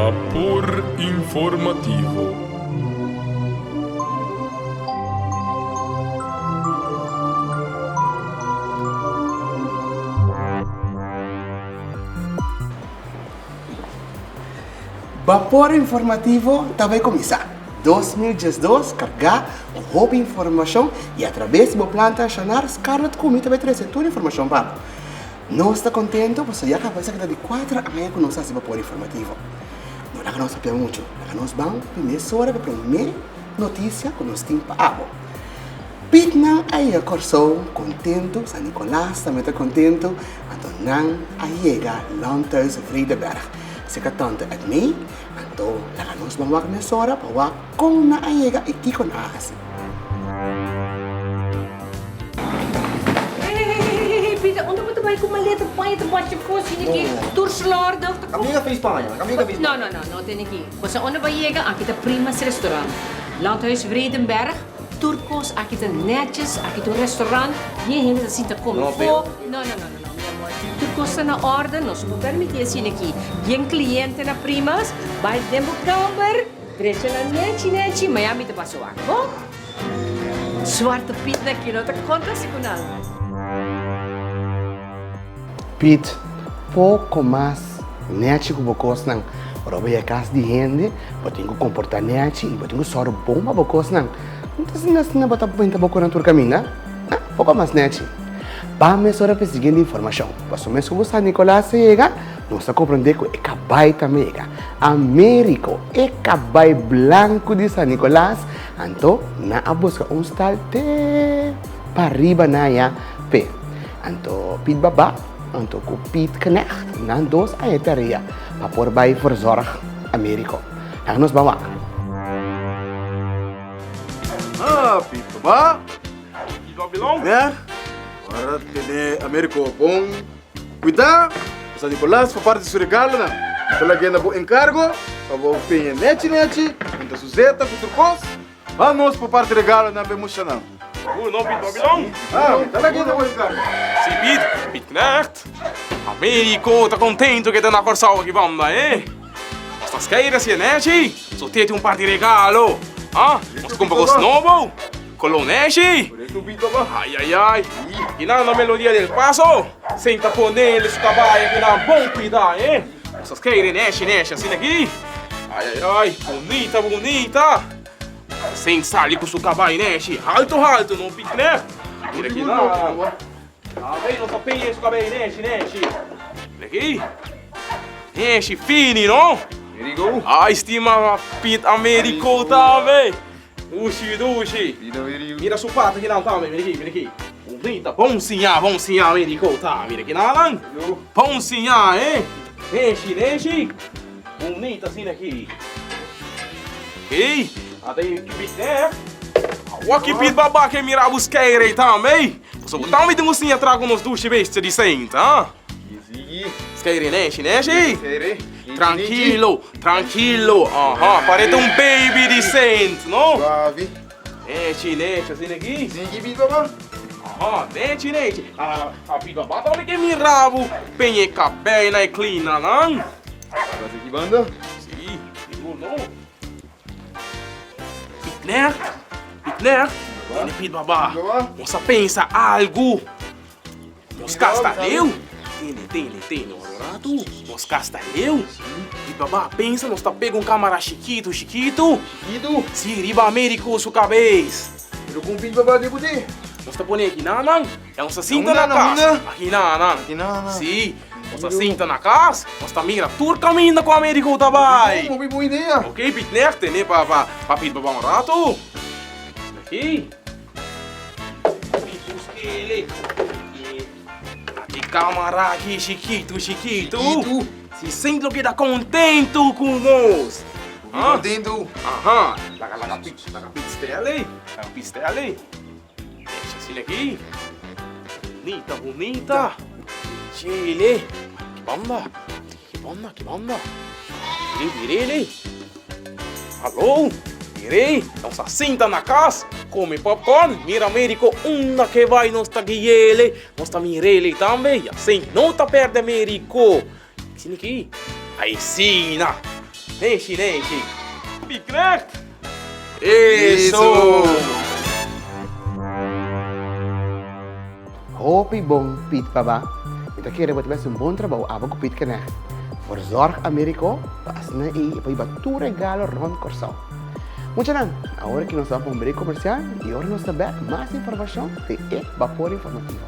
Bapor informativo. Bapor informativo ta bai kuminsá. 2012 kargá ku hopi informashon i atrabes di bo planta Shanar Scarlett ku mi ta bai trese tur informashon pa bo. Nos ta contento pasobra ya caba esaki ta di cuater aña cu nos haci Bapor Informativo. No laga nos papia mucho, laga nos ban primer sora pa prome noticia cu nos tin pa abo. Pietnan a yega Corsou contento, San Nicolas tambe ta contento, anto nan a yega Landhuis Vredeberg cerca tante Edmee, anto laga nos ban wak mesora pa wak con nan a yega y kico nan a haci. Hey, Peter, unda bo ta bai ku maleta paña ta basha kos hini ki tur slordig ta Kaminda fi Spaña, kaminda fi No, no, no, no tene ki. Boso unda bo yega, aki ta Prima's Restaurant. Landhuis Vredenberg, tur kos aki ta netjes, aki ta un restaurant, bien hende ta sinta kome fo. No, no, no, no, no, mi amor. Tur kos ta na orde, nos no por permiti asina aki. Bien kliente na Prima's, bai den bo kamber, drecha nan nechi nechi, mañana mi ta pasa wak, bo? Zwarte Piet na ki no ta konta si ku nan. Piet, poko mas nechi ku bo kosnan. Ora bo yega kas di hende, bo tin ku komportá nechi i bo tin ku sòru bon pa bo kosnan. No ta asina asina bo ta benta bo konan tur kaminda. Ha, poko mas nechi. Ban mesora pa e siguiente informashon. Pasobra mes ku bo San Nicolas a yega, nos ta komprondé ku e kabai ta mega. Americo, e kabai blanku di San Nicolas, Anto nan a buska un stal te pariba na ya p'e. Anto Piet Baba anto ku Piet Knecht nan dos a e tarea pa por bai verzorg Americo. Laga nos ban wak. Ah, Piet Baba. Piet Babilon. Knecht, ora tene Americo bon cuida. San Nicolas pa parti su regalonan. Ta lag'é na bo enkargo pa bo peña nechi nechi hunta su zeta ku tur kos. Ban nos pa parti regalonan pa e mushanan. Sigur no, Piet Babilon. Ah, mi ta lag'é na bo enkargo. Si, Piet, Piet Knecht. Americo ta kontento ke ta na Kòrsou aki banda, eh. Nos ta skeira si e nechi, so tete un par di regalo. Ah, nos ta kumpra kos nobo. Colon neshi. Ay ay ay. Y nan na melodia del paso. Senta ponele su caballo que nan bon cuida, eh. Nos skeire neshi neshi asina aki. Ay ay ay, bunita bunita. Sent sali cu su caballo neshi, alto alto, no pit knecht. Mira aki nan. Awe nos ta peña su cabello neshi neshi. Mira aki. Neshi fini, no? Ay, stima Pit Americo tambe. Dushi, dushi. Mira su pata kinan tambe, mira aki, mira aki. Bunita, bon siña, bon siña Americo ta. Mira kinanan. Bon siña, eh. Neshi, neshi. Bunita asina aki. Ey, ata e Pit eh. Awor ki Pit baba ke mira bo skeire tambe. Pasobra bo tambe tin ku siña traha ku nos dushi bestia di Saint, ah. Skeire neshi, neshi. Trankilo, trankilo. Aha, parete un baby di Saint, no? Suavi. Nechi, nechi, asina aki. Sigui Pit baba. Aha, nechi, nechi. Ah, Pit baba tambe ke mira bo peña e kabei na e klina nan. Pasa aki banda. Si, sigur no. Pit Knecht, Pit Knecht, tene Pit Baba. Nos a pensa algu. Nos kas ta leu. Tene, tene, tene un ratu. Nos kas ta leu. Pit Baba pensa nos ta pega un kamara chikitu, chikitu. Chikitu? Si, riba Americo su kabes. Pero kon Pit Baba ke put'e? Nos ta pone aki nan. Ya nos ta sinta na kas. Aki nan. Aki nan. Si. Nos ta sinta na kas, nos ta mira tur kaminda ku Americo ta bai. Hopi bon idea. Ok, Piet Knecht, tene pa pa Piet baba un ratu. Aki. Piet buskele. Ati kamara aki chikitu, chikitu. Chikitu. Si Sint lo keda kontentu ku nos. Hopi kontentu. Aha. Laga laga Piet, laga Piet stèl ei. Laga Piet stèl ei. Esha asina aki. Bunita, bunita. Chile. Ki banda? Ki banda, ki banda? Mire, mire ele. Hallo, mire. Nos a sinta na kas, come popcorn. Mira Americo unda ke bai nos ta guia ele. Nos ta mira ele tambe. Y asina no ta perde Americo. Asina aki. Asina. Neshi, neshi. Piet Knecht! Eso! Hopi bon Piet Baba. Mi ta kere bo ta bes un bon trabou abo ku Piet Knecht. Verzorg Americo pa asina ei e por hiba tur regalo rond Kòrsou. Muchanan, awor ki nos ta pa un break komersial i ora nos ta bek mas informashon den e Bapor Informativo.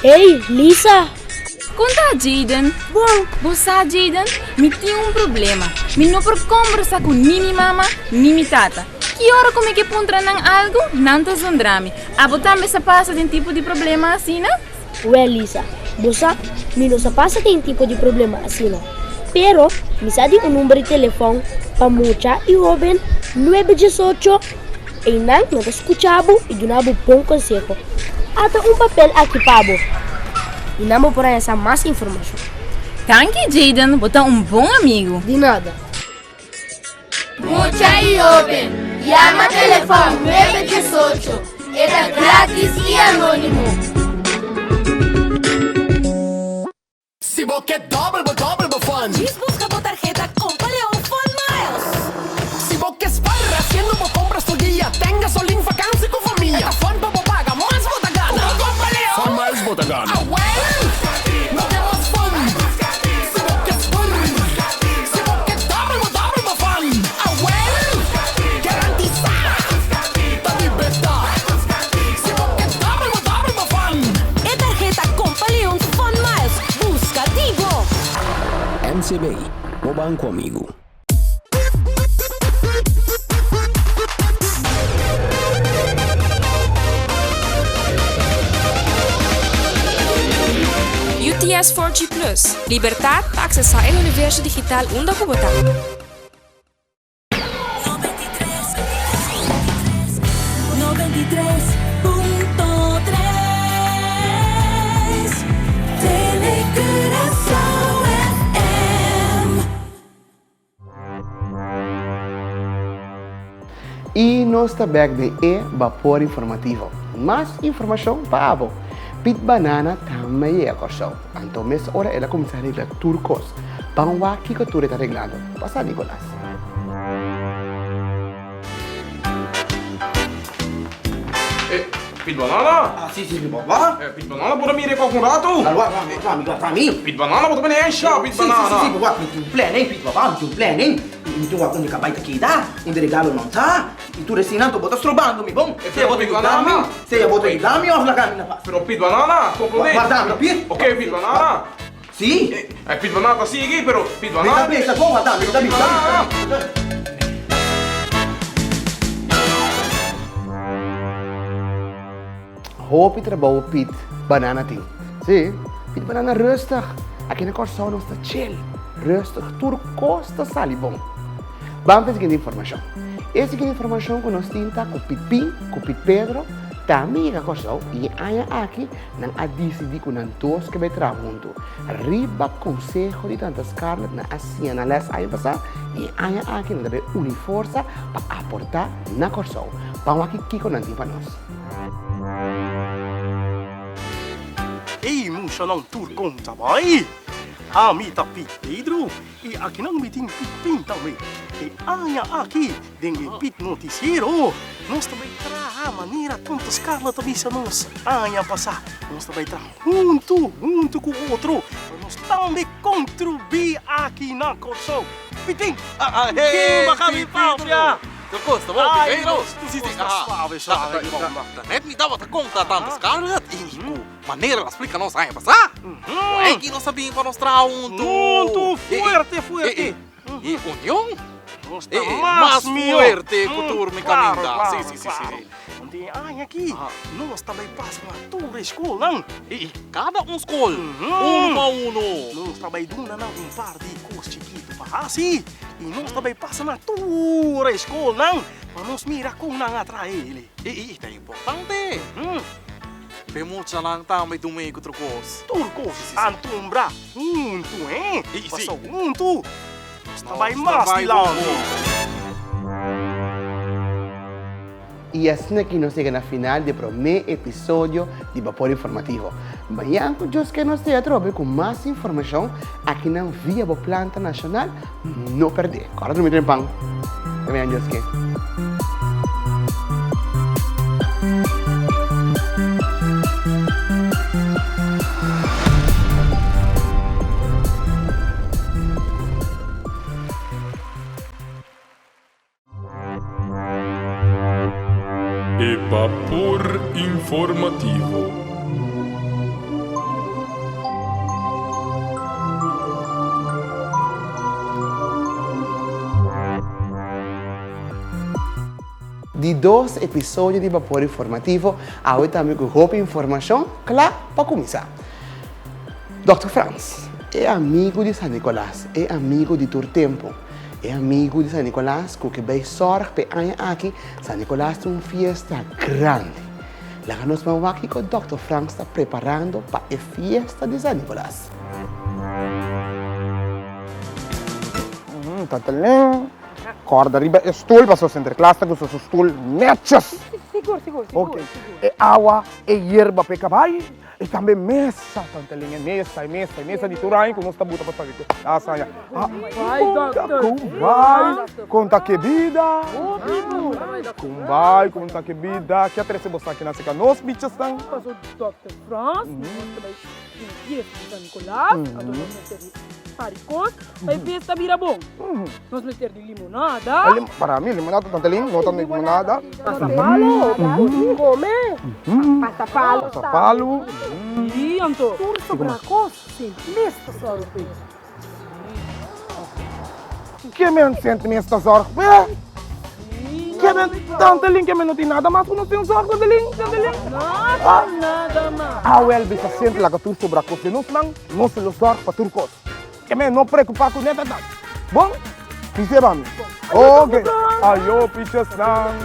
Hey, Lisa! Kon ta, Jayden? Bon! Bo sa, Jayden, mi tin un problema. Mi no por kombersa ku ni mi mama ni mi tata. Ki ora ku mi ke puntra nan algu, nan ta zundra mi. Abo tambe sa pasa den tipo di problema asina? Wèl, Lisa, bo sa, mi no sa pasa den tipo di problema asina. Pero, mi sa di un number di telefòn pa mucha i hóben, nuebe diesocho. Einan nan ta skucha bo i duna bo bon konseho. Ata un papel aki pa bo. I nan bo por haña sa mas informashon. Danki, Jayden, bo ta un bon amigu. Di nada. Mucha i hóben, yama telefòn 918. E ta grátis i anónimo. Si bo ke dòbel bo dòbel bo fun. Djis buska bo tarheta Kompa Leon Fun Miles. Si bo ke spar hasiendo bo kompras tur dia, ten gasolin, vakansi ku famia. E ta fun pa bo paga, mas bo ta gana. Ku bo Kompa Leon. Fun Miles bo ta gana. Awel! No ke mas fun. Si bo ke spar. Si bo ke dòbel bo dòbel bo fun. Awel! Garantisá! Ta di beta. Si bo ke dòbel bo dòbel bo fun. E tarheta Kompa Leon Fun Miles buska di bo! MCB, bo banko amigu. UTS 4G Plus, Libertat pa aksesá e universo digital unda ku bo ta. I nos ta bek den e Bapor Informativo. Mas informashon pa abo. Pit Banana tambe yega Kòrsou. Anto mes ora el a kuminsá regla tur kos. Ban wak kiko tur e ta reglando. Pasa Nicolas. Eh, Pit Banana? Ah, si, si, mi papá. Eh, Pit Banana por a mira kòk un ratu? Claro, wak, wak, wak, mi wak, mi. Pit Banana bo ta bini esha, Pit Banana. Si, si, si, si, wak, mi tin un planning, Pit Papá, mi tin un planning. Mi tin wak unda kabay ta keda, unda regalo nan ta. I tur esei nan bo ta strobando mi, bon. Sea bo ta yuda mi, sea bo ta yuda mi òf laga mi na pas. Pero Pit Banana, komprondé. Warda mi, Pit. Ok, Pit Banana. Si. Eh, Pit Banana ta sigui, pero Pit Banana. Mi ta bisa bon, warda mi, mi ta bisa. Hopi trabou Pit Banana tin. Si, Pit Banana rustig. Aki na Kòrsou nos ta chill, rustig, tur kos ta sali bon. Ban pa e siguiente informashon. E siguiente informashon ku nos tin ta ku Pit Pin ku Pit Pedro tambe yega Kòrsou i e aña aki nan a disidí ku nan dos ke bai traha huntu. Riba konseho di Tanta Scarlett nan a siña nan lès aña pasá i e aña aki nan ta bai uni forsa pa aportá na Kòrsou. Ban wak kiko nan tin pa nos. Ey mushanan tur kon ta bai? Ami ta Piet Pedro i akinan mi tin Piet Pin tambe. E aña aki den e Piet Noticiero nos ta bai traha manera Tante Scarlett ta bisa nos aña pasá. Nos ta bai traha huntu, huntu ku otro pa nos tambe kontribuí aki na Kòrsou. Piet Pin, kin baka mi papia? Ta kosta bo, Ai, Pedro. nos tur Sí, sí, ta aha. suave, suave ki bomba. Ta net mi tabata konta tante Scarlett i ku manera el a splika nos aña pasá. Ku aki nos a bin pa nos traha huntu. Huntu, fuerte, fuerte. I union Nos ta mas mas mihó. fuerte ku tur mi Claro, kaminda. claro, Sí, sí, sí, sí. claro. Anto e aña aki nos ta bai pasa na tur e skolnan. I kada un skol, unu pa unu. Nos ta bai duna nan un par di kos chikitu pa hasi. I nos ta bai pasa na tur e skolnan pa nos mira kon nan a traha el. I ta importante pa e muchanan tambe dum'e ku tur kos. Tur kos antumbra huntu, he? Pasobra huntu nos ta. Ta bai mas dilanti. I asina ki nos yega na final di e promé episodio di Bapor Informativo. Mañan ku Dios ke nos ta atrobe ku mas informashon akinan via bo planta nashonal. No pèrdè. Kòrda drumi trempan. Te mañan Dios ke. E Bapor Informativo. Di dos episodio di Bapor Informativo, awe tambe ku hopi informashon kla pa kuminsá. Dòkter Frans, e amigu di San Nicolas, e amigu di tur tempu, e amigu di San Nicolas ku ke bay sòrg p'e aña aki, San Nicolas tin un fiesta grandi. Laga nos ban wak kiko Dòkter Frans ta preparando pa e fiesta di San Nicolas. Tatelén, kòrda riba e stul pasobra Sinterklaas ta gusta su stul nètjes. Sigur, sigur, sigur. Ok, e awa, e yerba p'e kabai. E tambe mesa, tanta lin e mesa, e mesa, e mesa di tur aña ku nos ta buta pa sabi ku ta haña. Bai, dokter. Kumbai, konta ke bida. Kumbai, konta ke bida. Ke a trese boso aki na seka nos bichasnan? Paso dokter Frans, nos ta bai tin fiesta di San Nicolas, anto nos mester di parikos pa e fiesta bira bon. Nos mester di limonada. Para mi limonada tanta lin, no ta limonada. Pasapalo, come. Pasapalo. Pasapalo. Sí, anto. Tur sobra cos, sint mes ta zorg pe. Ke men sint mes ta zorg pe? Ke men tanta lin ke men no tin nada mas ku nos tin zorg tanta lin, tanta lin. Nada, nada mas. Awel bisa sint laga tur sobra cos den nos man, nos lo zorg pa tur cos. Ke men no preocupa cu neta tan. Bon? Dice ba mi. Ok. Ayo pichesnan.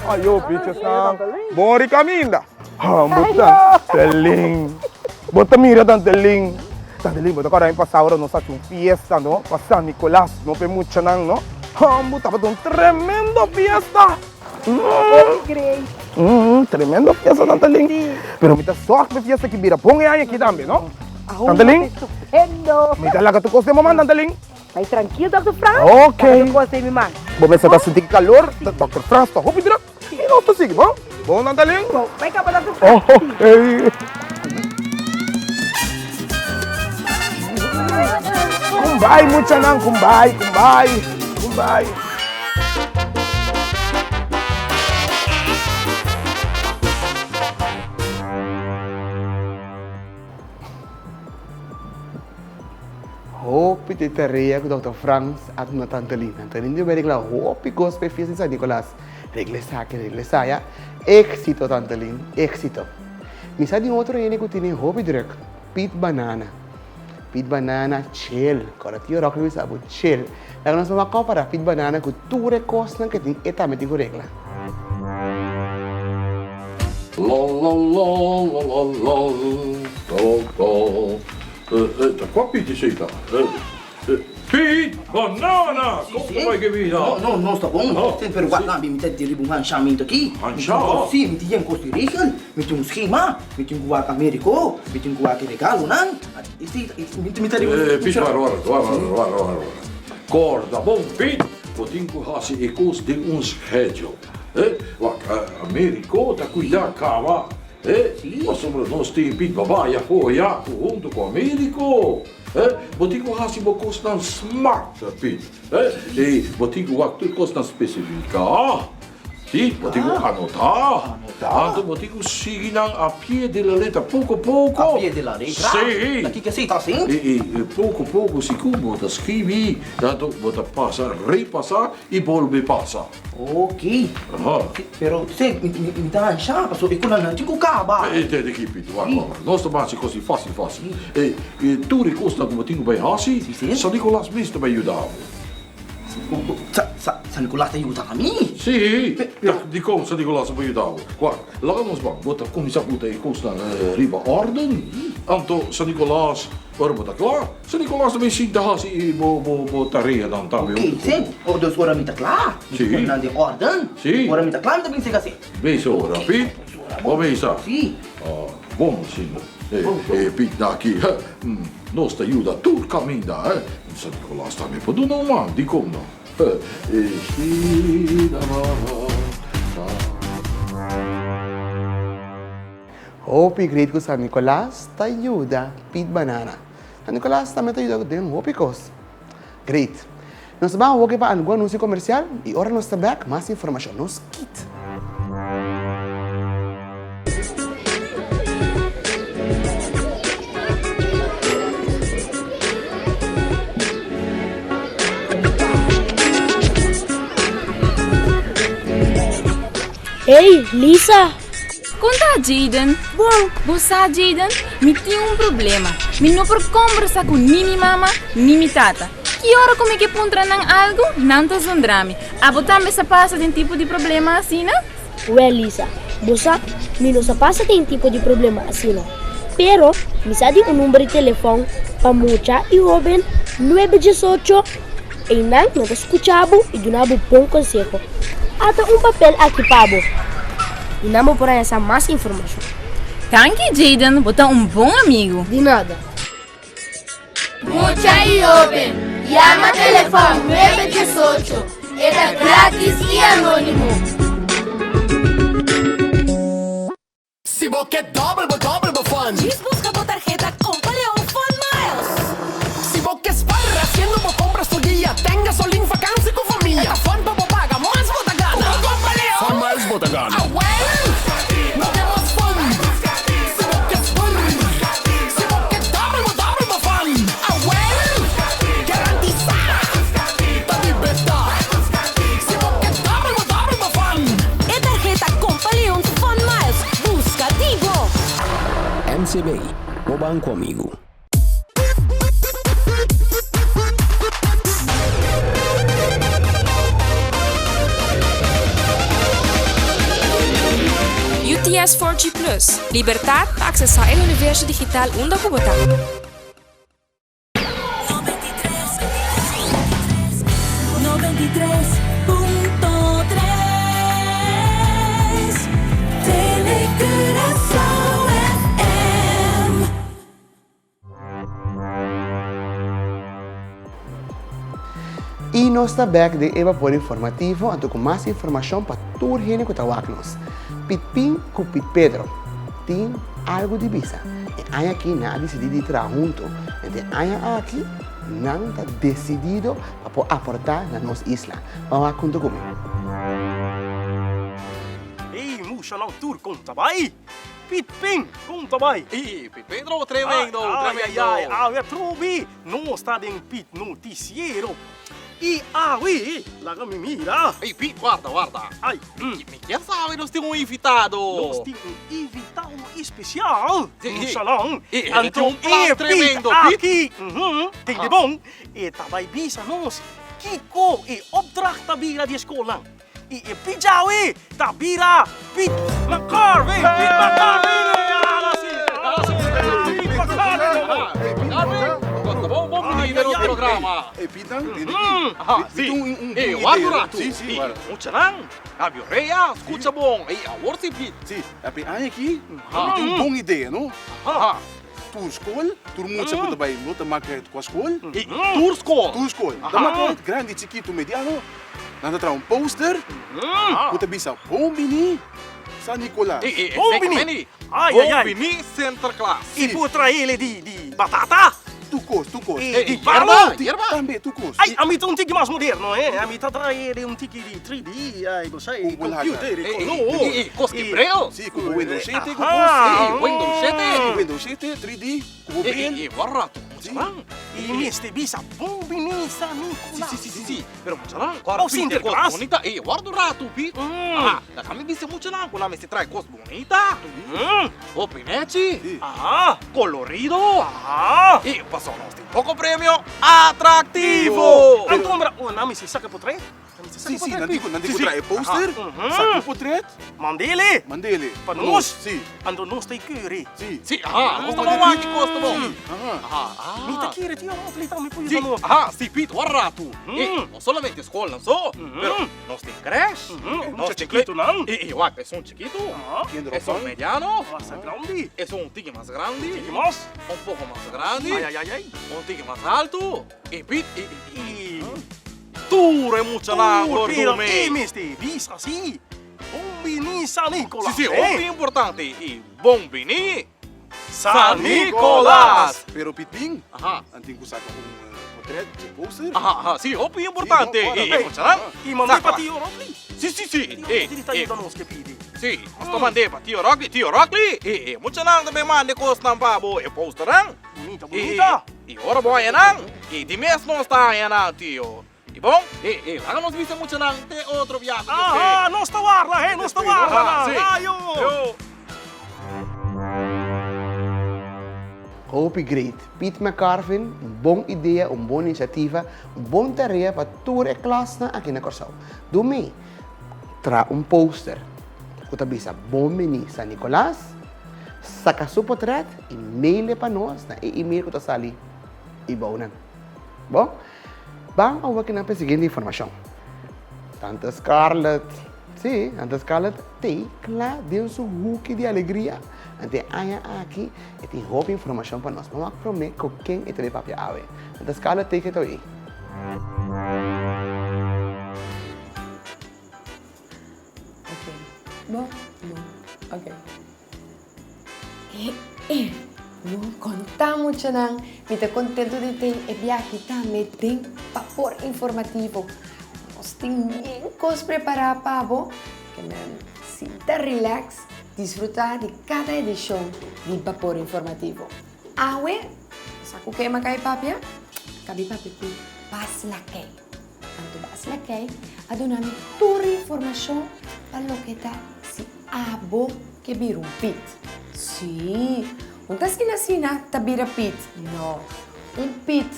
Ayo pichesnan. Bon ricaminda. Hambo tantelin. Bo ta mira tantelin. Tantelin bo ta corda aña pasa ora nos haci un fiesta no pa San Nicolas no pa e muchanan no. Hambo tabata un tremendo fiesta. Tremendo fiesta Tantelin. Pero mi ta zorg pa e fiesta aki bira bon e aña aki tambe no. Tantelin. Estupendo. Mi ta laga tur cos den bo man Tantelin. Bai trankil Dòkter Frans. Ok. Laga tur cos den mi man. Bo mester ta sinti calor. Dòkter Frans ta hopi druk. I nos ta sigui bon. Bon Tantelin. Bon. Bai caba Dòkter Frans. Ok. Kumbai muchanan kumbai kumbai kumbai. Hopi di tarea ku Dòkter Frans a duna Tante Lin. Tante Lin debe regla hopi kos pa e fiesta di San Nicolas. Regla esaki, regla esaya. Éxito Tante Lin, éxito. Mi sa di un otro hende ku tene hopi drùk, Piet Banana. Piet Banana chill. Kòrda Tio Rocky bisa bo chill. Laga nos mama kòpara Piet Banana ku tur e kosnan ku e tin, e tambe tin ku regla. La la la la la la la la Ta kwa Piet esei ta? Piet Banana! Kon ta bai ke bida? No, no, nos ta bon. Pero wak nan, mi ta di riba un hanshamento aki. Hansha? Si, mi tin yen kos di regel. Mi tin un schema. Mi tin ku wak Americo. Mi tin ku wak e regalonan. Mi ta riba un. Piet, wara, wara, wara, wara, wara. Korda bon, Piet, bo tin ku hasi e kos den un schedule. Eh, wak, Americo ta cuida caba, eh, pasobra nos tin pit baba ya foya cu hunto cu Americo, eh, bo tin cu haci bo cosnan smart, Pit, eh, y bo tin cu wak tur cosnan specifica, si, bo tin cu anota, anto bo tin cu sigui nan a pie de la letra, poco poco, A pie de la letra? Si, Ta kiko esey ta haci? Y, y poco poco si cu bo ta scribi, anto bo ta pasa, repasa y bolbe pasa. Ok. Aha. Pero se, mi, mi, mi ta ansha, paso e konan nan tin ku kaba. E te ki Pito, wak, wak, wak. Nos ta hasi kos di fásil, fásil. E, e tur e kosnan ku bo tin ku bai hasi, San Nicolas mes ta bai yuda bo. Sa, sa, San Nicolas ta yuda mi? Sí, ta dikon San Nicolas ta bai yuda bo? Wak, laga nos ban, bo ta kuminsá buta e kosnan riba órden. Anto San Nicolas, ora bo ta kla, San Nicolas ta bin sinta hasi i bo bo bo tareanan tambe Oké, huntu ku. sí. Oh, dus ora mi ta kla, mi ta Sí. pone nan den órden. Sí. Ora mi ta kla, mi ta bin sega sí. Bisa ora, Piet. Bo bisa. Sí. Ah, bon asina. E, e Piet aki, he, nos ta yuda tur kaminda, he. San Nicolas tambe por duna un man, dikon no? He, e si da ba ba ba. Hopi great ku San Nicolas ta yuda Piet Banana. San Nicolas tambe ta yuda den hopi kos. Great. Nos ta ban awoke pa algun anuncio comercial y ora nos ta bek mas informacion. Nos kit. Hey, Lisa! Kon ta, Jayden? Bon, bo sa, Jayden, mi tin un problema. Mi no por kombersa ku ni mi mama ni mi tata. Ki ora ku mi ke puntra nan algu, nan ta zundra mi. Abo tambe sa pasa den tipo di problema asina? Wèl, Lisa, bo sa, mi no sa pasa den tipo di problema asina. Pero, mi sa di un number di telefòn pa mucha i hóben, nuebe diesocho. Einan nan ta skucha bo i duna bo bon konseho. Ata un papel aki pa bo. I nan bo por haña sa mas informashon. Danki Jayden, bo ta un bon amigu. Di nada. Mucha i hoben, yama telefòn 918. E ta gratis i anónimo. Si bo ke dòbel bo dòbel bo fun. Djis buska bo tarheta Kompa Leon Fun Miles. Si bo ke spar hasiendo bo kompras tur dia, ten gasolin, vakansi ku famia. E ta fun pa bo paga, mas bo ta gana. Ku Kompa Leon Fun Miles bo ta gana. Awel, no ke mas fun. Si bo ke spar, si bo ke dòbel bo dòbel bo fun. Awel, garantisá ta di beta. Si bo ke dòbel bo dòbel bo fun. E tarheta Kompa Leon Fun Miles, buska di bo! MCB, bo banko amigu. UTS 4G Plus, Libertad pa aksesá e universo digital unda ku bo ta. I nos ta bek den e Bapor Informativo anto ku mas informashon pa tur hende ku ta wak nos. Pit Pin ku Pit Pedro tin algu di bisa. E aña aki nan a disidí di traha huntu. Ente e aña aki nan ta desidido pa por aportá na nos isla. Ban wak huntu ku mi. Ey mushanan tur kon ta bai? Piet Pin kon ta bai? Ey Piet Pedro tremendo tremendo. Ay ay ay awe atrobe nos ta den Piet Noticiero. I awe laga mi mira. Ey Piet warda warda. Ay. Mi kier sabe nos tin un invitado. Nos tin un invitado especial. Sí, Un sí. salon. E, e Anto tin un plan e tremendo, Piet Piet. aki. Tin di bon. E ta bai bisa nos kiko e opdracht ta bira di e skolnan. I e Piet djawe ta bira Piet McCarvin. Piet McCarvin. Piet McCarvin. Bon, bon bini den nos programa. E Pietnan, tende aki. Aha, Mi si. tin un un E, bon warda idea. un ratu. Si, si, warda. Muchanan. Fabio Rea, scucha bon. Ey, awor si Piet. Si, ape aña aki, mi tin un bon idea, no? Aha. Tur skol, tur mucha ku ta bai no ta maka uit kua skol. Ey, tur skol. Tur skol. Ta maka uit, grandi, chikitu, mediano. Nan ta traha un poster ku ta bisa Bon bini San Nicolas. Ey, ey, Bon bini. Ay, ay, ay. Bon bini Sinterklaas. I por traele di batata. Tur kos, tur kos. I di palo. Yerba. Tambe tur kos. Ay, ami ta un tiki mas moderno, eh. Ami ta traele un tiki di 3D, ay, bo sa, Ku computer, Ey, i color. ey, ey, kos ki bril. Si, ku bo Windows 7, ku kos. Ey, Windows 7. Si, Windows 7, 3D, ku bo Ey, bril. ey, ey, warda rato. Muchanan. I mester bisa bon bini San Nicolas. Si, si, si, si. Pero muchanan, Oh, Piet, e kos Sinterklaas. bonita. Ey, warda un rato, Piet. Aha, laga mi bisa muchanan ku nan mester trae kos bonita. Hopi nechi. Aha. Colorido. Aha. I pasobra nos tin poko premio atractivo. Anto, mira, oh, nan mester saka por trae. Si, si, nan tin ku, nan tin ku traha e poster, saka e potret. Mandele! Mandele. Pa nos. Si. Anto nos ta e keure. Si. Si, aha, nos ta bon wak e kos ta bon. Aha, ah. Mi ta kere Tio Rockley tambe por yuda nos. Aha, si Piet, wak ratu. E, no solamente skolnan so, pero nos tin crèsh, nos tin chikitonan. E, e, wak, esun chikitu, esun mediano, esun un tiki mas grandi, Tiki mas. un poko mas grandi, Ay, ay, ay, ay. un tiki mas haltu, e Piet, e, e, e. Tur e muchanan Tur, por pero dumi. e mester bisa si. Bon bini San Nicolas. Si, si, hopi importante y bon bini San Nicolas. Pero Pitin, Aha. nan tin cu saca un potret dje poster. Aha, aha, si, hopi importante. Si, no, E muchanan. Y mand'é pa Tio Rockley. Si, si, si. Tio Rockley ta yuda nos ke pidi. Si, nos ta mand'é pa Tio Rockley. Tio Rockley, e e muchanan ta bin manda e cosnan pa bo, e posternan. Bunita, bunita. Y ora bo haña nan, y di mes nos ta haña nan, Tio. Y bon, e, e, laga nos bisa muchanan te otro biaha ku Dios ke. Aha, nos ta warda, he, nos ta warda nan. Si. Ayo! Yo. Hopi great. Piet McCarvin, un bon idea, un bon inisiativa, un bon tarea pa tur e klasnan aki na Kòrsou. Dumi, traha un poster ku ta bisa Bon Bini San Nicolas, saka su potret i mail e pa nos na e email ku ta sali ibounan. Bon? Ban awor kinan pa e siguiente informashon. Tante Scarlett, sí, Tante Scarlett t'ei kla den su huki di alegria. Ante e aña aki e tin hopi informashon pa nos. Ban wak promé ku ken e ta bay papia awe. Tante Scarlett, take it away. Ok. Bo? No. Ok. Bo konta muchanan, mi ta kontentu di tin e biaha tambe den Papor Informativo. Nos tin bien kos prepará pa bo, ke men sinta relax, disfrutá di kada edishon di Papor Informativo. Awe, sa ku ke m'a kai papia? Kabi papia ku Bas Lakei. Anto Bas Lakei a duna mi tur informashon pa loke ta si Abo ke bira un pit. Sí, un ta asina asina ta bira pit. No, un pit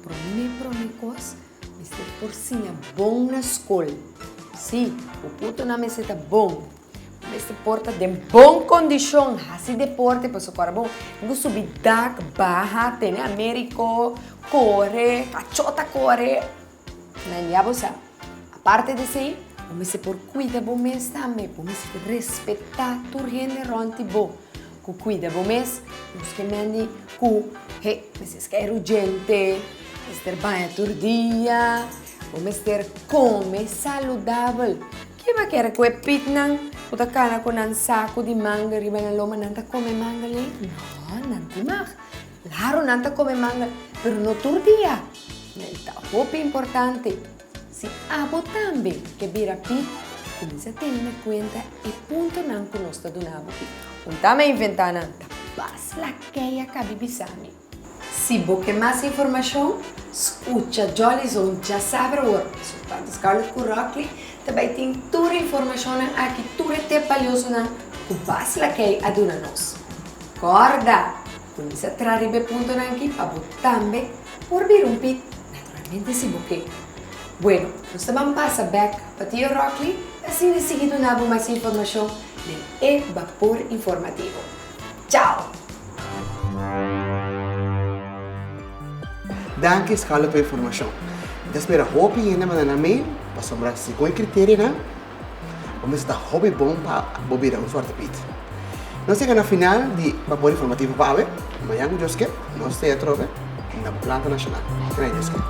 promé promé kos mester por siña bon na skol. Sí, bo putonan mester ta bon. Bo mester por ta den bon kondishon, hasi deporte pasobra ora bo tin ku subi dak, baha, tene Amériko, kore, kachó ta kore. Nan ya bo sa. Aparte di esei, bo mester por kuida bo mes tambe. Bo mester respetá tur hende rònt di bo. Ku kuida bo mes, nos ke men di ku, he, mester skei djente, mester baña tur dia, bo mester kome saludabel. Ke bo a kere ku e pitnan ku ta kana ku nan saku di mangel riba nan loma, nan ta kome mangel ei? No, nan tin mag. Claro, nan ta come mangel, pero no tur dia. Mel ta hopi importante. Si abo tambe ke bira pit, cuminsa tene na cuenta e puntonan cu nos ta duna bo pi. Un tame inventa nan, ta bas lakeya cabi bisa mi. Si bo ke mas informacion, scucha Jolly Zone djasabra awor. Su tante Scarlett cu Rockley ta bay tin tur e informacionnan aki, tur e tip baliosonan cu Bas Lakey a duna nos. Corda! Kuminsá traha riba e puntonan aki pa bo tambe por bira un pit, naturalmente si bo ke. Bueno, nos ta ban pasa bek pa Tio Rockley pa asina sigui duna bo mas informashon den e Bapor Informativo. Chao! Danki Scarlett pa e informashon. Mi ta spera hopi hende manda nan mail pasobra segun e kriterianan Bo mester ta hopi bon pa bo bira un suerte pit. Nos yega na final di Bapor Informativo pa awe. Mañan ku Dios ke, nos ta atrobe na Planta Nacional. Te na Dios ke.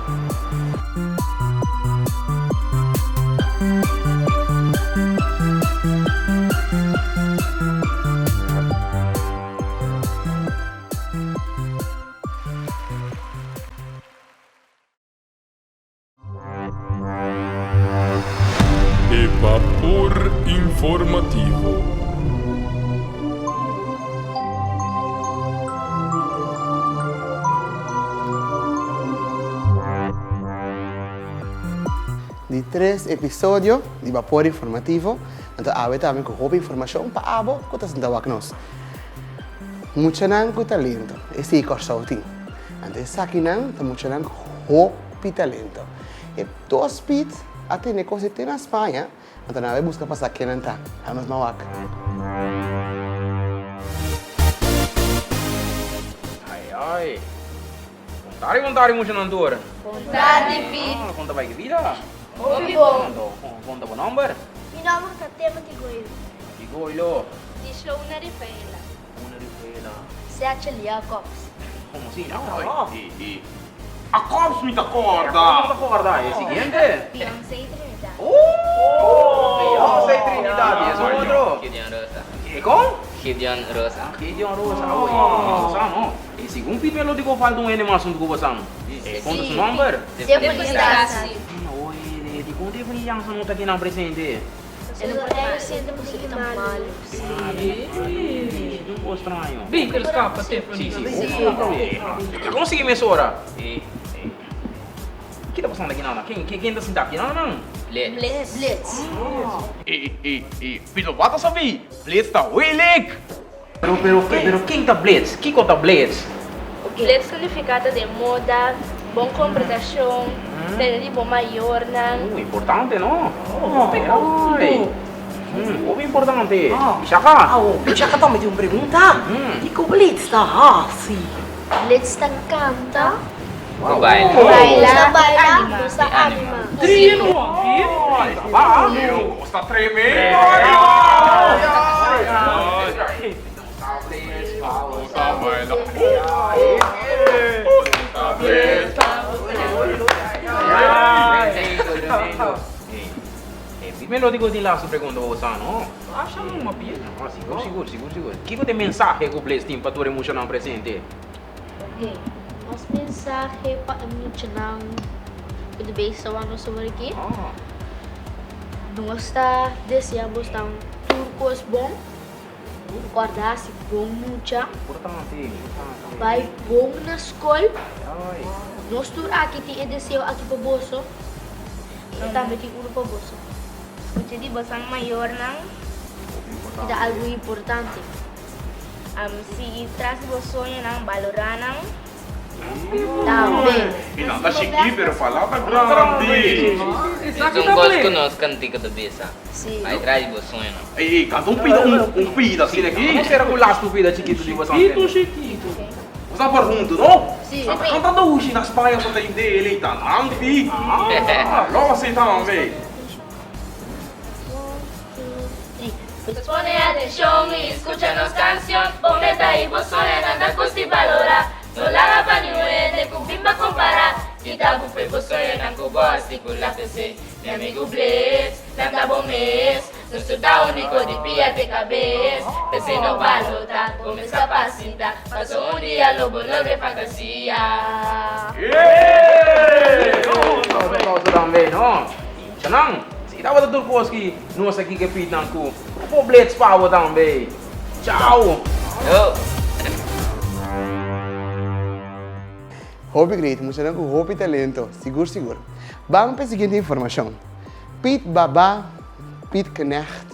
E Bapor Informativo. Di tres episodio di Bapor Informativo, anto awe tambe ku hopi informashon pa abo ku ta sinta wak nos. Muchanan ku talento, esei Kòrsou tin. Anto esakinan ta muchanan ku hopi talento. E dos pit A tene kos te na Spaña, anto nan a bai buska pa sa ken nan ta. Laga nos ban wak. Ai ai. Bon tardi bon tardi muchanan tur. Bon tardi Piet. Ah, kon ta bai ki bida? Hopi bon. Anto, kon ta bo nomber? Mi nomber ta Timothy Goilo. Timothy Goilo. Tislouna Rifaela. Una Rifaela. Sechel Jacobs. Komo si? Ai, i, i. A Cops mi ta corda. A Cops ta corda. E siguiente? Beyoncé Trinidad. Oh! Beyoncé Trinidad. Y eso otro? Gideon Rosa. E con? Gideon Rosa. Gideon Rosa. Oh, eso sa no. E segun Pete Melodico falta un hende mas hunto cu bosan. E con ta su nomber? Stephanie Stasi. Oye, di con Stephanie Jansen no ta aki nan presente? E no por ta inocente pasobra e ta malu. Sí, un poco straño. Beter scapa, Stephanie. Sí, sí. Con sigui mesora. Ki ta pasando aki nan? Ken, ken ta sinta aki nan? Blitz. Blitz. E, e, e, pero wat a sabi? Blitz ta huilik! Pero, pero, pero ken ta Blitz? Kiko ta Blitz? Blitz ta nifiká ta den moda, bon komportashon, tene di bo mayornan. Importante no? Ay. Hopi importante. Shaka? Shaka ta mi tin un pregunta. Kiko Blitz ta hasi? Blitz ta kanta. Baila. Baila, baila, nos ta anima. Drie in one, Ay, ta ba? Nos ta tremendo! Melodico tin laatste pregunta pa boso, no? Asha numa, Piet. No, sigur, sigur, sigur, sigur. Kiko ta e mensahe ku Bless tin pa tur e muchanan presente? Ok, nos mensahe pa e muchanan ku ta bezig ta wak nos awor aki. Nos ta desea bosnan tur kos bon. Kòrda hasi bon mucha. Bai bon na skol. Nos tur aki tin e deseo aki pa boso. I tambe tin unu pa boso. Skucha di bosan mayornan. I ta algu importante. Sigui tras di bo soñonan, balorá nan. Tambe. I nan ta chikí pero palabra grandi. Es un kos ku nos kantika ta bisa. Bai tras di bo soñonan. Ey ey kanta un pida un pida asina aki. Komo sera ku lastu pida chikitu di bo san Chikitu chikitu. Bo sa por huntu no? Si. Sa ta kanta dushi na Spaña so ta indele i ta lampi. Ah losi tambe. Pues pone atenshon i skucha nos kanshon, Bo meta i bo soñonan ta kos di balorá. No laga pa niun hende ku bin pa kompará. Kita bo fe bo soñonan ku bo hasi ku la p'esei. Mi amigu Blitz, lanta bo mes. Nos tur ta úniko di pia te kabes. P'esei no balotá, bo mes kapasitá. Paso un dia lo bo logra e fantasia. Chanan, si tabata tur kos ki nos aki ke pidi nan ku por blits pa bo tambe. Chao! Hopi great, muchanan ku hopi talento, sigur sigur. Ban pa e siguiente informashon. Piet Baba, Piet Knecht,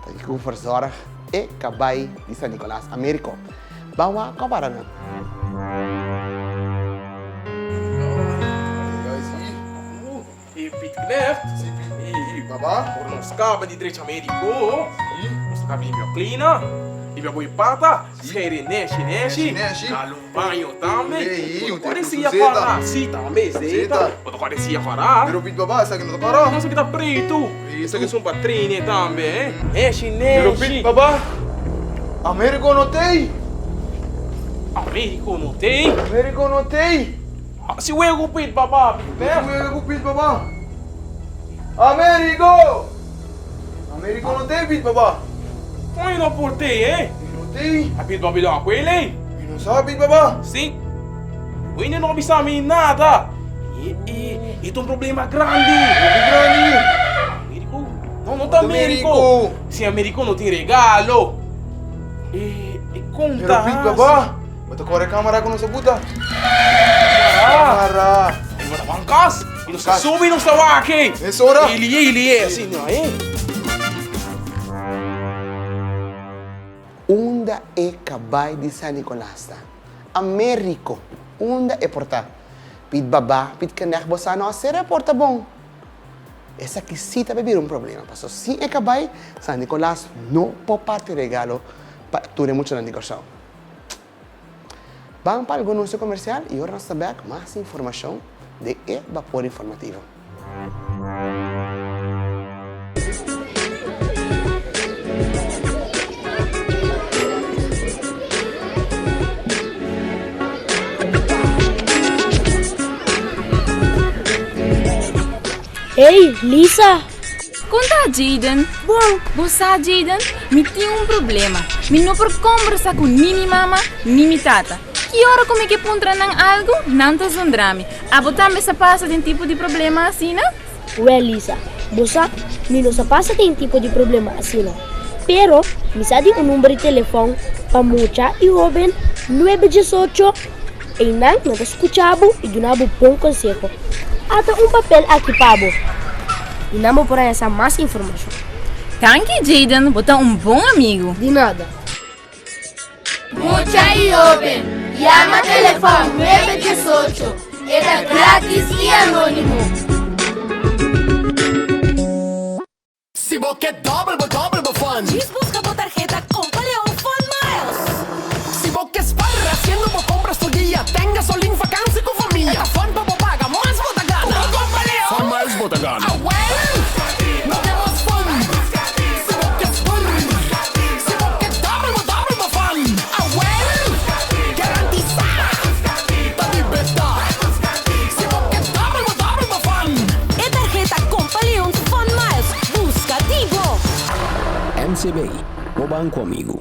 ta ku verzorg e kabai di San Nicolas Americo. Ban wak kompara nan. E Piet Knecht, e Baba, ora nos caba di drecha medico, nos ta caba di limpia klina, limpia bo e pata, skeire neshi neshi, dal un baño tambe, bo ta kore sia kora, si tambe zeta, bo ta kore sia kora. Pero Piet Baba, esaki no ta kora. No, esaki ta pretu, esaki son pa traine tambe, eh, neshi neshi. Pero Piet Baba, Americo no t'ey. Americo no t'ey? Americo no t'ey. Hasi wega ku Piet Baba, Piet. Hasi wega ku Piet Baba. Americo! Americo no t'ey Piet Baba. Kon e no por t'ey, eh? E no t'ey. A Piet Baba lo akwel ey. Mi no sa Piet Baba. Si. Wende no bisa mi nada. E, e, e ta un problema grandi. Hopi grandi. Americo? No, no ta Americo. Si Americo no tin regalo. E, e kon Pero ta Piet hasi? Baba. Bo ta kore kamara ku nos a buta? Kamara! E bo ta ban kas? I nos ta subi nos ta wak ei. Mesora. I lié i lié asina eh. Unda e kabai di San Nicolas ta? Americo, unda e por ta? Piet Baba, Piet Knecht, bo sa no a ser e por ta bon. Esaki sí ta bira un problema, paso sin e kabai, San Nicolas no por parti regalo pa tur e muchanan di Kòrsou. Ban pa algun anuncio comercial y ora nos ta bek mas informacion den e Bapor Informativo. Hey, Lisa! Kon ta, Jayden? Bon! Bo sa, Jayden, mi tin un problema. Mi no por kombersa ku ni mi mama ni mi tata. Ki ora ku mi ke puntra nan algu, nan ta zundra mi. Abo tambe sa pasa den tipo di problema asina? Wèl, Lisa, bo sa, mi no sa pasa den tipo di problema asina. Pero, mi sa di un number di telefòn pa mucha i hóben, 918. Einan nan ta skucha bo i duna bo bon konseho. Ata un papel aki pa bo i nan bo por haña sa mas informashon. Danki Jayden, bo ta un bon amigu. Di nada. Mucha i hoben, yama telefòn 918, e ta gratis i anónimo. Si bo ke dòbel bo dòbel bo fun. Djis buska bo tarheta Kompa Leon Fun Miles. Si bo ke spar hasiendo bo kompras tur dia, ten gasolin, vakansi ku famia. E ta fun pa bo paga, mas bo ta gana. Ku Kompa Leon Fun Miles bo ta gana. Awel! No ke mas fun. Si bo ke spar. Si bo ke dòbel bo dòbel bo fun. Awel! Garantisá! Ta di beta. Si bo ke dòbel bo dòbel bo fun. E tarheta Kompa Leon Fun Miles buska di bo! MCB, bo banko amigu.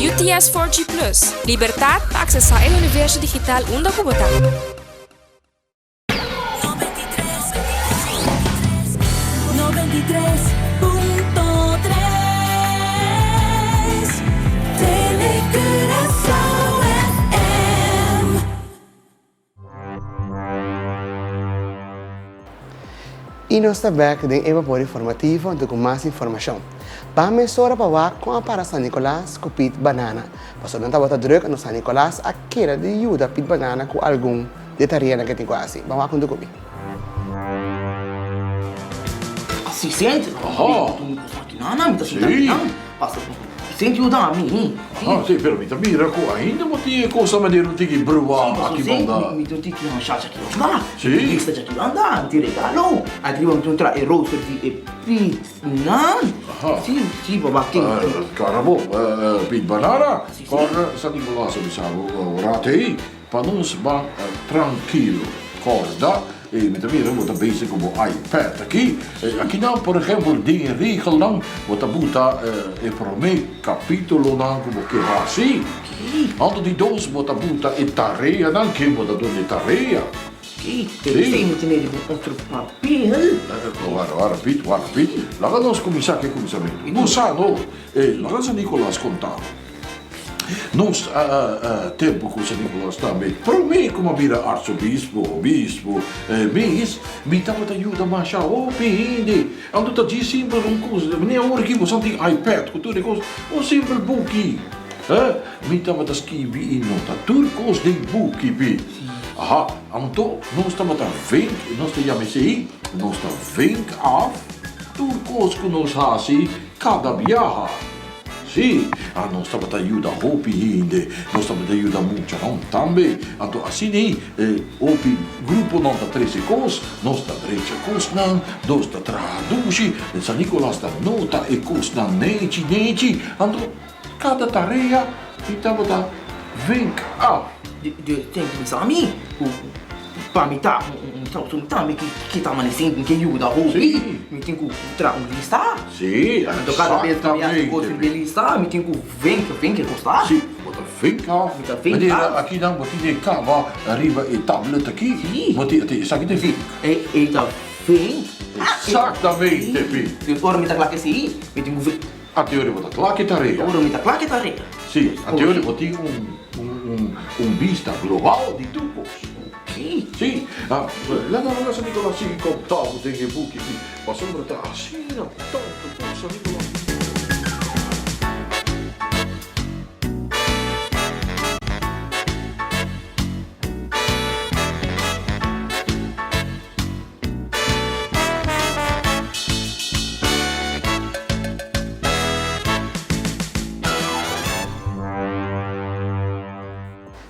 UTS 4G Plus, Libertat pa aksesá e universo digital unda ku bo ta. I nos ta bek den e Vapor Informativo anto ku mas informashon. Ban mesora pa wak kon a para San Nicolas ku Pit Banana. Pasobra nan tabata druk anto San Nicolas a keda di yuda Pit Banana ku algun De tareanan ke tin ku hasi. Ban wak huntu ku mi. Asistente, Aha. Nana, mi ta sinta Sí. nan. Pasa, Vicente yuda mi. Ah, sí, pero mi ta mira ku ainda bo tin e kos manera un tiki brua aki banda. Mi tin un tiki shacha aki banda. Sí. Lista aki banda, mi tin regalo. Ariba mi tin un tra e rooster di e pitnan. Aha. Sí, sí, papá, tin. Kara bo, Pit Banana, kòrda San Nicolas a bisa bo ora ei. Pa nos ban trankilo. Kòrda, e mi ta mira bo ta bezig ku bo iPad aki. Akinan por ehèmpel den e regelnan bo ta buta e promé kapítulonan ku bo ke hasi. Anto di dos bo ta buta e tareanan, ken bo ta duna e tarea. Sí, esei mi tene riba un otro papel. Wara, wara Piet, wara Piet. Laga nos kuminsá ku e kuminsamentu. Bo sa no, laga San Nikolas konta bo. Nos tempu ku San Nicolas tambe promé ku a bira arsobispo, obispo, mes, mi tabata yuda masha hopi hende. Anto ta djis simpel un kos, manera awor aki boso tin iPad ku tur e kos, un simpel buki. Mi tabata skibi i nota tur kos den buki pi. Aha, anto nos tabata vink, nos ta yama esei, nos ta vink af tur kos ku nos hasi kada biaha. Sí, a nos tabata yuda hopi hende, nos tabata yuda muchanan tambe. Anto asina ei e hopi gruponan ta trese kos, nos ta drecha kosnan, nos ta traha dushi, San Nicolas ta nota e kosnan nechi nechi. Anto kada tarea mi tabata vink af. Dios ten ki bisa mi ku pa mi ta un mi tambe ki ta amanesé mi ke yuda hopi mi tin ku traha un lista. Sí, Anto kada bes ku mi hasi kos riba e lista mi tin ku vink vink e kos ta. Sí, bo ta vink af. Mi ta vink af. Manera aki nan bo tin e kaba riba e tablet aki. Sí. Bo tin esaki ta vink. E ta vink. Exactamente, Pi. Sí, ora mi ta kla kesei mi tin ku vink. Ante ora bo ta kla ke tarea. Ora mi ta kla ke tarea. Sí, ante ora bo tin un bista global di tur kos. Sí. Sí. Laga laga San Nicolas sigui konta bo den e buki aki. Pasobra ta asina tantu ku San Nicolas.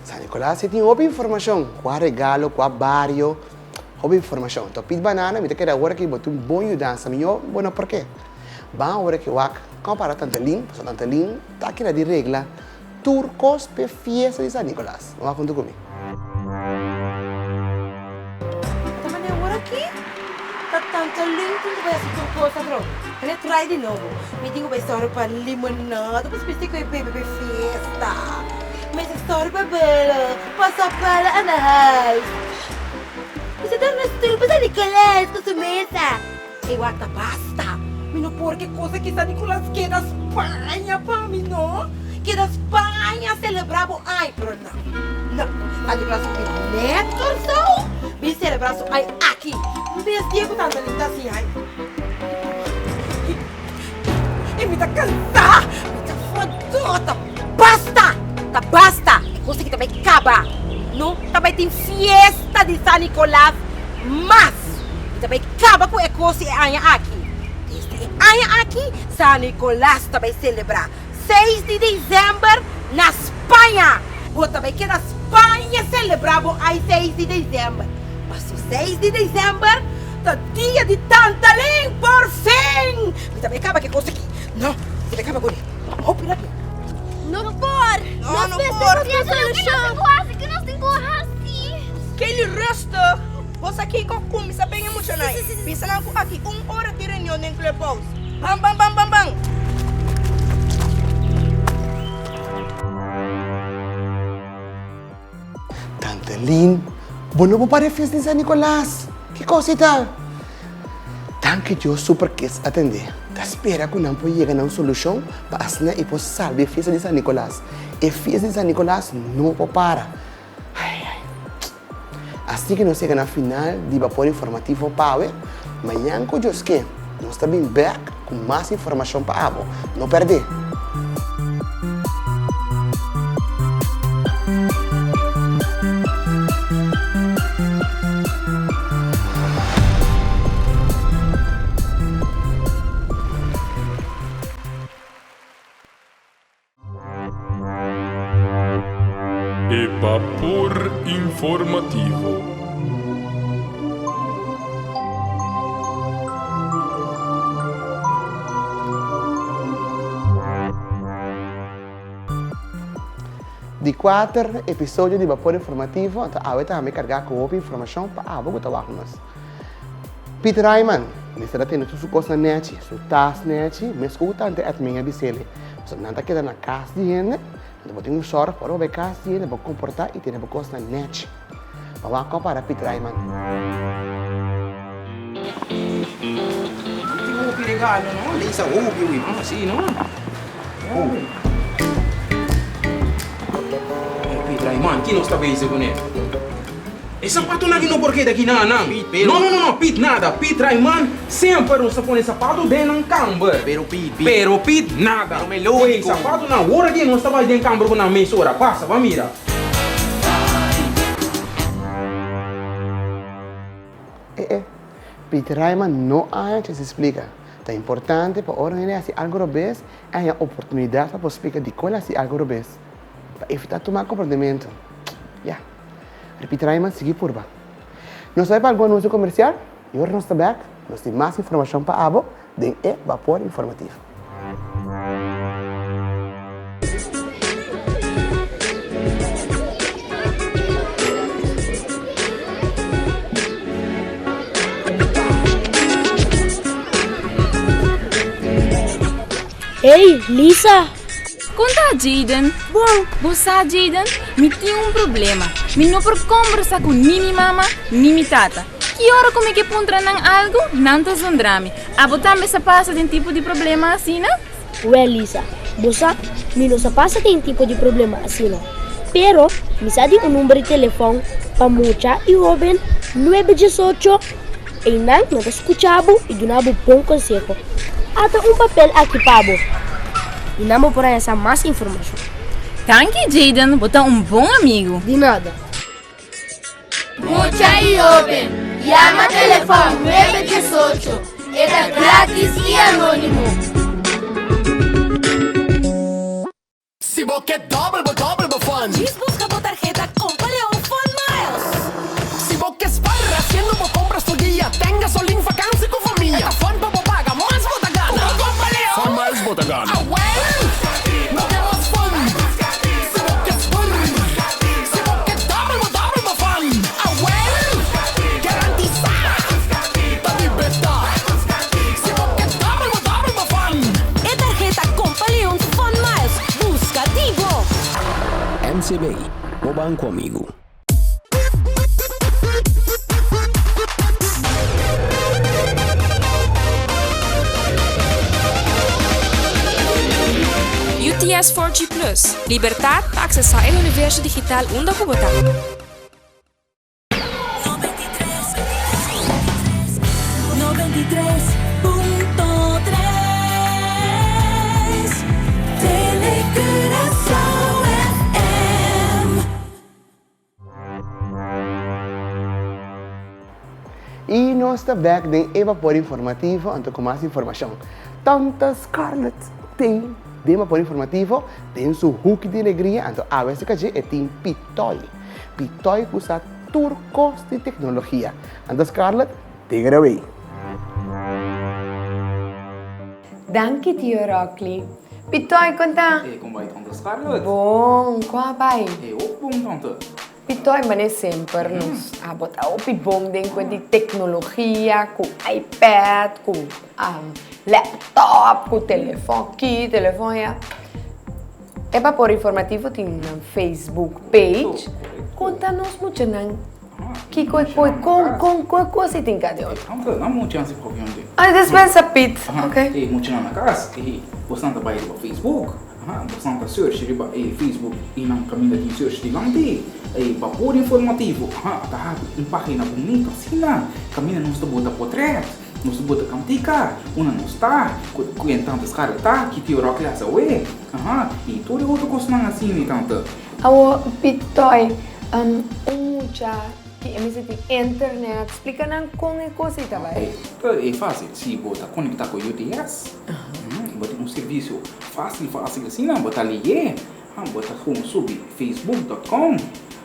San Nicolas si tin hopi informashon, kua regalo, kua bario, hopi informashon. Anto Pit Banana mi ta kere awor aki bo tin un bon yudansa, mihó bo no por ke. Ban awor aki wak kon para Tante Lin, pasobra Tante Lin ta keda di regla tur kos p'e fiesta di San Nicolas. Bo wak huntu ku mi. Ta manera awor aki ta Tante Lin tin ku bai hasi tur kos atrobe. Manera trai di nobo. Mi tin ku bai sòru pa limonada pa bisti ku e bebe p'e fiesta. Mester sòru pa bolo, pasa palo on the house. Mester dor na stoel pa San Nicolas ku su mesa. Ey wak ta basta! Mi no por ke cosa ki San Nicolas keda Spaña pa mi no! Keda Spaña celebra bo ay! Pero no, no! San Nicolas a bin net Corsou bin celebra su ay aki! Mes dia cu tanta linda asi ay! Ey mi ta cansa! Mi ta fodó! Ta basta! Ta basta! E cosa aki ta bay caba! No ta bay tin fiesta di San Nicolas mas! Mi ta bay caba cu e cos e aña aki. Desde e aña aki San Nicolas ta bay celebra seis di december na Spaña. Bo ta bay keda Spaña celebra bo ay seis di december. Paso seis di december ta dia di Tantalin por fin! Mi ta bay caba cu e cos aki. No, mi ta bay caba cu ne. Hopi rabia. No por! No, Nos no mester por. busca solucion. Ki nos tin cu haci? Kelly rustig! Bo sa kiko? Kuminsá ben e muchanan. Bisa nan ku aki un ora tin reunion den clubhouse. Ban ban ban ban ban! Tante Lin, bo no por para e fiesta di San Nicolas. Ki kos e ta? Danki Dios Super Kids a tende. Ta spera ku nan por yega na un solushon pa asina e por salba e fiesta di San Nicolas. E fiesta di San Nicolas no por para. Ai ai. Así ku nos yega na final di Bapor Informativo pawe. Mañan ku Dios ke, nos ta bin bèk ku mas informashon pa abo. No pèrdè! E Bapor Informativo. Di kuater episodio di Bapor Informativo, anto awe ta hami kargá ku hopi informashon pa abo ku ta wak nos. Piet Rijman mester a tene tur su kosnan nèchi, su tas nèchi, meskos ku tante Edming a bis'é. Pasobra nan ta keda na kas di hende, anto bo tin un sòrg pa ora bo bai kas di hende bo komportá i tene bo kosnan nèchi. Pa wak kòp para Piet Rijman. Nan tin hopi regalo no, Lisa hopi wi mama si no. Piet Rijman, ki nos ta bezig kuné? E sapatonan aki no por keda aki na nan. No no no no Piet nada Piet Raiman semper nos ta pone sapato den nan kamber. Pero Piet Piet. Pero Piet nada. Pero me lógico. Oye sapatonan ora di nos ta bai den kamber ku nan mesora pasa ba mira. Eh eh Piet Raiman no a haña chance di splika. Ta importante pa ora un hende hasi algo robes e haña oportunidat pa por splika dikon el hasi algo robes. Pa evitá tur mal komprondementu. Ya. Repite Rayman sigui purba. Nos ta bai pa algun anuncio comercial y ora nos ta bek nos tin mas informacion pa abo den e Bapor Informativo. Hey, Lisa! Kon ta, Jayden? Bon! Bo sa, Jayden, mi tin un problema. Mi no por kombersa ku ni mi mama ni mi tata. Ki ora ku mi ke puntra nan algu, nan ta zundra mi. Abo tambe sa pasa den tipo di problema asina? Wèl, Lisa, bo sa, mi no sa pasa den tipo di problema asina. Pero, mi sa di un number di telefòn pa mucha i hóben, nuebe diesocho. Einan nan ta skucha bo i duna bo bon konseho. Ata un papel aki pa bo. I nan bo por haña sa mas informashon. Danki Jayden, bo ta un bon amigu. Di nada. Mucha i hoben, yama telefòn 918. E ta gratis i anónimo. Si bo ke dòbel bo dòbel bo fun. Djis buska bo tarheta. Bo Banko Amigu. UTS 4G Plus, Libertat pa aksesá e universo digital unda ku bo ta. Y nos ta bek den e Vapor Informativo anto cu mas informacion. Tanta Scarlett tin den Vapor Informativo den su hoeki di alegria anto awe si caché e tin Pitoy. Pitoy cu sa tur cos di tecnologia. Anto Scarlett, take it away! Danki tio Rockly. Pitoy con ta? E con bai tante Scarlett? Bon, con a bai? E hopi bon tante. Pitoy mane semper nos a bota hopi bon den cu di tecnologia, cu iPad, cu laptop, cu telefon aki, telefon aya. E Bapor Informativo tin nan Facebook page. Conta nos muchanan Kiko e koi kon kon koi kos i tin ka di otro. Tante, nan mucha ansi propio hende. Ay despensa Piet, ok. E mucha nan na kas e bosan ta bai riba Facebook, aha, bosan ta search riba e Facebook i nan kaminda tin search dilanti e Bapor Informativo, aha, ta habri un pagina bunito asina kaminda nos ta bota potret, nos ta bota kantika, unda nos ta, ku ken tante Scarlett ta, ki tio Rocky hasi awe, aha, i tur e otro kosnan asina tante. Awor Pitoy, un mucha ki e mester tin internet, splika nan kon e kos ei ta bai. E fácil, si bo ta konekta ku UTS, bo tin un servisio fácil fácil asina, bo ta li'é, bo ta gewoon subi facebook dot com,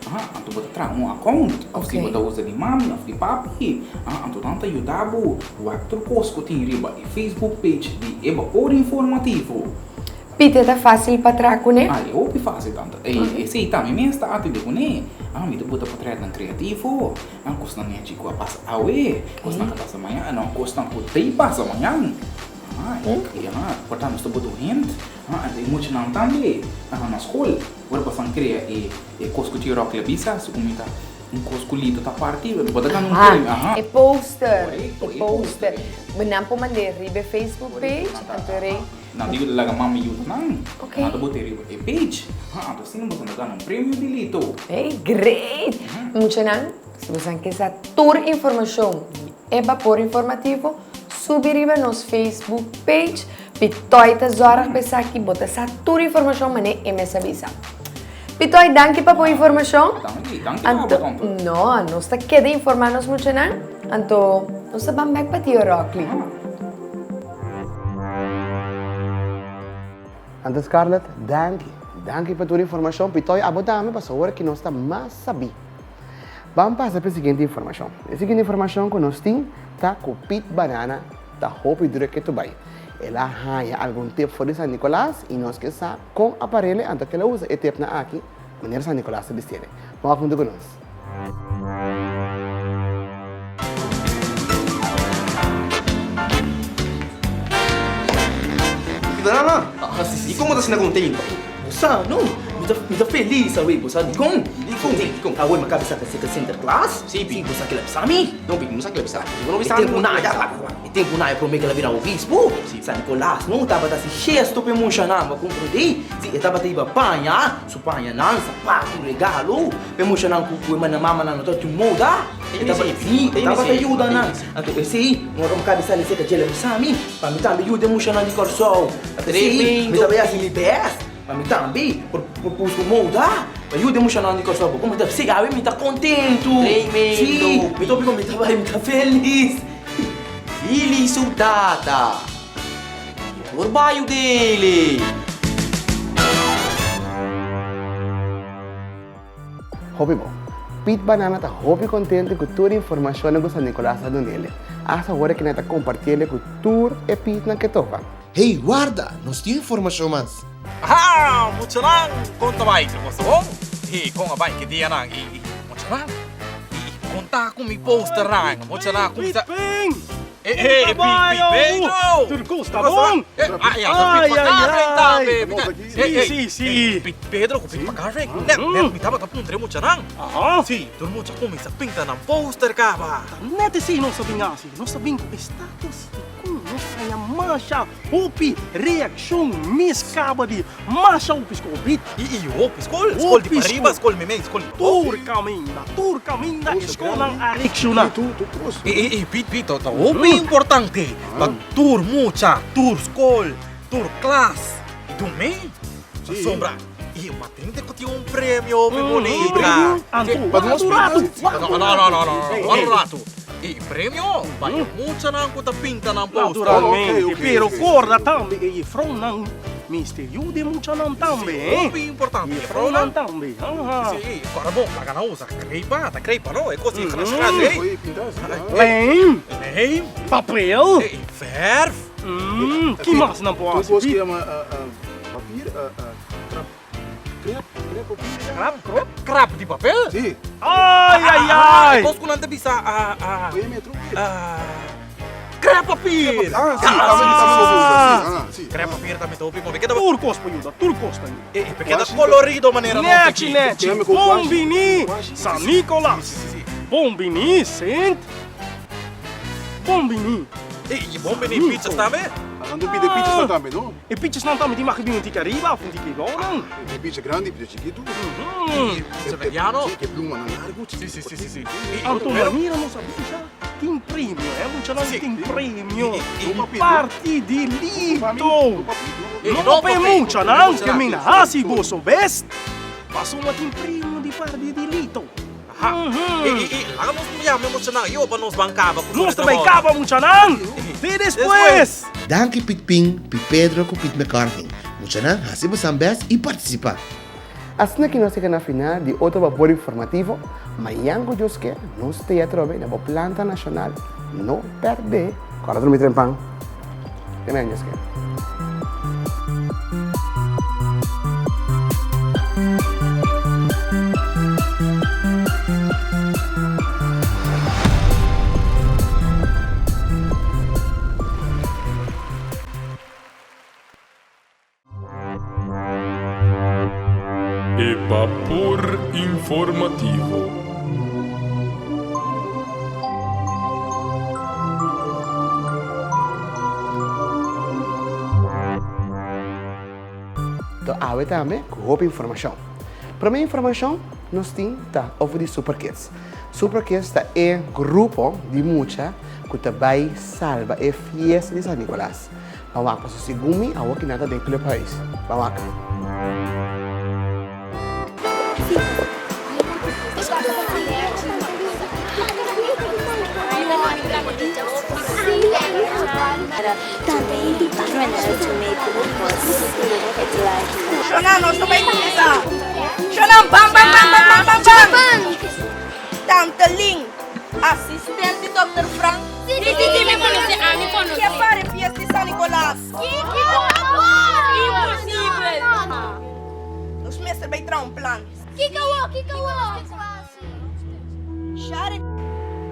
anto bo ta traha un account, òf si bo ta usa di mami òf di papi, anto nan ta yuda bo wak tur kos ku tin riba e facebook page di e Bapor Informativo. Pite ta fácil pa traha kuné? Ah, e hopi fácil tanta. E esei tambe mes ta atende kuné. Ah, mi ta buta potretnan kreativo. Ah, kosnan nechi ku a pasa awe, kosnan ku a pasa mañan, no, kosnan ku t'ei pasa mañan. Ah, e ah, por ta nos ta buta un hint. Ah, anto e muchanan tambe, ah, na skol, ora pasan krea e e kos ku Tio Rocky a bisa, su ku mi ta un kos ku Lito ta parti, bo ta gana un premio, aha. E poster, e poster. Nan por mand'é riba e Facebook page, anto e rei. Nan dibi laga mami yuda nan. Nan ta bota riba e page. Ha, anto asina boso ta gana un premio di Lito. Hey, great! Muchanan, si boso ke sa tur informashon di e Bapor Informativo, subi riba nos Facebook page Pitoy ta zorg pa esaki bo ta sa tur informashon manera e mes a bisa. Pitoy, danki pa bo informashon. Danki, danki pa bo tanto. No, nos ta keda informa nos muchanan, anto nos ta ban bek pa Tio Rockly. Tante Scarlett, danki. Danki pa tur informashon. Pitoy, abo tambe, pasobra ora ki nos ta mas sabí. Ban pasa pa e siguiente informashon. E siguiente informashon ku nos tin ta ku Pit Banana ta hopi druk ke tu bai. El a haña algun tip for di San Nicolas i nos ke sa kon aparele anto ke el a usa e tipnan aki manera San Nicolas ta bistiele. Wak huntu ku nos. Banana, i komo ta asina kontento? Bo sa no, mi ta mi ta felis awe, bo sa dikon? Dikon? Dikon? Awe mi a kaba di saka seka Sinterklaas. Si, pi. Bo sa kila bisa mi? No, pi, mi no sa kila bisa. Bo no bisa mi. E tempu na, ya, e tempu na e prome kila bira obispo. Si. San Nicolas no tabata hasi gesto pa e mushanan, bo a komprendé? Si, e tabata hiba paña. Su pañanan, sapato, regalo pa e muchanan ku ku e mamanan no ta tin moda. E tabata sí, e tabata yuda nan. Anto esei no a kabi sali serka dje la bisa mi, pa mi tambe yuda e muchanan di Kòrsou. Anto esei mi tabata hasi mi bèst pa mi tambe por por buska un moda pa yuda e muchanan di Kòrsou. Bo komo ta p'esei awe mi ta kontentu. Sí, mi ta opi mi ta bai mi ta felis. Lili su tata. Por bayu dele. Hopi bon. Piet Banana ta hopi contento cu tur e informacionnan cu San Nicolas a dunele. Hasta ora cu nan ta compartiele cu tur e Pietnan ke topa. Hey, warda! Nos tin informashon mas! Aha! Muchanan, kon ta bai? Tur kos ta bon? I kon a bai ki dianan? I muchanan, i kon ta ku mi posternan? Muchanan, kuminsa. Eh, eh, Pedro! Tur kos ta bon! Ai, ai, ai! Si, si, si! Pedro, ku Pit Pakarvik, net, net, mi tabata puntra e muchanan. Si, tur mucha kuminsá pinta nan poster kaba. Net esei nos ta bin hasi. Nos ta bin ku e status di kon nos ta haña masha hopi reakshon mes kaba di masha hopi skol, Pit. I hopi skol, skol di pariba, skol meimei, skol di abou. Tur kaminda, tur kaminda e skolnan a reakshoná. I Pit, Pit, ta hopi importante pa tur mucha, tur skol, tur klas dumí pasobra e matrinta ku tin un premio hopi bunita. Anto, wak un ratu, wak un ratu. No, no, no, no, wak un ratu. E premio pa e muchanan ku ta pinta nan poster. Naturalmente, pero korda tambe e jefrounan mester yuda e muchanan tambe, Sí, eh. hopi importante. Jefrounan tambe, aha. Sí, kòrda bon, laga nan usa krepa, ta krepa no, e kos di gras gras ei. Lijm. Lijm. Papel. E verf. Ki mas nan por hasi? Tur kos ku yama papir, krap. Krep, krep papir. Krap, krop? Krap di papel? Sí. Ai, ai, ai! E kos ku nan ta bisa krep papir! Ah, sí, tambe mi tambe lo usa, sí, ah, sí. Krep papir tambe ta hopi bon. Tur kos por yuda, tur kos ta yuda. E e keda kolorido manera nos Nechi, aki. nechi, bon bini San Nicolas. Bon bini Sint. Bon bini. E bon bini pichas tambe? Nan ta pidi pichas nan tambe, no? E pichas nan tambe tin mag di bin un tiki ariba of un tiki abou nan. E picha grandi, picha chikitu. Picha mediano. Si, ke pluma nan largu. Si, si, si, si, si. Anto manera nos a bisa tin premio, eh muchanan tin premio. Parti di Lito. No pa e muchanan ke min hasi boso best, pasobra tin premio di parti di Lito. Aha. E, e, e, laga nos yama e muchanan yo pa nos ban kaba ku Nos ta bai kaba muchanan! Te despues! Danki Piet Pin, Piet Pedro ku Piet McCarthy. Muchanan hasi bosan best i partisipá! Asina ki nos yega na final di otro Babor Informativo, mañan ku Dios ke, nos ta ya atrobe na bo planta nashonal. No pèrdè! Kòrda drumi trempan. Te mañan Dios ke. E Bapor Informativo. To awe tambe ku hopi informashon. Prome informashon nos tin ta over di Super Kids. Super Kids ta e grupo di mucha ku ta bai salba e fiesta di San Nicolas. Ban wak pasobra segun mi awor kinan ta den clubhuis. Ban wak. Shona, nos ta bai kuminsá. Shona, bam, bam, bam, bam, bam, bam, bam. Tante Lin, asistente di Dòkter Frank. Si, si, si, mi konosé, ami konosé. Ke para e fiesta di San Nicolas? Kiko? Imposibel! Nos mester bai traha un plan. Kiko wo, kiko wo? Shari,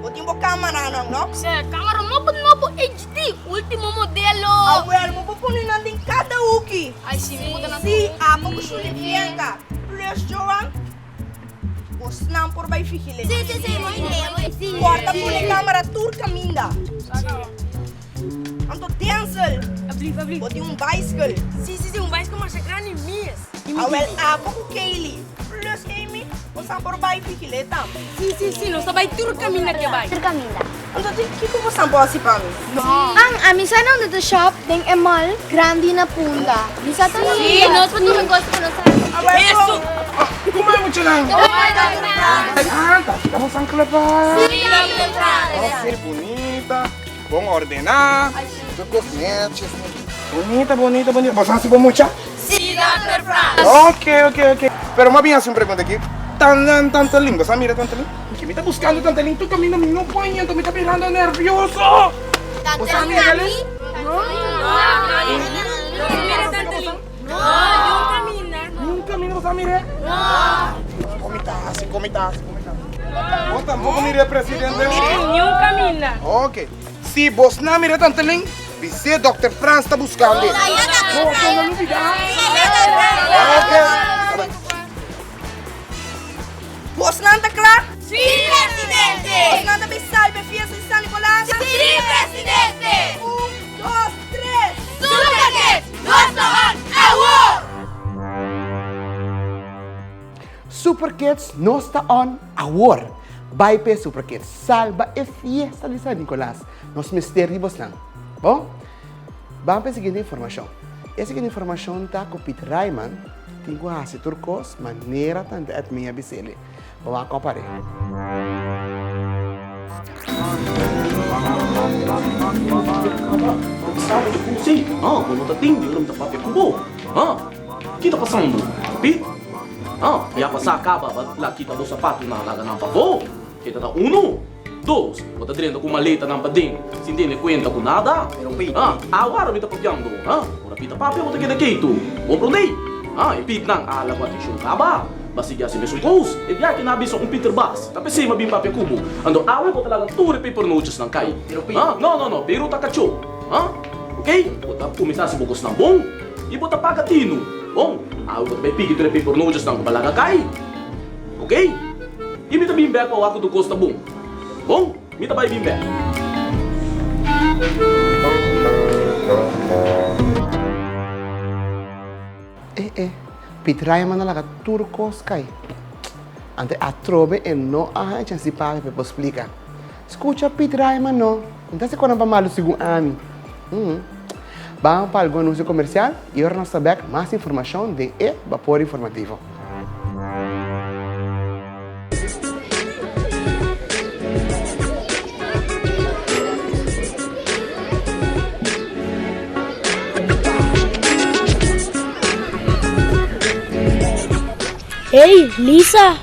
bo tin bo kamaranan, no? Sè, kamara nobo nobo HD, ultimo modelo. Awel, bo por pone nan den kada huki. Ai si, mi por nan. Si, abo ku Shuli Bianca plus Joan, bosnan por bai vigil'é. Si, si, si, bo idea, bo idea. Kòrta pone kamara tur kaminda. Anto Denzel, bo tin un baiskel. Si, si, si, un baiskel masha grandi mes. Awel, abo ku Kaylee plus Amy, bosan por bai vigil'é tambe. Si, si, si, nos ta bai tur kaminda ke bai. Tur kaminda. Anto di kiko bosan por hasi pa mi? Ang, ami sa nan ta shop den e mall grandi na Punda. Mi sa ta nan. Si, nos por tuma kos ku nos hasi. Awel, Hesu! Kuma e muchanan? Ah, ta bosan kla pa? Si, Dòkter Frans. Oh, bunita. Bon ordená. Tur kos nètjes. Bunita, bunita, bunita. Boso hasi bo mucha? Sí, Dòkter Frans. Ok, ok, ok. Pero mi a bin hasi un pregunta aki. Tan nan Tante Lin, boso a mira Tante Lin? Ke mi ta buskando Tante Lin tur kaminda mi no por haña, anto mi ta birando nervioso. Boso a mira Lin? No, no a mira Tante Lin. No, niun kaminda. Niun kaminda boso a mir'é? No. Kon mi ta hasi, kon mi ta hasi, kon mi ta hasi? Bo tampoco mir'é, presidente? Niun kaminda. Ok. Si bos na mira Tantelin, bis'é Dòkter Frans ta buskand'é. Boso no lubidá. Oke. Bosnan ta kla? Sí, presidente! Bosnan ta bay salba e fiesta di San Nicolas? Sí, presidente! Un, dos, tres! Super Kids, nos ta on awor! Super Kids, nos ta on awor! Bai p'e Super Kids, salba e fiesta di San Nicolas! Nos mester di bosnan. Bon? Ban p'e siguiente informashon. E siguiente informashon ta ku Piet Rayman tin ku hasi tur kos manera tante Edmee a bis'el. Bo wak kòp ar'e. Sabi di ku si, ha, bo no ta tindi ora mi ta papia ku bo, ha? Ki ta pasando, Piet? Ha, ya pasá kaba ba la kita bo sapatunan laga nan pafó. E ta ta unu, dos, bo ta drenta ku maletanan paden sin tene kuenta ku nada. Ha, awor mi ta papiando, ha, ora Pita papia bo ta keda keitu. Bo prondei? Ha, e Pitnan a hala ku atenshon kaba. Ba sigui hasi mesun kos. E biaha na bisa un Peter Bas, ta p'esei m'a bin papia ku bo. Anto awe bo ta laga tur e pepernootjesnan kai. Ha, no, no, no, Peru ta kachó. Ha, okey, bo ta kuminsá hasi bo kosnan bon i bo ta paga tinu. Bon, awe bo ta bai piki tur e pepernootjesnan ku bo a laga kai. Okey. I mi ta bin bek pa wak ku tur kos ta bon. Bon, mi ta bai bin bek. Eh eh, Piet Rayman a laga tur kos kai. Ante atrobe e no a haña chans di papia pa e por splika. Skucha Piet Rayman no, no ta hasi konan pa malu segun ami. Uhm. Ban pa algun anunsio komersial i ora nos ta bek mas informashon den e Bapor Informativo. Hey, Lisa!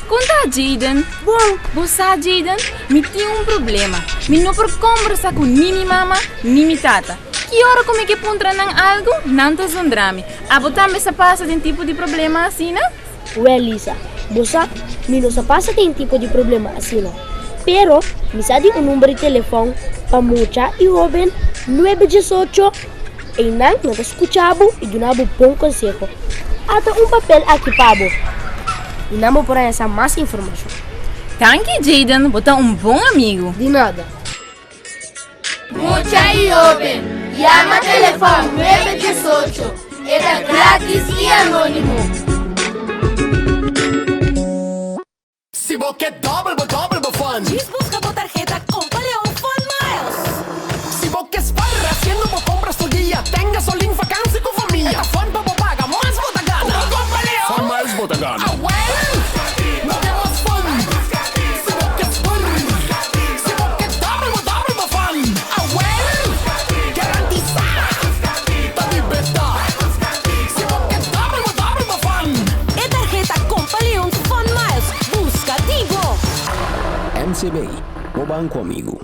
Kon ta, Jayden? Bon! Bo sa, Jayden, mi tin un problema. Mi no por kombersa ku ni mi mama ni mi tata. Ki ora ku mi ke puntra nan algu, nan ta zundra mi. Abo tambe sa pasa den tipo di problema asina? Wèl, Lisa, bo sa, mi no sa pasa den tipo di problema asina. Pero, mi sa di un number di telefòn pa mucha i hóben, nuebe diesocho, einan nan ta skucha bo i duna bo bon konseho. Ata un papel aki pa bo, i nan bo por haña sa mas informashon. Danki, Jayden, bo ta un bon amigu. Di nada. Mucha y hoben, yama telefon 918. E ta gratis y anonimo. Si bo ke dòbel bo dòbel bo fun. Djis buska bo tarheta Kompa Leon Fun Miles. Si bo ke spar hasiendo bo kompras tur dia, ten gasolin, vakansi ku famia. E ta fun pa bo paga, mas bo ta gana. Ku bo Kompa Leon Fun Miles bo ta gana. Awel! No ke mas fun. Si bo ke spar. Si bo ke dòbel bo dòbel bo fun. Awel! Garantisá! Ta di beta. Si bo ke dòbel bo dòbel bo fun. E tarheta Kompa Leon Fun Miles buska di bo! MCB, bo banko amigu.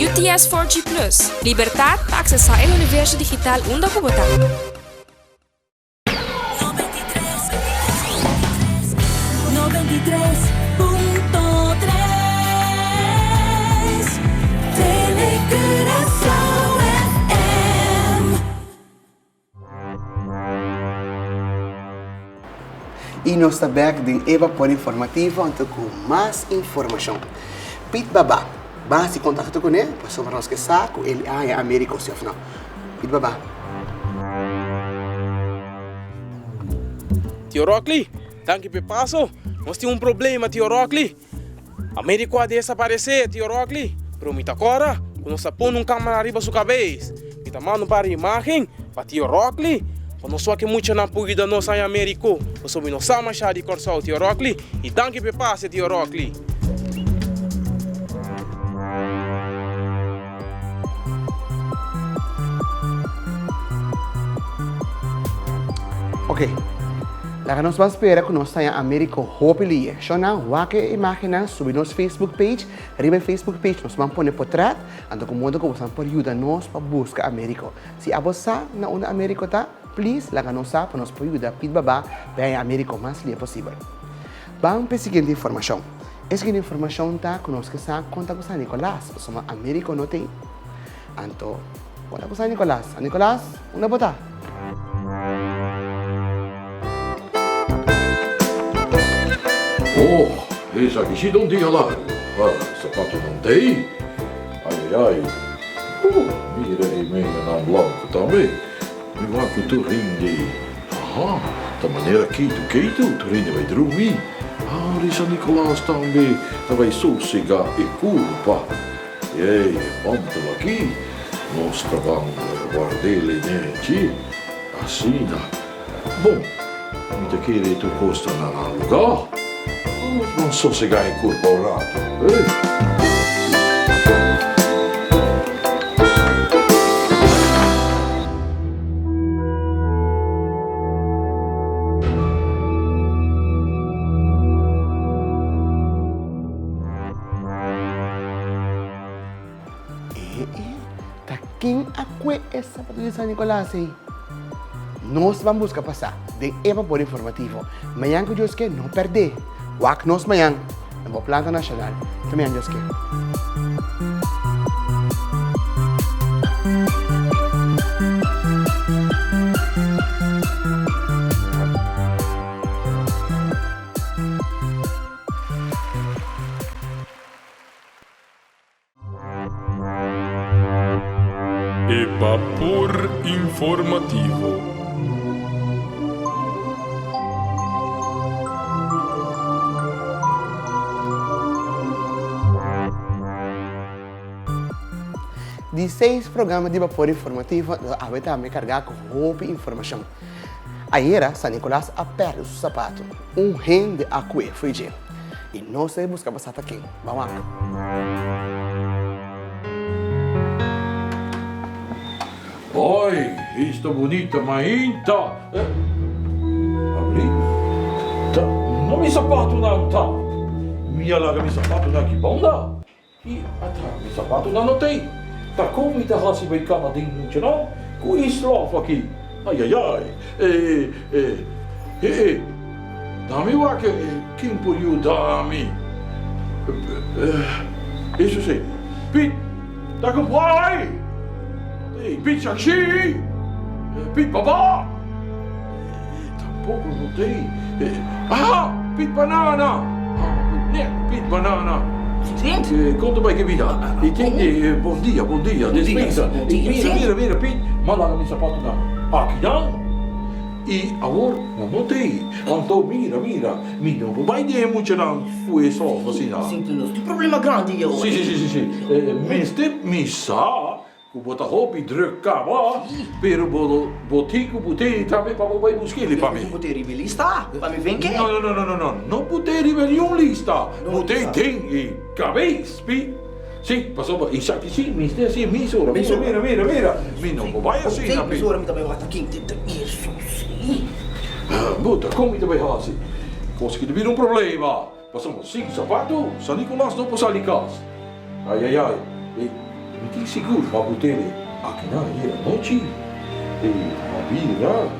UTS 4G Plus, Libertad pa aksesá e universo digital unda ku bo ta. Y nos ta bek den e Vapor Informativo anto cu mas informacion. Piet Baba, ban haci contacto cu ne pasobra nos ke sa cu el a haña Americo si of no. Piet Baba. Tio Rockley, danki p'e paso. Nos tin un problema, Tio Rockley. Americo a desaparecé, Tio Rockley, pero mi ta cora cu nos ta pone un camera riba su cabes. Mi ta manda un par di imagen pa Tio Rockley pa nos wak e muchanan por yuda nos haña Americo, pasobra mi no sa masha di Corsou, Tio Rockley, y danki p'e pase, Tio Rockley. Ok, laga nos ban spera ku nos haña Americo hopi liye. Shona, wak e imagennan, subi nos Facebook page. Riba e Facebook page nos ban pone potret, anto ku modo ku bosan por yuda nos pa buska Americo. Si abo sa na unda Americo ta, please laga nos sa pa nos por yuda Piet Baba pa e haña Américo mas lia posibel. Ban pa e siguiente informashon. E siguiente informashon ta ku nos ke sa kon ta ku San Nicolas, pasobra Américo no t'ei. Anto, kon ta ku San Nicolas? San Nicolas, unda bo ta? Oh, esaki si ta un dia largu. Ah, sapatonan t'ei. Ai, ai, ai. Uh, mira e meñanan blanku tambe. Mi wak ku tur hende. Aha, ta manera keitu keitu tur hende bai drumi. Ah, ri San Nicolas tambe ta bai sosega e kurpa. Ei, e mantel aki nos ta ban ward'el nechi. Asina. Bon, mi ta kere tur kos ta na nan lugá. Nos ban sosegá e kurpa un ratu, eh. E e, ta ken a kue e sapatu di San Nicolas ei? Nos ban buska pa sa den e Vapor Informativo. Mañan ku Dios ke, no pèrdé. Wak nos mañan na bo Planta Nashonal. Te mañan Dios ke. E Bapor Informativo. Di seis programa di Bapor Informativo nos awe tambe kargá ku hopi informashon. Ayera San Nicolas a pèrdè su sapato, un hende a kue fo'i dje i nos ta buska pa sa ta ken. Ban wak. Oi, esta bunita mainta. Abri. Ta, no mi sapatonan ta. Mi a laga mi sapatonan aki banda. I ata mi sapatonan no t'ei. Ta kon mi ta hasi bai kama den muchanan ku e slof aki? Ayayay! E, e, e, e, dami wak ken por yuda mi. Eso si, Piet ta ku bai! Piet Shakshi! Piet Baba! Tampoco no t'ei. Aha! Piet Banana! Net Piet Banana! Kon ta bai ke bida? Bon dia, bon dia. Despensa. Mira, mira, mira, Piet. M'a laga mi sapatonan akinan. I awor nan no t'ei. Anto mira, mira, mi no por bai den e muchanan ku e sòf asina. Tin problema grandi awor. Si, si, si, si, si. Mester mi sa Ku bo ta hopi druk kaba, pero bo bo tin ku put'é tambe pa bo bai busk'é pa mi. Ku put'é riba e lista pa mi venke? No, no, no, no, no, no, no put'é riba niun lista, put'é den e kabes, pi. Si, pasobra esaki si mester hasié mesora, mira, mira, mira, mira, mi no por bai asina, pi. Mesora mi ta bai wak ta kin tin ta eso si. Buta, kon mi ta bai hasi? Kos ki ta bira un problema. Pasobra sin sapatu, San Nicolas no por sali kas. Ai ai ai, e mi tin sigur ma bo tene akinan ayer anochi. E a bira,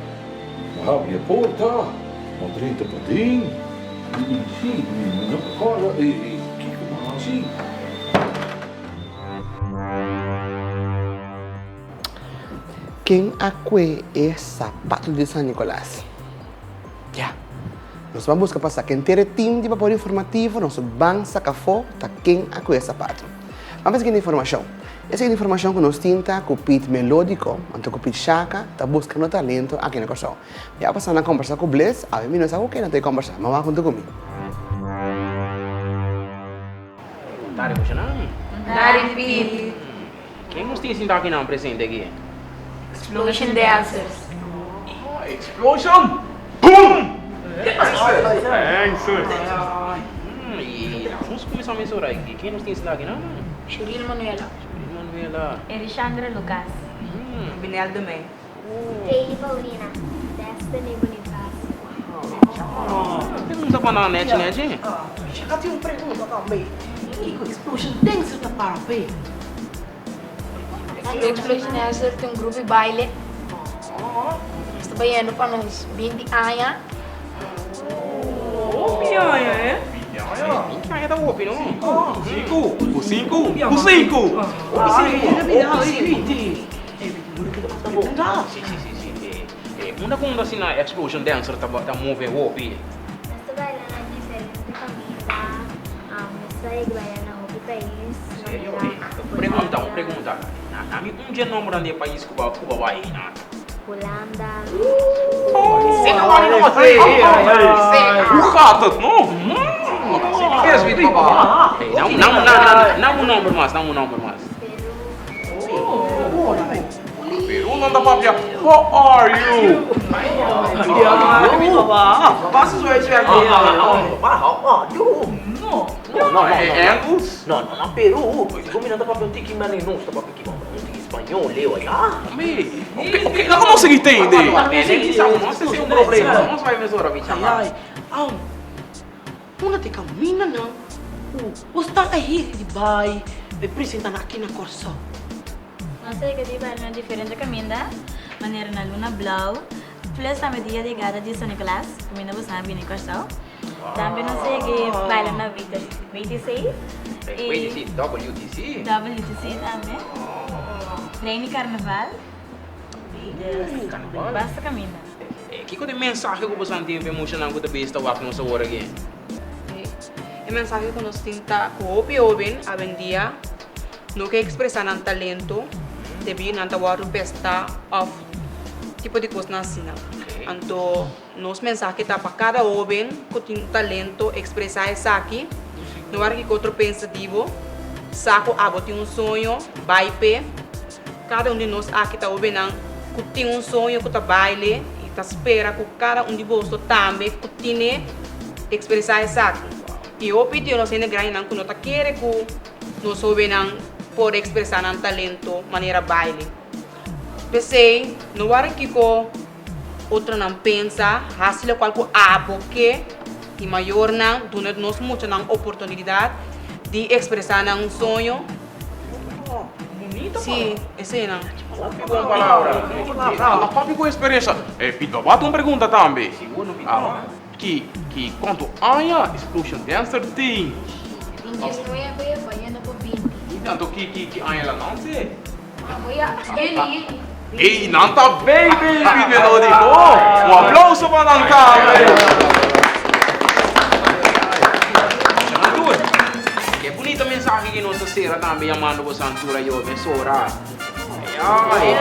a habri e porta, ma drenta paden, i si, mi no ta kòrda e kiko mi a hasi. Ken a kue e sapatu di San Nicolas? Ya. Nos ban buska pa sa ken tere tim di Vapor Informativo, nos ban saka afó ta ken a kue e sapatu. Ban pa e siguiente informashon. E siguiente informashon ku nos tin ta ku Piet Melódiko anto ku Piet Shaka ta buskando talento aki na Kòrsou. Mi a pasa na kombersá ku Bless, awe mi no sa ku ken nan ta e kombersá, ma wak huntu ku mi. Tari muchanan. Tari Piet. Ken nos tin sinta akinan presente aki? Explosion Dancers. Oh, Explosion! Boom! Dancers! Y nos cuminsa mesora aki. Ken nos tin sinta akinan? Shuril Manuela. Shuril Manuela. Elishandra Lucas. Binel Dumey. Kaylee Paulina. Destiny Bonifacio. Pregunta pa nan nechi nechi. Shaka tin un pregunta tambe. Kiko Explosion Dancer ta para p'e? Explosion Dancer ta un grupo di baile. ta bayendo pa nos 20 aña. Hopi aña, eh? 20 aña ta hopi, no? Sinku, ku sinku, ku sinku! Hopi sinku, hopi sinku. Si, si, si, si. Unda ku unda asina Explosion Dancer ta move hopi? Nos ta baila na diferente kaminda. Nos ta yega baila na hopi pais. Serio? Un pregunta, un pregunta. Na mi un dje nombernan di e pais ku bo bai na? Hulanda. Hoe gaat het no? Nan un nomber mas, nan un nomber mas. Peru nan ta papia, how are you? No, Engels? No, no, na Peru. Segun mi nan ta papia un tiki manera nos ta papia kiba, un tiki spañol leu ayá. Ok, ok, laga nos sigui tende. No sé si un problema, nos bai mesora bicha. Ay, ay, Unda ta e kamindanan ku bo stan a hiri di bai pa e presentá nan aki na Kòrsou? Nos a yega di bai na diferente kaminda, manera na Luna Blou, plus tambe dia di yegada di San Nicolas, kaminda bo stan a bini Kòrsou. Tambe nos a yega di baila na WTC. WTC, WTC? WTC tambe. Reini Karnaval. Karnaval. Basta kaminda. Kiko ta e mensahe ku boso tin pa e muchanan ku ta bista wak nos awor aki? E mensahe ku nos tin ta ku hopi hoben awendia no ke ekspresá nan talento debí nan ta wòrdu pestá òf tipo di kosnan asina. Anto nos mensahe ta pa kada hoben ku tin talento ekspresá esaki, no wòrdu kiko otro pensa di bo, sa ku abo tin un soño, bai p'e. Kada un di nos aki ta hobennan ku tin un soño ku ta baile i ta spera ku kada un di boso tambe ku tine ekspresá esaki. I hopi di nos hende grandinan ku no ta kere ku nos hobennan por ekspresá nan talento manera baile. P'esei, no wòrdu kiko otronan pensa, hasi lokual ku abo ke i mayornan duna nos muchanan oportunidat di ekspresá nan soño. Sí, eseinan. Hopi bon palabra. A papi ku experiencia. E Piet Baba ta un pregunta tambe. Ki ki kuantu aña Explosion Dancer tin? Tin 19, bayendo pa 20. Anto ki ki ki aña la nanse? Abo ya, yeni yeni. Ey nan ta baby Piet Melodico. Un aplauso pa nan tambe. Ke bunita mensahe ki nos ta sera tambe yamando bo santura yo mesora. Ay.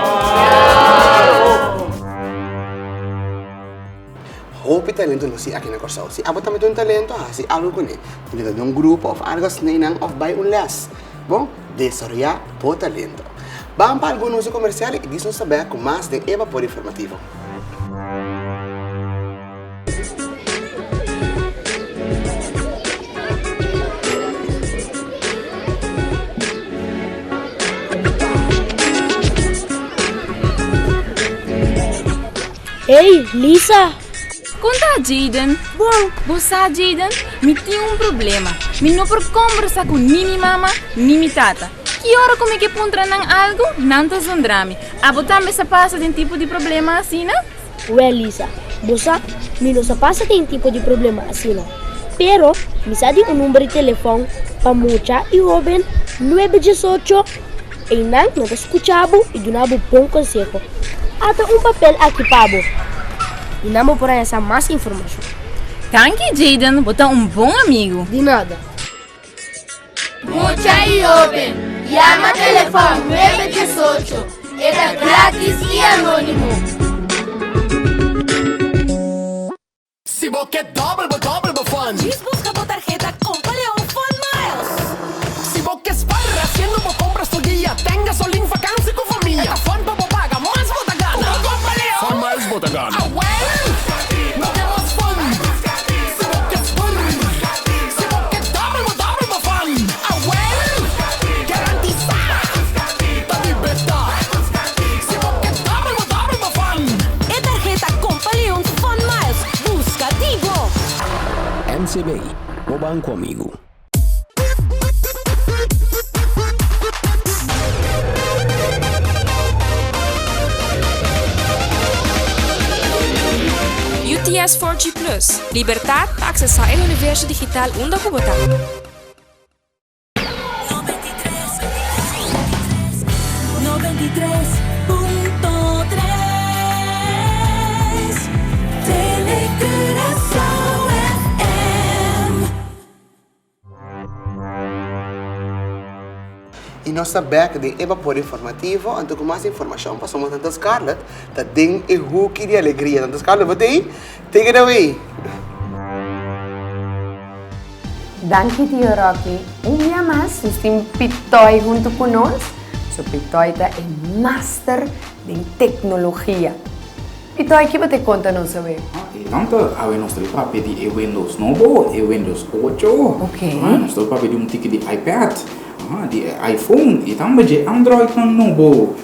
Hopi talento nos tin aki na Kòrsou. Si abo tambe tin un talento, hasi algu kuné. Drenta den un grupo òf algu asina einan òf bai un lès. Bon, desaroyá bo talento. Ban pa algun anuncio komersial i dis nos ta bèk ku mas den e Bapor Informativo. Hey, Lisa! Kon ta, Jayden? Bon, bo sa, Jayden, mi tin un problema. Mi no por kombersa ku ni mi mama ni mi tata. Ki ora ku mi ke puntra nan algu, nan ta zundra mi. Abo tambe sa pasa den tipo di problema asina? Wèl, Lisa, bo sa, mi no sa pasa den tipo di problema asina. Pero, mi sa di un number di telefòn pa mucha i hóben, 918. Einan nan ta skucha bo i duna bo bon konseho. Ata un papel aki pa bo i nan bo por haña sa mas informashon. Danki Jayden, bo ta un bon amigu. Di nada. Mucha i hoben, yama telefòn 918, e ta gratis i anónimo. Si bo ke dòbel bo dòbel bo fun. Djis buska bo tarheta Kompa Leon Fun Miles. Si bo ke spar hasiendo bo kompras tur dia, ten gasolin, vakansi ku famia. E ta fun pa bo paga, mas bo ta gana. Ku Kompa Leon Fun Miles bo ta gana. Awel! No ke mas fun. Si bo ke spar. Si bo ke dòbel bo dòbel bo fun. Awel! Garantisa! Ta di beta. Si bo ke dòbel bo dòbel bo fun. E tarheta Kompa Leon ku Fun Miles, buska di bo! MCB, bo banko amigu. UMTS 4G Plus, libertat pa aksesá e universo digital unda ku bo ta. Y nos ta bek den e Bapor Informativo, anto cu mas informacion pasobra Tanta Scarlett ta den e hoeki di alegria. Tanta Scarlett, bo ta ey? Take it away! Danki Tio Rocky. Un bia mas nos tin Pitoy hunto cu nos. So Pitoy ta e master den tecnologia. Pitoy, ki bo te conta nos awe? E tanta, awe nos ta papia di e Windows nobo, e Windows 8. Ok. Nos ta papia di un tiki di iPad, di e iPhone y tambe dje Androidnan nobo.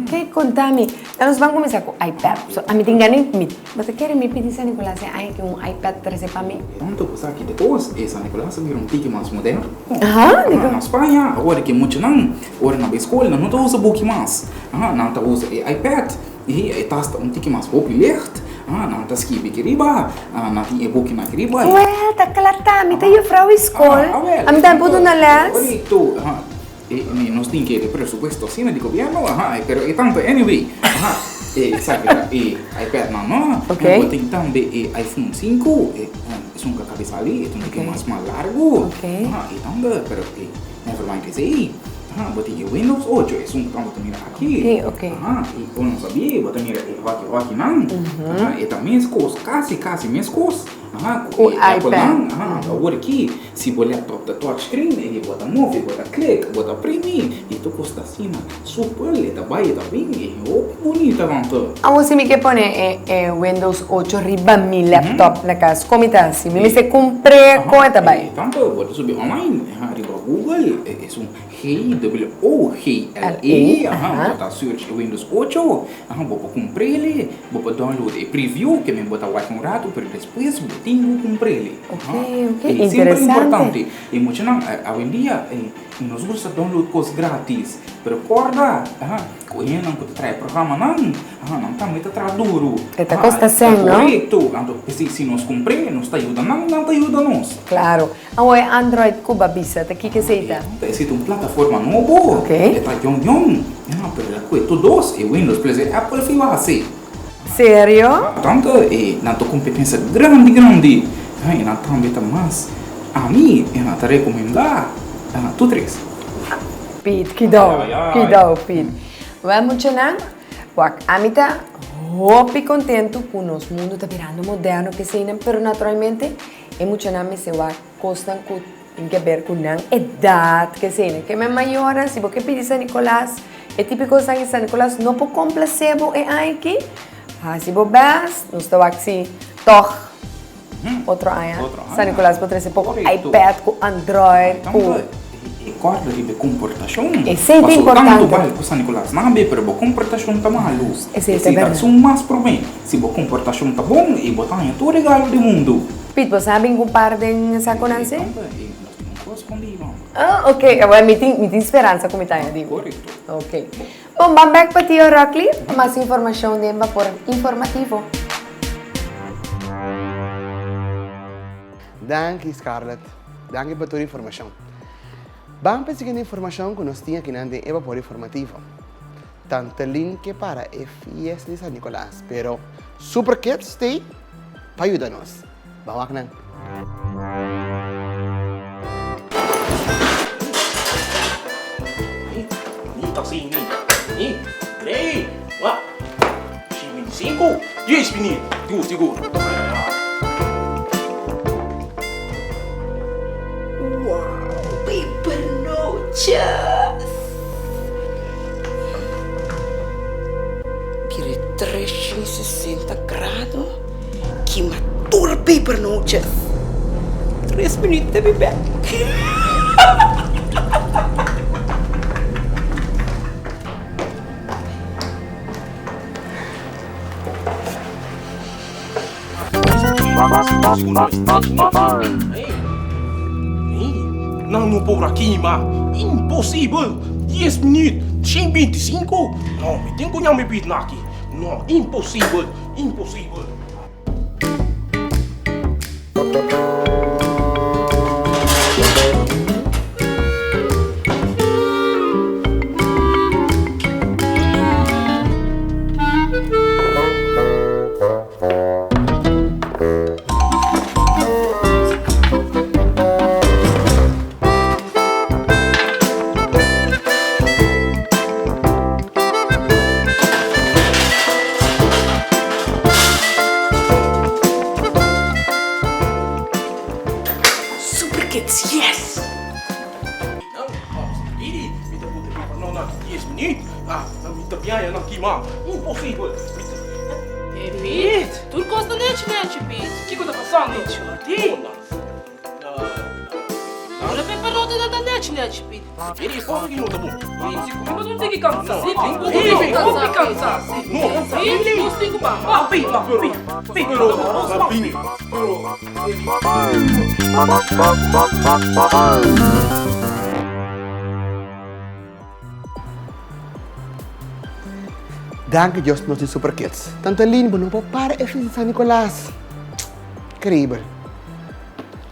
Ok, conta mi. Dan nos ban cuminsa cu iPad. So, ami tin gana di mi. Bo ta kere mi pidi San Nicolas e aña ki un iPad trece pa mi? Tanto cu sa ki te cos, e San Nicolas a bira un tiki mas moderno. Aha, diko? Na Spaña, awor ki muchanan, ora nan bai scol, nan no ta usa buki mas. Aha, nan ta usa e iPad. I e tas ta un tiki mas hopi licht. Aha, nan ta skibi aki riba, nan tin e bukinan aki riba. Wel, ta kla ta, mi ta jufrou di skol, ami tambe por duna les. Korekto, aha. E mi nos tin ke presupuesto asina di gobierno, aha, pero e tanto anyway, aha, e esaki ta e iPadnan no, Ok. bo tin tambe e iPhone 5, e esun ku a kaba di sali, e ta un tiki mas mas largu, Ok. aha, e tambe, pero e never mind esei, aha, bo tin e Windows 8, esun ku tambe ta mira aki, Ok, ok. aha, i bo no sabí, bo ta mira e hoki hokinan, aha, e ta meskos, kasi kasi meskos, aha, ku Ku e Apple iPad. nan, aha, awor aki. Si bo laptop ta touchscreen e bo ta move, bo ta click, bo ta primi y tur cos ta asina super, e ta bay e ta bin e hopi bunita want. Awor si mi ke pone e e Windows ocho riba mi laptop na cas, con mi ta haci? Mi mester cumpr'e con e ta bay? Tanto bo ta subi online riba Google, esun G-O-O-G-L-E, bo ta search e Windows ocho, bo por cumpr'e, bo por download e preview, ke men bo ta wak un rato pero despues bo tin cu cumpr'e. Ok, ok, E semper interesante. importante. E muchanan, awendia nos gusta download kos gratis, pero korda, aha, ku hendenan ku ta traha e programanan, aha, nan tambe ta traha duru. E ta kosta sèn, no? Korekto. Anto, p'esei si nos kumpr'é, nos ta yuda nan, nan ta yuda nos. Klaro. Awor e Android ku bo a bisa, ta kiko esei ta? Esei ta un plataforma nobo. Ok. E ta yòn yòn. Ya, pero el a kue tur dos, e Windows plus e Apple fi base. Serio? Tanto e nan ta competencia grandi grandi e nan tambe ta mas ami e nan ta recomenda tur tres. Piet, kidou, kidou Piet. Wel muchanan, wak ami ta hopi contento cu nos mundo ta birando moderno peseynan pero naturalmente e muchanan mester wak cosnan cu Tin ke ber ku nan edat, kesei. Ke men mayornan, si bo ke pidi San Nicolas, e tipiko san di San Nicolas no por komplase bo e aña aki, hasi bo best, nos ta wak si tòg otro aña San Nicolas por trese poko iPad ku Android ku. E kòrda riba e komportashon. Esei ta importante. Pasobra tantu bal ku San Nicolas nan be, pero bo komportashon ta malu. Esei ta bèrdat. Esei ta esun mas promé. Si bo komportashon ta bon, e bo ta haña tur regalo di mundu. Piet, bo sa bin ku un par den sakonan si? Ah, ok. Awor mi tin, mi tin speransa ku mi ta haña di bo. Ok. Bon, ban bèk pa Tio Rockly pa mas informashon den Bapor Informativo. Danki Scarlett. Danki pa tur informashon. Ban pa e siguiente informashon ku nos tin akinan den e Bapor Informativo. Tantelin ke para e fiesta di San Nicolas, pero Super Kids t'ei pa yuda nos. Ban wak nan. Nita si ni. Ni. Trei. Wa. Si 25. Dies minüt. Sigur, sigur. Wow, pepernootjes. Bira 360 grado, kima tur pepernootjes. Tres minuut ta mi bek. Nan no por a kima. Imposibel! Dies minuut, 125? No, mi tin ku ña mi bit naki. No, imposibel, imposibel. Super Kids, yes! Mi ta puta mi no na 10 minuut. Ah, mi ta biaña na kima. Imposibel. Eh, Piet, tur kos ta nechi nechi, Piet. Kiko ta pasando? Ti. Ora peperota nan ta nechi nechi, Piet. Eri poco ki no ta bon. Piet, mi no tin ki cansa. Si, Piet, hopi cansa. No. Piet, nos tin ku ban. Ban, Piet, ban, Piet. Piet, nos ban, Piet. Danki Dios nos tin Super Kids. Tanta lindo, bo no por para e fiesta di San Nicolas. Increíbel.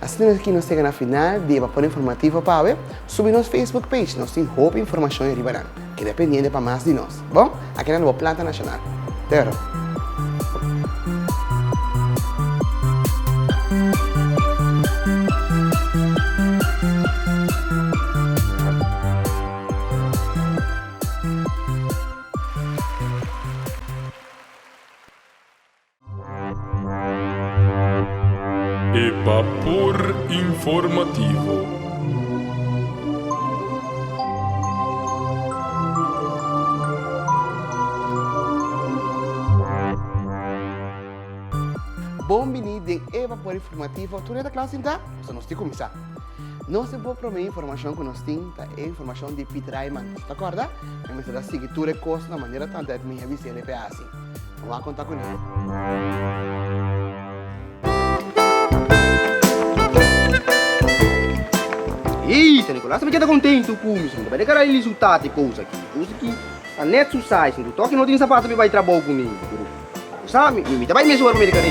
Asina nos aki nos yega na final di e Vapor Informativo pa awe. Subi nos Facebook page, nos tin hopi informacion riba nan. Keda pendiente pa mas di nos. Bon, aki nan bo Planta Nacional. Te oro. E Bapor Informativo. Bon bini den e Vapor Informativo. Tur hende ta kla sinta? Pasobra nos tin kuminsá. Nos e por promé informashon ku nos tin ta e informashon di Piet Rijman. Bo ta kòrda? E mester a sigui tur e kos na manera tanta et mihé bis'é el e pe hasi. Bo a konta kuné. Ey, San Nicolas ta keda contento cu mi, ta bai declara e resultado e cos aki. Cos aki ta net su size, tu toki no tin zapato pa bai trabou cu mi. Pero, bo sa, mi, mi ta bai mes ora pa mi declara.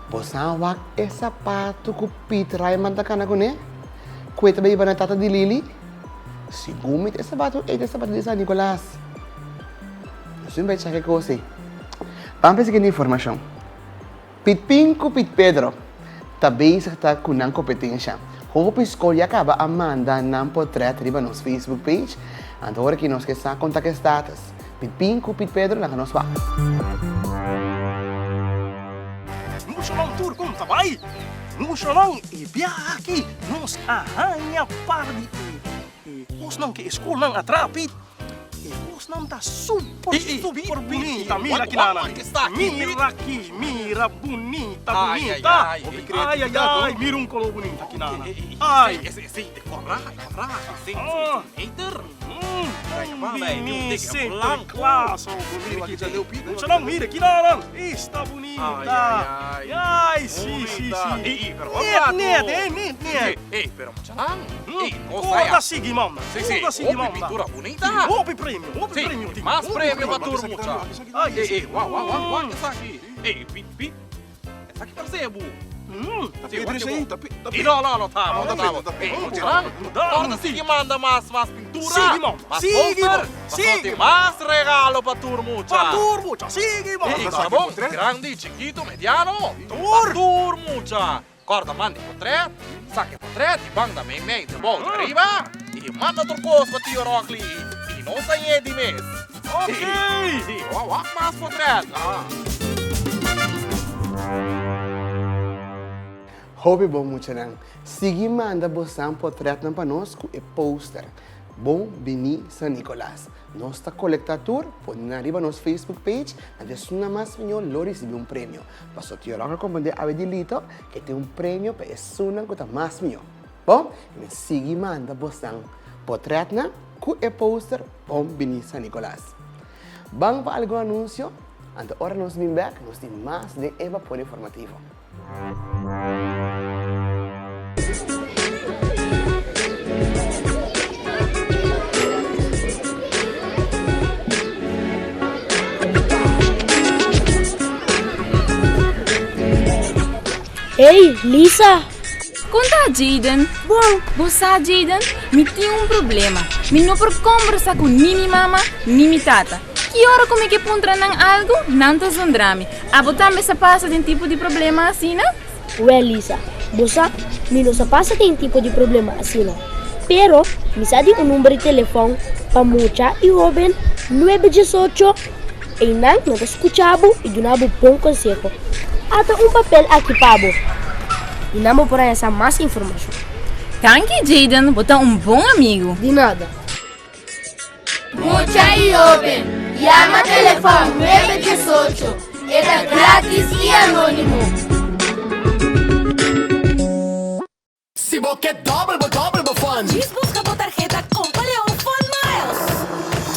Bo sa wak e sapato cu Piet Rijman ta cana cune? Cu e ta bay hiba na tata di Lily? Segun mi ta e sapato ey ta e sapato di San Nicolas. Nos tin bay check e cos ey. Ban pa e siguiente informacion. Piet Pin cu Piet Pedro ta bezig ta cu nan competencia. Hopi scol ya caba a manda nan potret riba nos Facebook page. Anto ora ki nos ke sa con ta ke status. Piet Pin cu Piet Pedro laga nos wak. Mushonan tur kon ta bai? Mushonan e biaha aki nos a haña par di e kosnan ke e skolnan a traha Piet. E kosnan ta super super bunita. Mira ki nan. Mira ki mira bunita bunita. Ay ay ay mira un kolor bunita ki nan. Ay. Sinterklaas Muchanan mira ki nan. Esta bunita. Ay si si si. Net net eh net net. Corda sigui manda. Corda sigui manda. Pintura bunita. Hopi premio, hopi premio tin. Mas premio pa tur mucha. Ey, ey, wak, wak, wak, wak esaki. Ey, pi, pi. Esaki parse bu. Ta Pedro esey? Ta Pedro. No, no, no ta bo, no ta bo. Ey, muchanan, corda sigui manda mas, mas pintura. Sigui manda, mas sigui poster. manda, Pasobra tin mas regalo pa tur mucha. Pa tur mucha, sigui manda. Ey, ta bon, grandi, chikito, mediano. Tur. Pa tur mucha. Corda manda e potret, saca e potret y banda mei mei den bou di ariba y manda tur cos pa Tio Rockly y nos ta yedi mes. Ok! Sí, wak wak mas potret. Hopi bon muchanan. Sigui manda bosan potretnan pa nos cu e poster. Bon bini San Nicolas. Nos ta colecta tur, pone nan riba nos Facebook page, anto esun nan mas miño lo ricibi un premio. Paso Tio Rock a comprende awe di Lito ke tin un premio pa esunnan ku ta mas miño. Bon, mi sigui manda bosnan potretnan ku e poster Bon bini San Nicolas. Ban pa algun anuncio, anto ora nos bin bek nos tin mas den e Vapor Informativo. Hey, Lisa! Kon ta, Jayden? Bon! Bo sa, Jayden, mi tin un problema. Mi no por kombersa ku ni mi mama ni mi tata. Ki ora ku mi ke puntra nan algu, nan ta zundra mi. Abo tambe sa pasa den tipo di problema asina? Wèl, Lisa, bo sa, mi no sa pasa den tipo di problema asina. Pero, mi sa di un number di telefòn pa mucha i hóben, 918. Einan nan ta skucha bo i duna bo bon konseho. Ata un papel aki pa bo. I nan bo por haña sa mas informashon. Danki, Jayden, bo ta un bon amigu. Di nada. Mucha i hóben, yama telefòn 918. E ta grátis i anónimo. Si bo ke dòbel bo dòbel bo fun. Djis buska bo tarheta Kompa Leon Fun Miles.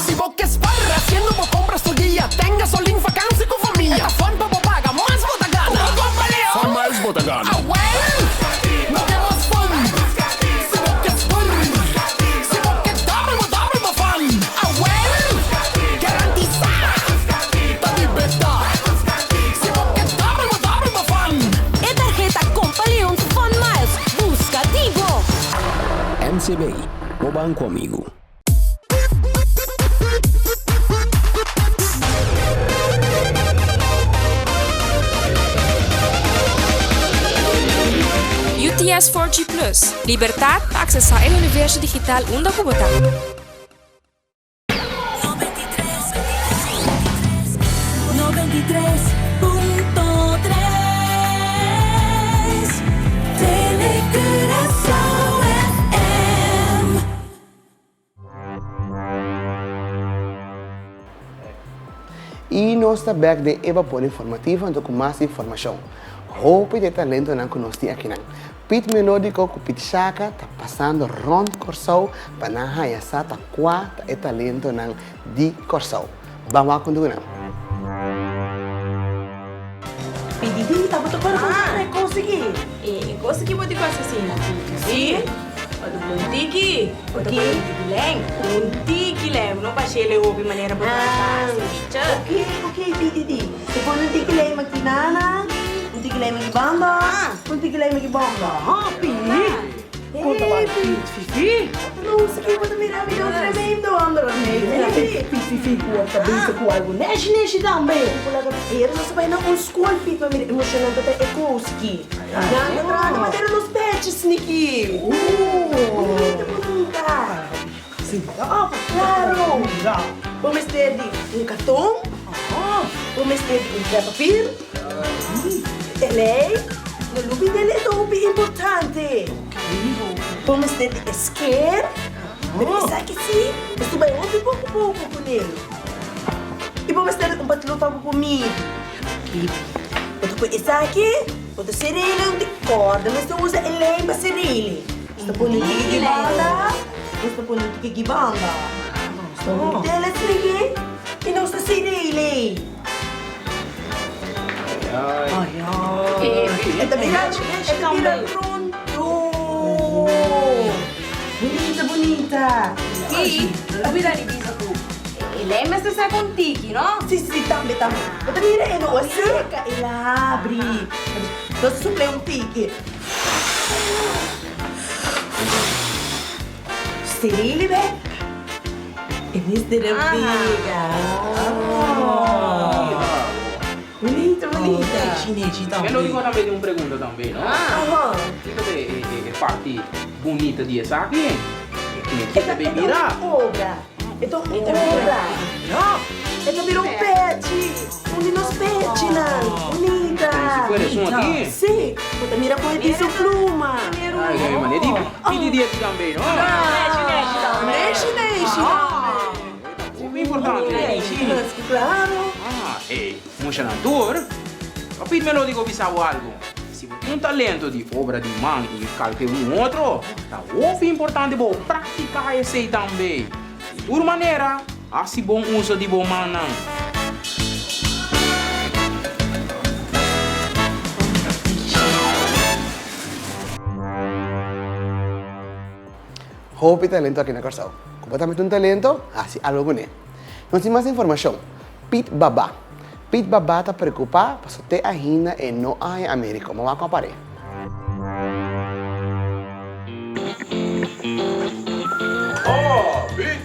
Si bo ke spar hasiendo bo kompras tur dia, ten gasolin, vakansi ku famia. E ta fun pa bo paga, mas bo ta gana. Ku Kompa Leon Fun Miles bo ta gana. Awel! No ke mas fun. Si bo ke spar. Si bo ke dòbel bo dòbel bo fun. Awel! Garantisá! Ta di beta. Si bo ke dòbel bo dòbel bo fun. E tarheta Kompa Leon Fun Miles, buska di bo! MCB, bo banko amigu. UTS 4G Plus, Libertat pa aksesá e universo digital unda ku bo ta. I nos ta bek den e Bapor Informativo anto ku mas informashon. Hopi di e talentonan ku nos tin akinan. Pit Melodico ku Pit Shaka ta pasando rònt Kòrsou pa nan haña sa ta kua ta e talentonan di Kòrsou. Ban wak huntu ku nan. Pididi ta bo ta kore kon e kos aki. E kos aki bo di kos asina. Si. Bo ta un tiki. Bo ta un tiki lèn. Un tiki lèn. No bash'e hopi manera bo ta hasi. Ok, ok pididi. Bo pone un tiki lèn aki nana. Un tiki lei maki banda, un tiki lei maki banda. Happy! Kon ta bai Piet Fifi? No si bo ta mira mi don tremendo ando la mei. Piet Fifi ku a ta bisa ku algu neshi neshi tambe. Pero nos a bai na un skol Piet pa mira emoshonante ta e kos ki. Nan ta traha na manera nos pechi sniki. Bunita bunita. Claro! Bo mester di un karton, bo mester di un papir, elei, no lubida elei ta hopi importante. Bo mester di e sker, pero esaki si mester bai hopi poko poko ku el. I bo mester di un patlo pa bo por midi. Bo ta pui esaki, bo ta ser'el un di korda, mester usa elei pa ser'el. Nos ta pone un tiki banda, nos ta pone un tiki banda. Nos ta pone tele tiki i nos ta sirili. Ai ai. E ta bira, e ta bira pronto. Bunita, bunita. Si, lo bira di bisa ku e lei mester saka un tiki, no? Si, si, tambe, tambe. Bo ta mira e no a seka, el a habri. Nos ta suple un tiki. Sirili be? E mester a pega. Bonito, bonito. Mi lo digo tambe tin un pregunta tambe, no? Kiko ta e parti bunita di esaki? E ta bira un obra. E ta un obra. E ta bira un pechi. Un di nos pechinan. Bunita. Como si fuera esun aki. Si. Bo ta mira con e tin su pluma. Ay, ay, mane di pidi di aki tambe, no? Neshi, neshi tambe. Neshi, neshi tambe. Hopi importante. Neshi. Claro. Ah, ey, mushanan tur. Pa pidi Melody ku bisa bo algo. Si bo tin un talento di obra di man i kalke un otro, ta hopi importante bo praktiká esei tambe. Di tur manera, hasi bon uso di bo mannan. Hopi talento aki na Kòrsou. Ku bo ta mete un talento, hasi algu kuné. Nos tin mas informashon. Piet Baba. Piet Baba ta preokupá pasobra te ainda e no a haña Amériko. Mawak ku a par'é. Piet.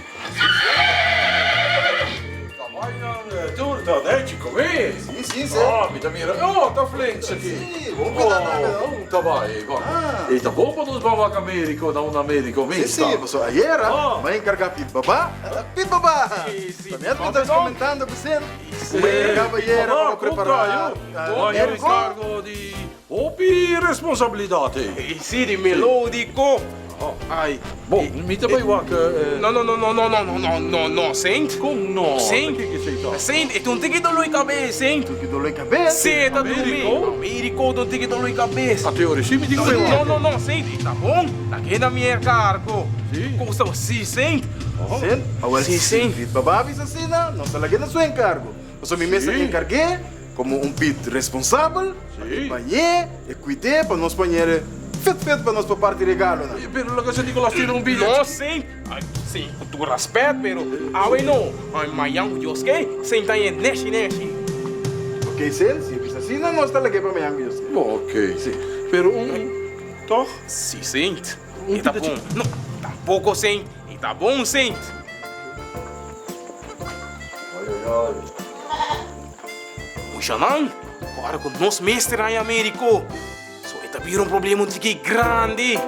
Kabainan tur ta nechi come. Si, si, si. Ah, mi ta mira, oh, ta flink aki. Si, bon cuida tambe, no? Oh, ta bai, bon. E ta bon pa nos ban wak Americo, na un Americo Si, mista. si, pasobra ayera mi a encarga Piet Baba. Piet Baba! Ta mi a ta comentando cu Sint. Cu mi a encargaba ayera pa bo prepara. Bo a encargo di Hopi responsabilidat ei. E si di melodico. Ai. Bon, mi ta bai wak. No, no, no, no, no, no, no, no, no, no, Saint. Kon no? Saint. Kiko esei ta? Saint, e ta un tiki dolor di kabes, Saint. Un tiki dolor di kabes? Si, e ta drumi. Americo ta un tiki dolor di kabes. A teori si mi tin ku bai wak. No, no, no, Saint, e ta bon. Ta keda mi e kargo. Si. Kosa, si, Saint. Saint, awel Si, Saint. Si baba bisa asina, nos ta lag'é na su enkargo. Pasobra mi mes a enkarg'é. Komo un pit responsabel, pa e bañ'é, e kuid'é pa nos pañer'é fet fet pa nos por parti regalonan. Pero loke San Nicolas tin un bida. No, Saint, sin ku tur respet, pero awe no, mañan ku Dios ke, Saint ta ñe neshi neshi. Ok, Saint, si e bisa asina, nos ta lag'é pa mañan ku Dios ke. Ok, si, pero un, toch? Si, Saint, e ta bon. No, tampoco, Saint, e ta bon, Saint. Ay, ay, ay. Mushanan, ora ku nos mester haña médiko, so e ta bira un problema un tiki grandi.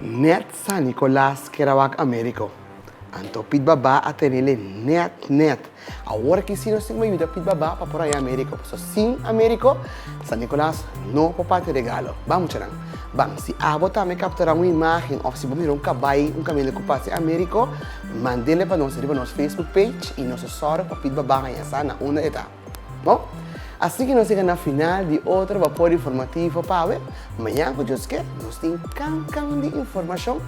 Net San Nicolas ker a wak Americo. Anto Piet Baba a tenele net net. Awor aki si nos tin ku yuda Piet Baba pa por haña Americo. Pasobra sin Americo, San Nicolas no por parti regalo. Ban muchanan, ban. Si abo tambe captura un imagen of si bo mira un cabai, un caminda cu parse Americo, mandele pa nos riba nos Facebook page y nos lo sòru pa Piet Baba haña sa na unda e ta. Bon, asina cu nos yega na final di otro Bapor Informativo pa awe. Mañan cu Dios ke, nos tin can can di informacion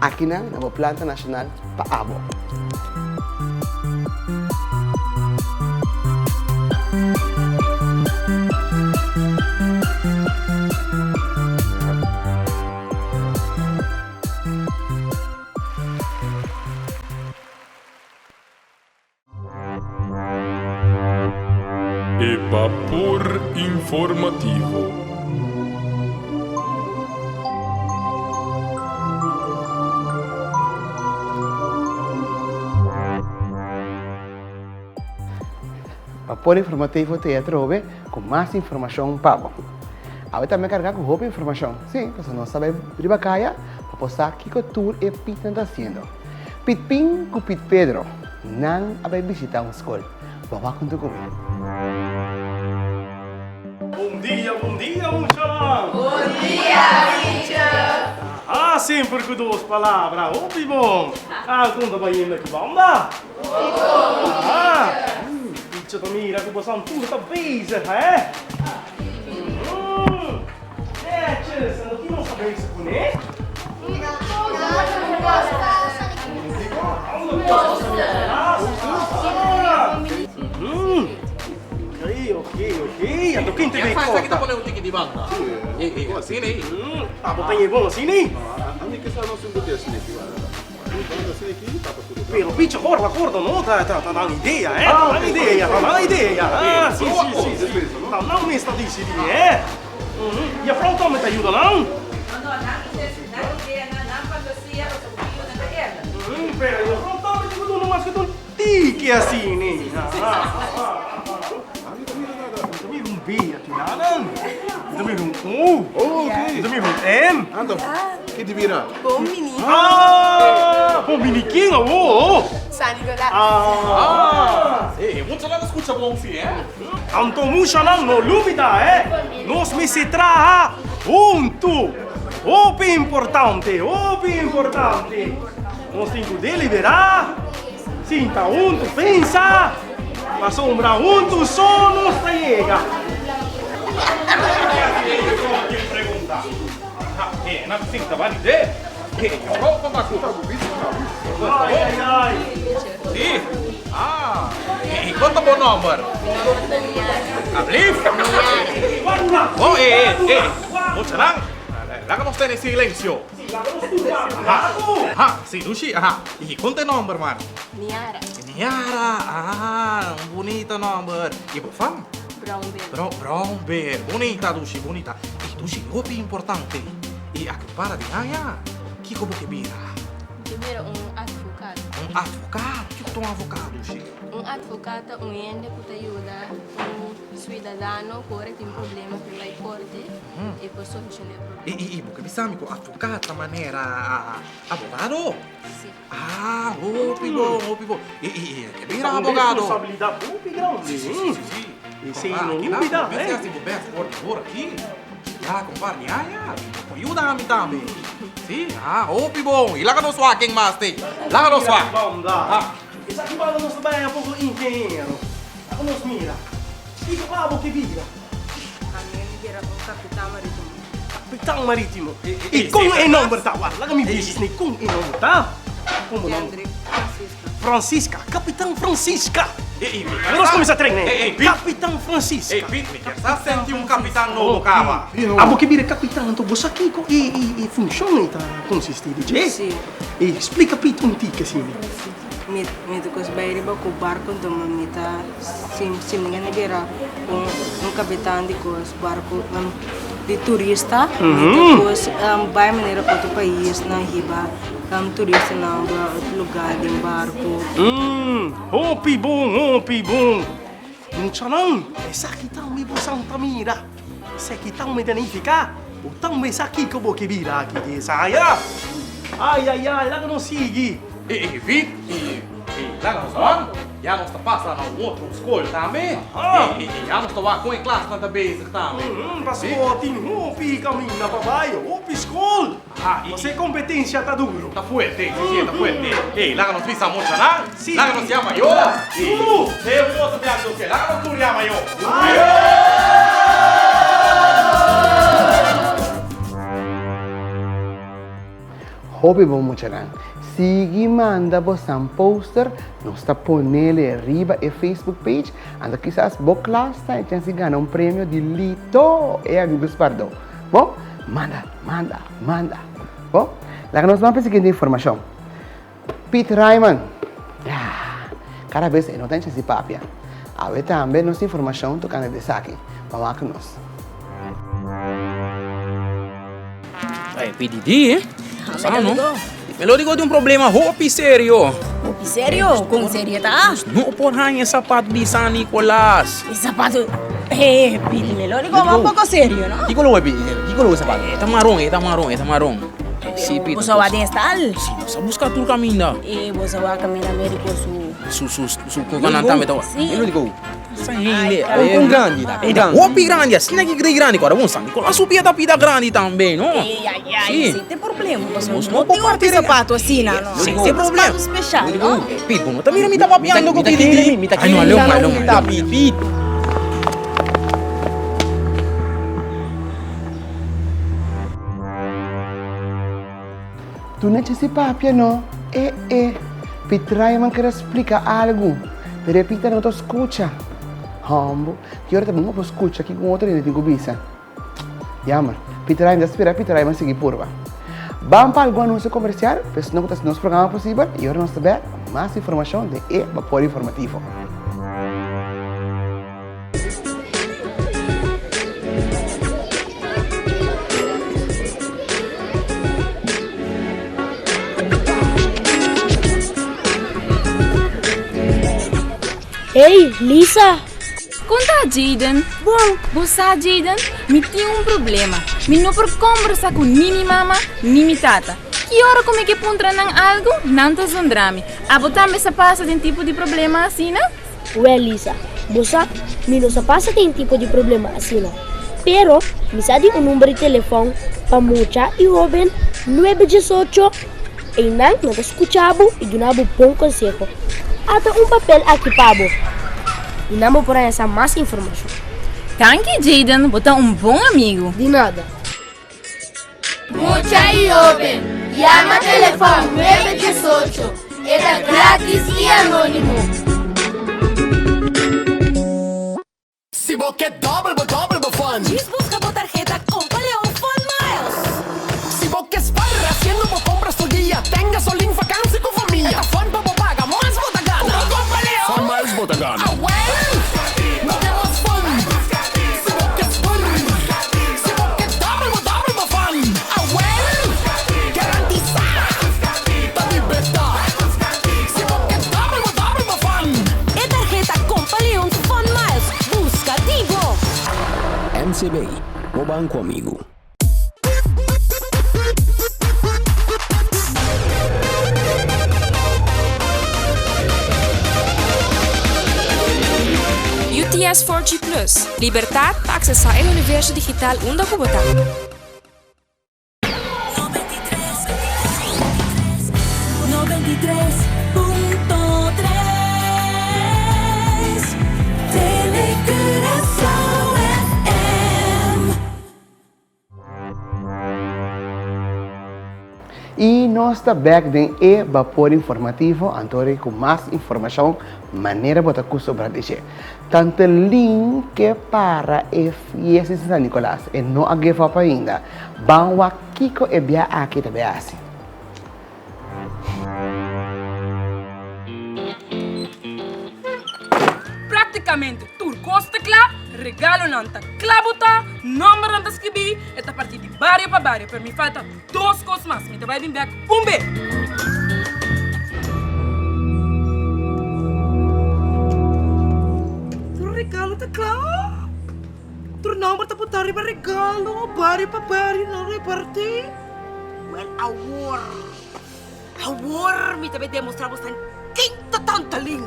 akinan na bo Planta Nacional pa abo. E Bapor Informativo. Bapor Informativo ta e atrobe ku mas informashon pa bo. Awe tambe kargá ku hopi informashon. Sí, pasobra nos ta bai riba kaya pa por sa kiko tur e pitnan ta hasiendo. Pit Pin ku Pit Pedro, nan a bai bishitá un skol. Bo a wak huntu ku mi. Bon dia, bon dia muchanan! Bon dia teacher! Aha, semper ku dos palabra, hopi bon! Ah, kon ta bayendo aki banda? Hopi bon! Aha, teacher ta mira ku bosan tur ta bezig, hè? Netjes, en ki nos ta bezig kuné? Oké, oké, oké. Anto ken ta bay corta? pone un tiki di banda. Asina ei. Abo ta yebon asina ei? Ami ke sa nos un bote asina aki. Pero picha gorda gorda no ta ta ta nan idea eh ta nan idea ta nan idea ah si si si si ta nan mes ta dicidi eh juffrouw tambe ta yuda nan. No no nan nan idea nan nan fantasia pasobra ku yuda ta erda. Pero juffrouw tambe tin ku duna mas ku ta un tiki asina Mi ta mira un B aki nan mi ta mira un O mi ta mira un M. Ki di bira? Bon bini. Ah! Bon bini ken awo? San Nicolas. Ah! E muchanan ta scucha bon si, eh? Anto muchanan no lubida, eh? Nos mester traha huntu. Hopi importante, hopi importante. Nos tin cu delibera, sinta huntu, pensa, pasobra huntu so nos ta yega. Bunita dushi, bunita. Dushi, hopi importante. I aki un para di aña, kiko bo ke bira? Mi ke bira un advocaat. Un advocaat? Kiko ta un advocaat, Dushi? Un advocaat ta un hende ku ta yuda un suidadano ku ora tin problema ku bai korte e por solushoná e problema. I bo ke bisa mi ku advocaat ta manera abogado? Si. Ah, hopi bon, hopi bon. I i ke bira abogado? Responsabilidat hopi grandi. Si, si, si, si, si. Esei no lubida, eh. Mester hasi bo best for di ora aki. Ya, kompar, ya, ya. Bo por yuda mi tambe. Si, ah, hopi bon. I laga nos wak ken mas te. Laga nos wak. Ah. Esaki banda nos ta bai a poko ingeniero. Laga nos mira. Kiko pa bo ke bira? Ami mi bira un kapitan maritimo. Kapitan maritimo. I kon e nomber ta? Wak, laga mi bisa esei kon e nomber ta. Kon bo nomber? Jendrik Francisca. Francisca, Kapitan Francisca. Laga nos kuminsá tren ne. Kapitan Francisca. Ey, Piet, mi kier sa senti un kapitan nobo kaba. Abo ke bira kapitan anto bo sa kiko e funshon ei ta konsistí di dje? Si. Ey, splika Piet un tiki asina. Mi mi ta kos bai riba ku barko anto ma mi ta si si mi gana bira un un kapitan di kos barko di turista mi ta kos bai manera otro paisnan hiba turistanan ba otro lugar den barko. Hopi bon, hopi bon. Muchanan, esaki tambe bo santa mira. Esaki tambe ta nifiká bo tambe sa kiko bo ke bira aki di esaya. Ai, ai, ai, laga nos sigui. E, e, Vic, e, e, laga nos wan. Ya nos ta pasa na un otro skol tambe. E, e, e, ya nos ta wak kon e klasnan ta bezig tambe. Pasobra tin hopi kaminda pa bai, hopi skol. Nos e competencia ta duro. Ta fuerte, si si e ta fuerte. Ey, laga nos bisa muchanan. Si. Laga nos yama yo. Duro. E un otro biaha nos ke. Laga nos tur yama yo. Hopi bon muchanan. Sigui manda bosan poster, nos ta ponele riba e Facebook page, anto kisas bo klas ta e chens di gana un premio di Lito, e amigo Spardo. Bon? Manda, manda, manda. Bon, laga nos ban pa e siguiente informashon. Piet Ryman, ya, kada bes e no ta hincha si papia. Awe tambe nos tin informashon tokante di esaki. Ban wak nos. Ay, PDD, eh? Sa, no? Melodico tin un problema hopi serio. Hopi serio? Con serio ta? No por haña e zapato di San Nicolas. E zapato... Eh, Pidi Melodico, ma un poco serio, no? Kiko lo Pidi? Kiko lo e zapato? E ta maron, e ta maron, e ta maron. Sí, Pidi. Bo sa wak den stal? Sí, nos a busca tur caminda. Eh, bo sa wak caminda Americo su... Su, su, su, con nan tambe ta wak. Sí. Melodico. Sa hende. Un grandi ta, un grandi. Hopi grandi, asina ki grei grandi. Kora bon, San Nicolas su pia ta pida grandi tambe, no? Ei, ai, ai, Sí. sin tin problema, pasobra Nos no no por tin hopi parti zapato asina, no. Sin Tin tin problema. zapato special, no? Pit, bo no ta mira mi ta papiando ku Mi ta Pidi kere di? mi, mi ta Ai, no, kere aleu, mi sa aleu, na unda aleu. Pit, Pit. Tu no si papia no. Eh eh. Pitraiman ker a splika algu, pero e pita no ta skucha. Hombo, ki ora ta bon pa skucha kiko un otro hende tin ku bisa. Jammer. Pitraiman ta spera Pitraiman sigui purba. Ban pa algun anunsio komersial, pues no ku ta hasi nos programa posibel i ora nos ta bek ku mas informashon den e Bapor Informativo. Hey, Lisa! Kon ta, Jayden? Bon, bo sa, Jayden, mi tin un problema. Mi no por kombersa ku ni mi mama ni mi tata. Ki ora ku mi ke puntra nan algu, nan ta zundra mi. Abo tambe sa pasa den tipo di problema asina? Wèl, Lisa, bo sa, mi no sa pasa den tipo di problema asina. Pero, mi sa di un number di telefòn pa mucha i hóben, nuebe diesocho. Einan nan ta skucha bo i duna bo bon konseho. Ata un papel aki pa bo. I nan bo por haña sa mas informashon. Danki, Jayden, bo ta un bon amigu. Di nada. Mucha y hoben, yama telefon 918. E ta gratis y anonimo. Si bo ke dòbel bo dòbel bo fun. Djis buska bo tarheta Kompa Leon Fun Miles. Si bo ke spar hasiendo bo kompras tur dia, ten gasolin, vakansi ku famia. E ta fun pa bo paga, mas bo ta gana. Ku Kompa Leon Fun Miles bo ta gana. Awel! No ke mas fun. Si bo ke spar. Si bo ke dòbel. MCB, bo banko amigu. UTS 4G Plus, Libertat pa aksesá e universo digital unda ku bo ta. I nos ta bek den e Bapor Informativo, anto ku mas informashon manera bo ta kustumbrá di dje. Tante Lin ke para e fiesta di San Nicolas, e no a give up ainda. Ban wak kiko e bia aki ta bay hasi. Praktikamente tur kos ta kla, regalonan ta kla botá, nòmbernan ta skibí, e ta partí di bario pa bario, pero mi falta dos kos mas, mi ta bai bin bèk un be. Tur regalo ta kla, tur nòmber ta botá riba regalo, bario pa bario nan repartí. Wèl awor. Awor mi ta bay demostra bo san ken ta Tantalin.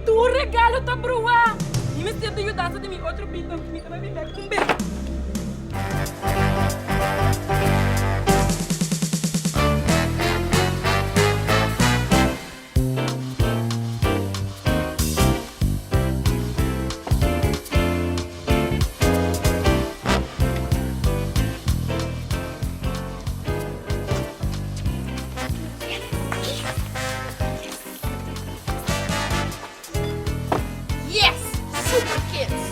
Tur regalo ta bruá. Mi mester di yudansa di mi otro bida. Mi ta bai bin bek un bes. Yes! Super Kids!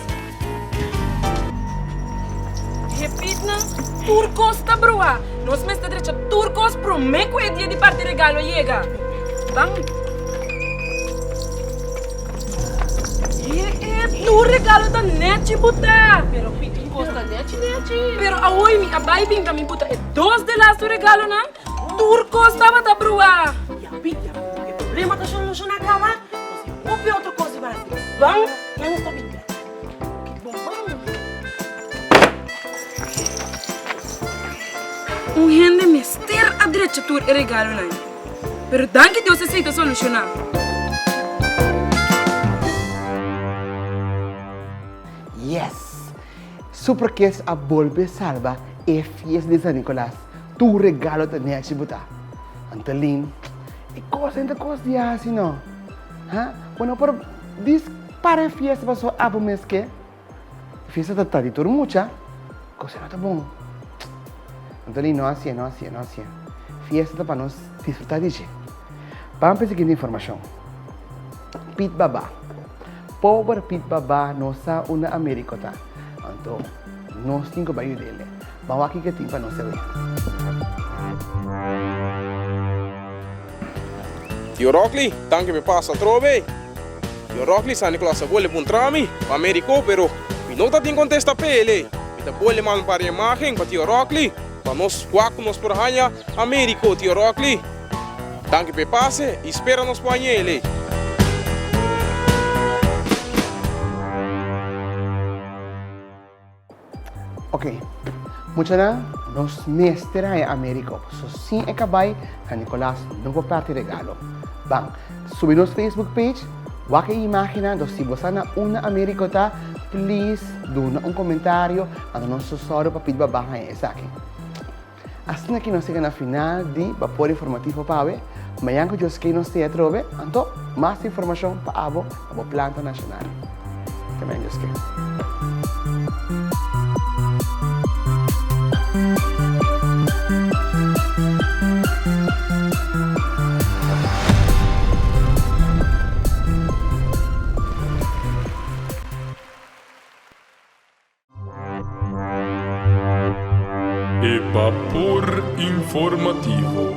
Repitnan, tur kos ta bruha. Nos mester drecha tur kos promé ku e dia di parti regalo a yega. Ban. E e tur regalo ta nèchi butá. Pero Pit, tur kos ta nèchi nèchi. Pero awoy mi a bai bin pa mi buta e dos de lastu regalonan. Tur kos tabata bruha. Ya Pit, ya ku e problema ta solushona kaba, nos tin hopi otro kos di basi. Ban, ya nos ta bin bèk. Oke, bon ban. Un hende mester a drecha tur e regalonan. Pero danki Dios esei ta solushoná. Yes! Super Kids a bolbe salba e fiesta di San Nicolas. Tur regalo ta nechi bo ta. Antelin, e kos ta kos di hasi no. Ha? Bo no por dis para e fiesta pasobra abo mes ke. E fiesta ta ta di tur mucha. Kos no ta bon. Antelin, no hasié, no hasié, no hasié. Fiesta ta pa nos disfruta di dje. Ban pa e siguiente informashon. Pit Baba. Pober Pit Baba no sa unda Americo ta. Anto nos tin ku bai yud'el. Ban wak kiko tin pa nos sabe. Tio Rockly, danki p'e pasa atrobe. Tio Rockly, San Nicolas a bole puntra mi pa Americo, pero mi no ta tin contesta p'ele. Mi ta bole manda un par di imagen pa Tio Rockly, pa nos wak ku nos por haña Americo, Tio Rockly. Danki p'e pase y spera nos por haña ele. Ok, muchanan, nos mester haña Americo, paso sin e cabay, San Nicolas no por parti regalo. Ban, subi nos Facebook page, wak e imagennan, dos si bo sa na unda Americo ta, please duna un comentario, anto nos so sorry pa pidi pa ban haña esaki. Asina ki nos yega na final di Bapor Informativo pa awe. Mañan ku Dios ke nos te atrobe, anto mas informashon pa abo na bo planta nashonal. Te mañan Dios ke. Informativo.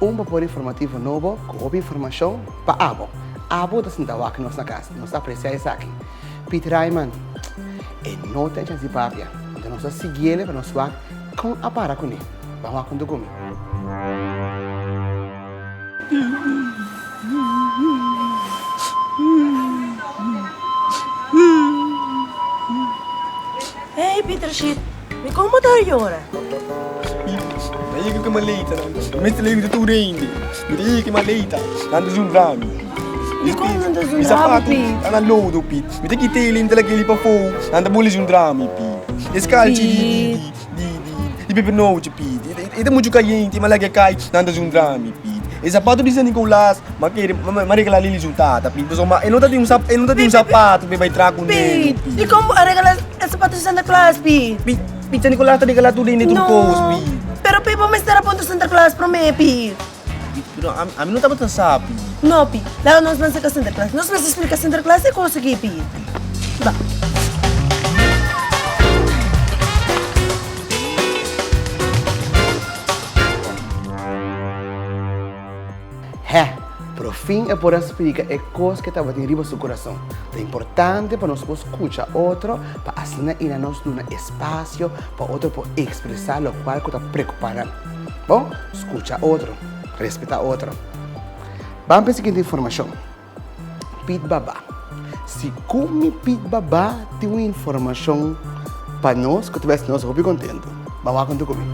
Un bapor informativo nobo ku hopi informashon pa abo. Abo ta sinta wak nos na kas. Nos ta apresiá esaki. Piet Rijman, E no ta e chans di papia. Anto nos ta siguiele pa nos wak kon a para kuné. Ban wak huntu ku mi. Hey Peter Shit, mi kon bo ta yora? Na yega ku maleta nan, mester lei mi ta tur hende. Mi ta yega ku maleta, nan ta zundra mi. Dikon nan ta Mi zundra bo, sapato Pit? ta na lodo, Pit. Mi ta kita el i mi ta laga el pafó, nan ta boli zundra mi, Pit. E skalchi di di di di di pepinochi, Pit. E ta muchu kayente, mi a laga e kai, nan ta zundra mi, Pit. E sapato di San Nicolas, mi a kere, mi a regala Lili su tata, Pit. Pasobra e no ta tin un e no ta tin un sapato pa e bai traha ku nene, Pit, dikon bo a regala e sapato di Sinterklaas, Pit? Pit, Pit, San Nicolas ta regala tur hende tur kos, No, Pit. pero Pit, bo mester a puntra Sinterklaas promé, Pit. Pit, pero ami no tabata sa, Pit. No, Pit, laga nos ban saka Sinterklaas. Nos mester splika Sinterklaas e kos aki, Pit. Ba. Hé, profin e por a splika e kos ke tabatin riba su kurason. Ta importante pa nos por skucha otro pa asina i na nos duna espasio pa otro por ekspresá lokual ku ta preokupá nan. Bon, skucha otro, respetá otro. Ban pa e siguiente informashon. Pit Baba. Si ku mi Pit Baba tin un informashon pa nos ku ta bai hasi nos hopi kontentu. Ban wak huntu ku mi.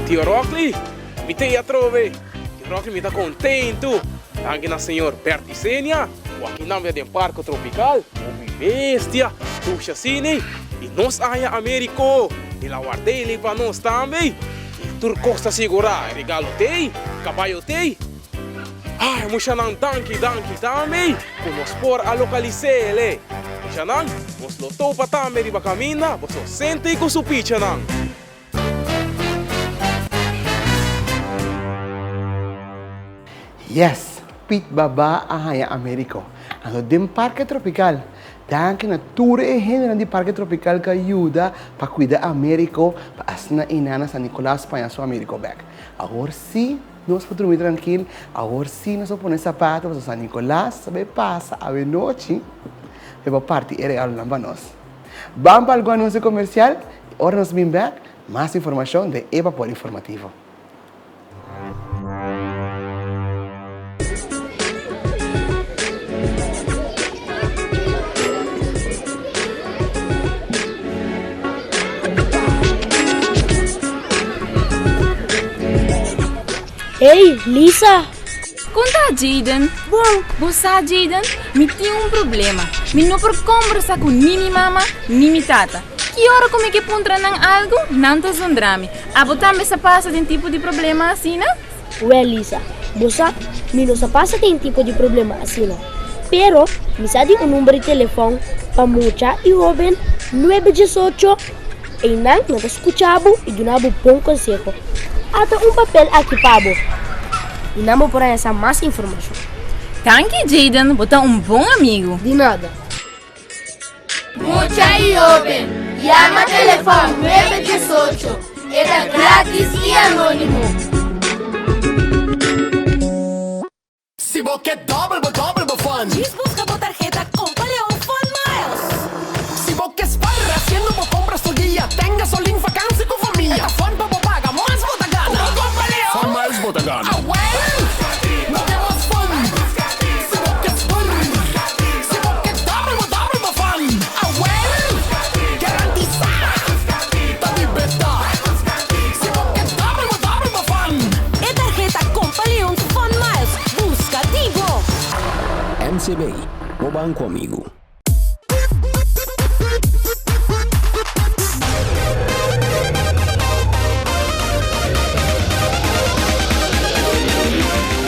Tio Rockley, mi ta ei atrobe. Tio Rockley, mi ta kontentu. Danki na señor Bert Isenia ku aki nan bia den Parko Tropikal. Hopi bestia, dushi asina. I nos a haña Ameriko. El a ward'é pa nos tambe. I tur kos ta sigurá, e regalo t'ei, kabayo t'ei. Ai, mushanan danki, danki tambe ku nos por a lokalis'é el'e. Mushanan, nos lo topa tambe riba kaminda, boso senti ku su pichanan. Yes! Piet Baba a haña Americo. Anto den Parke Tropical. Danki na tur e hendenan di Parke Tropical ku a yuda pa kuida Americo pa asina e nana San Nicolas paña su Americo bek. Awor si nos por drumi trankil, awor si nos por pone sapato pasobra San Nicolas ta bay pasa awenochi e por parti e regalonan pa nos. Ban pa algun anuncio comercial y ora nos bin bek mas informacion den e Bapor Informativo. Hey, Lisa! Kon ta, Jayden? Bon! Bo sa, Jayden, mi tin un problema. Mi no por kombersa ku ni mi mama ni mi tata. Ki ora ku mi ke puntra nan algu, nan ta zundra mi. Abo tambe sa pasa den tipo di problema asina? Wèl, Lisa, bo sa, mi no sa pasa den tipo di problema asina. Pero, mi sa di un number di telefòn pa mucha i hóben, nuebe diesocho. Einan nan ta skucha bo i duna bo bon konseho. Ata un papel aki pa bo. I nan bo por haña sa mas informashon. Danki, Jayden, bo ta un bon amigu. Di nada. Mucha y hoben, yama telefon 918. E ta gratis y anonimo. Si bo ke dòbel bo dòbel bo fun. Djis buska bo tarheta Kompa Leon Fun Miles. Si bo ke spar hasiendo bo kompras tur dia, ten gasolin, vakansi ku famia. E ta fun pa bo paga, mas bo ta gana. Ku Kompa Leon Fun Miles bo ta gana. Awel! No ke mas fun. Si bo ke spar. Si bo ke dòbel bo dòbel bo fun. Awel! Garantisá! Ta di beta. Si bo ke dòbel bo dòbel bo fun. E tarheta Kompa Leon Fun Miles buska di bo! MCB, bo banko amigu.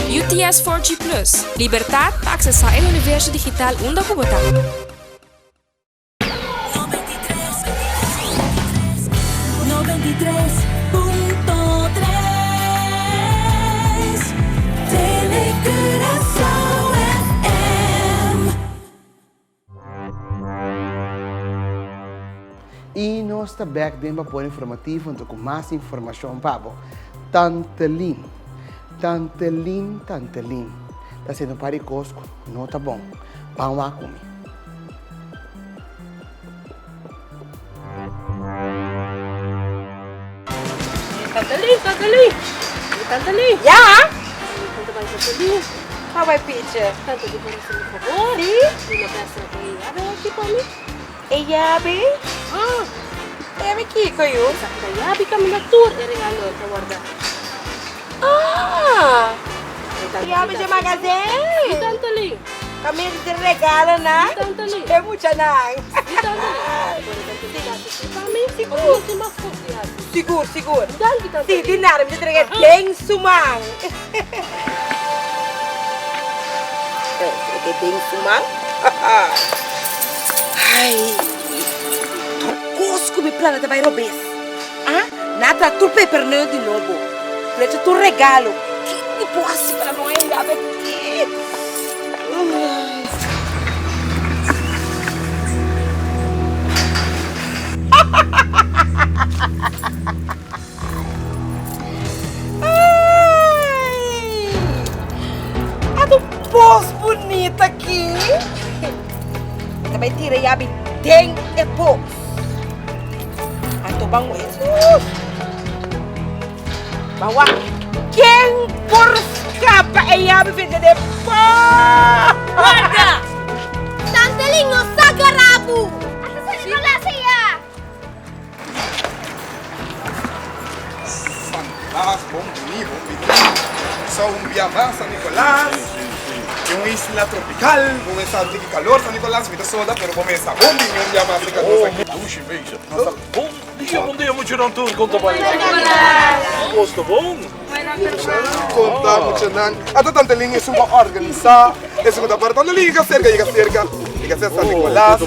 UTS 4G Plus, Libertad pa aksesá e universo digital unda ku bo ta. ta bek den Bapor Informativo anto ku mas informashon pa bo. Tante Lin, Tante Lin, Tante Lin ta hasiendo un par di kos ku no ta bon. Ban wak ku mi. Tante Lin, Tante Lin, Tante Lin. Ja? Tante bai Tante Lin. How bai Pietje? Tante Lin, por hacer un favor. Sí? Duna besta e yabe aki pa mi. E yabe? Ah. E yabe kiko yu? Esaki ta yabi caminda tur e regalo ta warda. Ah! Yabe dje magazijn. Sí, Tante Lin. Caminda di regalonan. Sí, Tante Lin. E muchanan. Sí, Tante Lin. Bueno, Tante Lin, hasi sí pa mi. Sigur. Of no tin mas cos di hasi. Sigur, sigur. Danki, Tante Lin. Sí, di nada, mi ta trege den su man. Trege den su man. Ai, tur cos cu mi plana ta bay robes. Ah, nan a traha tur peperneut di nobo. Flecha tur regalo. Ki mi por hasi pa nan no hende awe aki? Ai! Ata un pos bunita aki. Mi ta bai tira yabi den e pos. Anto ban Jesus! Ban wak ken por skapa e yabi bende den pos. Guarda! Tante Lin no sa garabu! Ata sa Nicolas aya! San Nicolas, bon bini, bon bini. So un bia mas San Nicolas. E un isla tropical, bo mester sa tiki calor San Nicolas, mi ta soda, pero bo mester sa bon bini un bia mas rica nos aki. Dushi bezig. Bon dia, bon dia muchanan tur, kon ta bai? Kos ta bon? Konta muchanan. Ata tante Lin esun ku a organisa, esun ku ta para. Tante Lin yega serka, yega serka. Yega serka San Nicolas.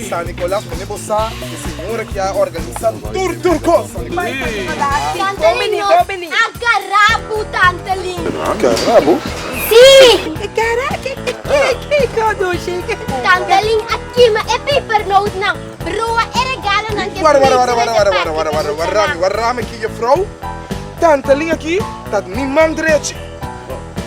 San Nicolas pone bo sa e señora ki a organisa tur tur kos. Tante Lin nos a garabu Tante Lin. Garabu? Si! Kiko dushi? Tante Lin a kima e pepernootnan, brua e regalonan ke Wara wara wara wara wara wara wara wara warami warami ki juffrouw. Tante Lin aki ta mi man drechi.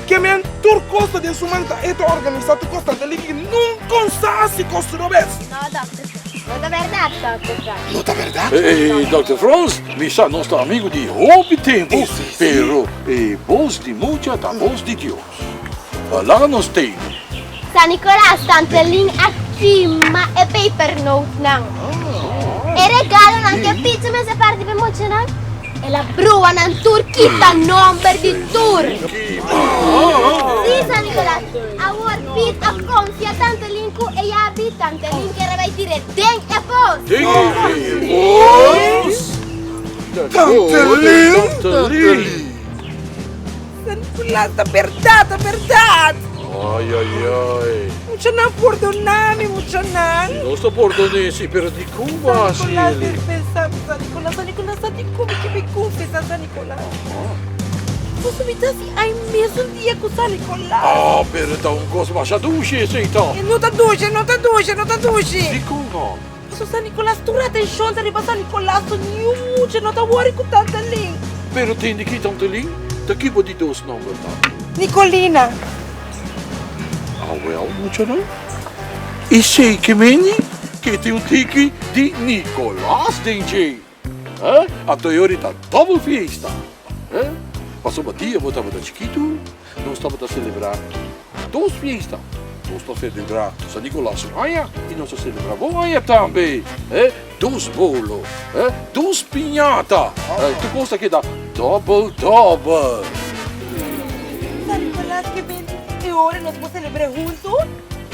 Ke men tur kos ta den su man ta e ta organisa tur kos. Tante Lin aki nunka un sa hasi kos tur obes. No, Dòkter Frans. No ta bèrdat, Dòkter Frans. No ta bèrdat? Ey, Dòkter Frans, mi sa nos ta amigu di hopi tempu, pero e bos di mucha ta bos di Dios. Laga nos tene. San Nicolas, Tante Lin a kima e pepernootnan. E regalonan ke Pichi mester parti p'e muchanan, el a brua nan tur kita nomber di tur. Sí, San Nicolas, awor Piet a konfia Tante Lin ku e yabi, Tante Lin kere bai tir'é den e pos. Den e pos? Tante Lin! Tante Lin! San Nicolas, ta berdad, ta berdad. Ay, ay, ay. Muchanan, pordona mi, muchanan. Si nos ta pordon'é, si, pero di Cuba San Nicolas, si. dispensá mi, San Nicolas. San Nicolas, sa di con mi ke mi confesá, San Nicolas. Pasobra mi ta hasi ay mesun dia cu San Nicolas. Ah, pero ta un cos masha dushi esei ta. E no ta dushi, e no ta dushi, e no ta dushi. Di con no? Pasobra San Nicolas, tur atencion ta riba San Nicolas, so niun mucha no ta worry cu Tante Lin. Pero tende ki Tante Lin? Ta ki bo di dos nomber ta? Nicolina. Awel, muchanan, esey ke meni ke tin un tiki di Nicolas den dje. Eh? Anto e ora ta double fiesta. Eh? Pasobra dia bo tabata chikitu, nos tabata celebra dos fiesta. Nos ta celebra San Nicolas su aña y nos ta celebra bo aña tambe. Eh? Dos bolo, eh? Dos piñata. Eh, tur cos ta keda double double. San Nicolas ke bende e ora nos por celebra huntu?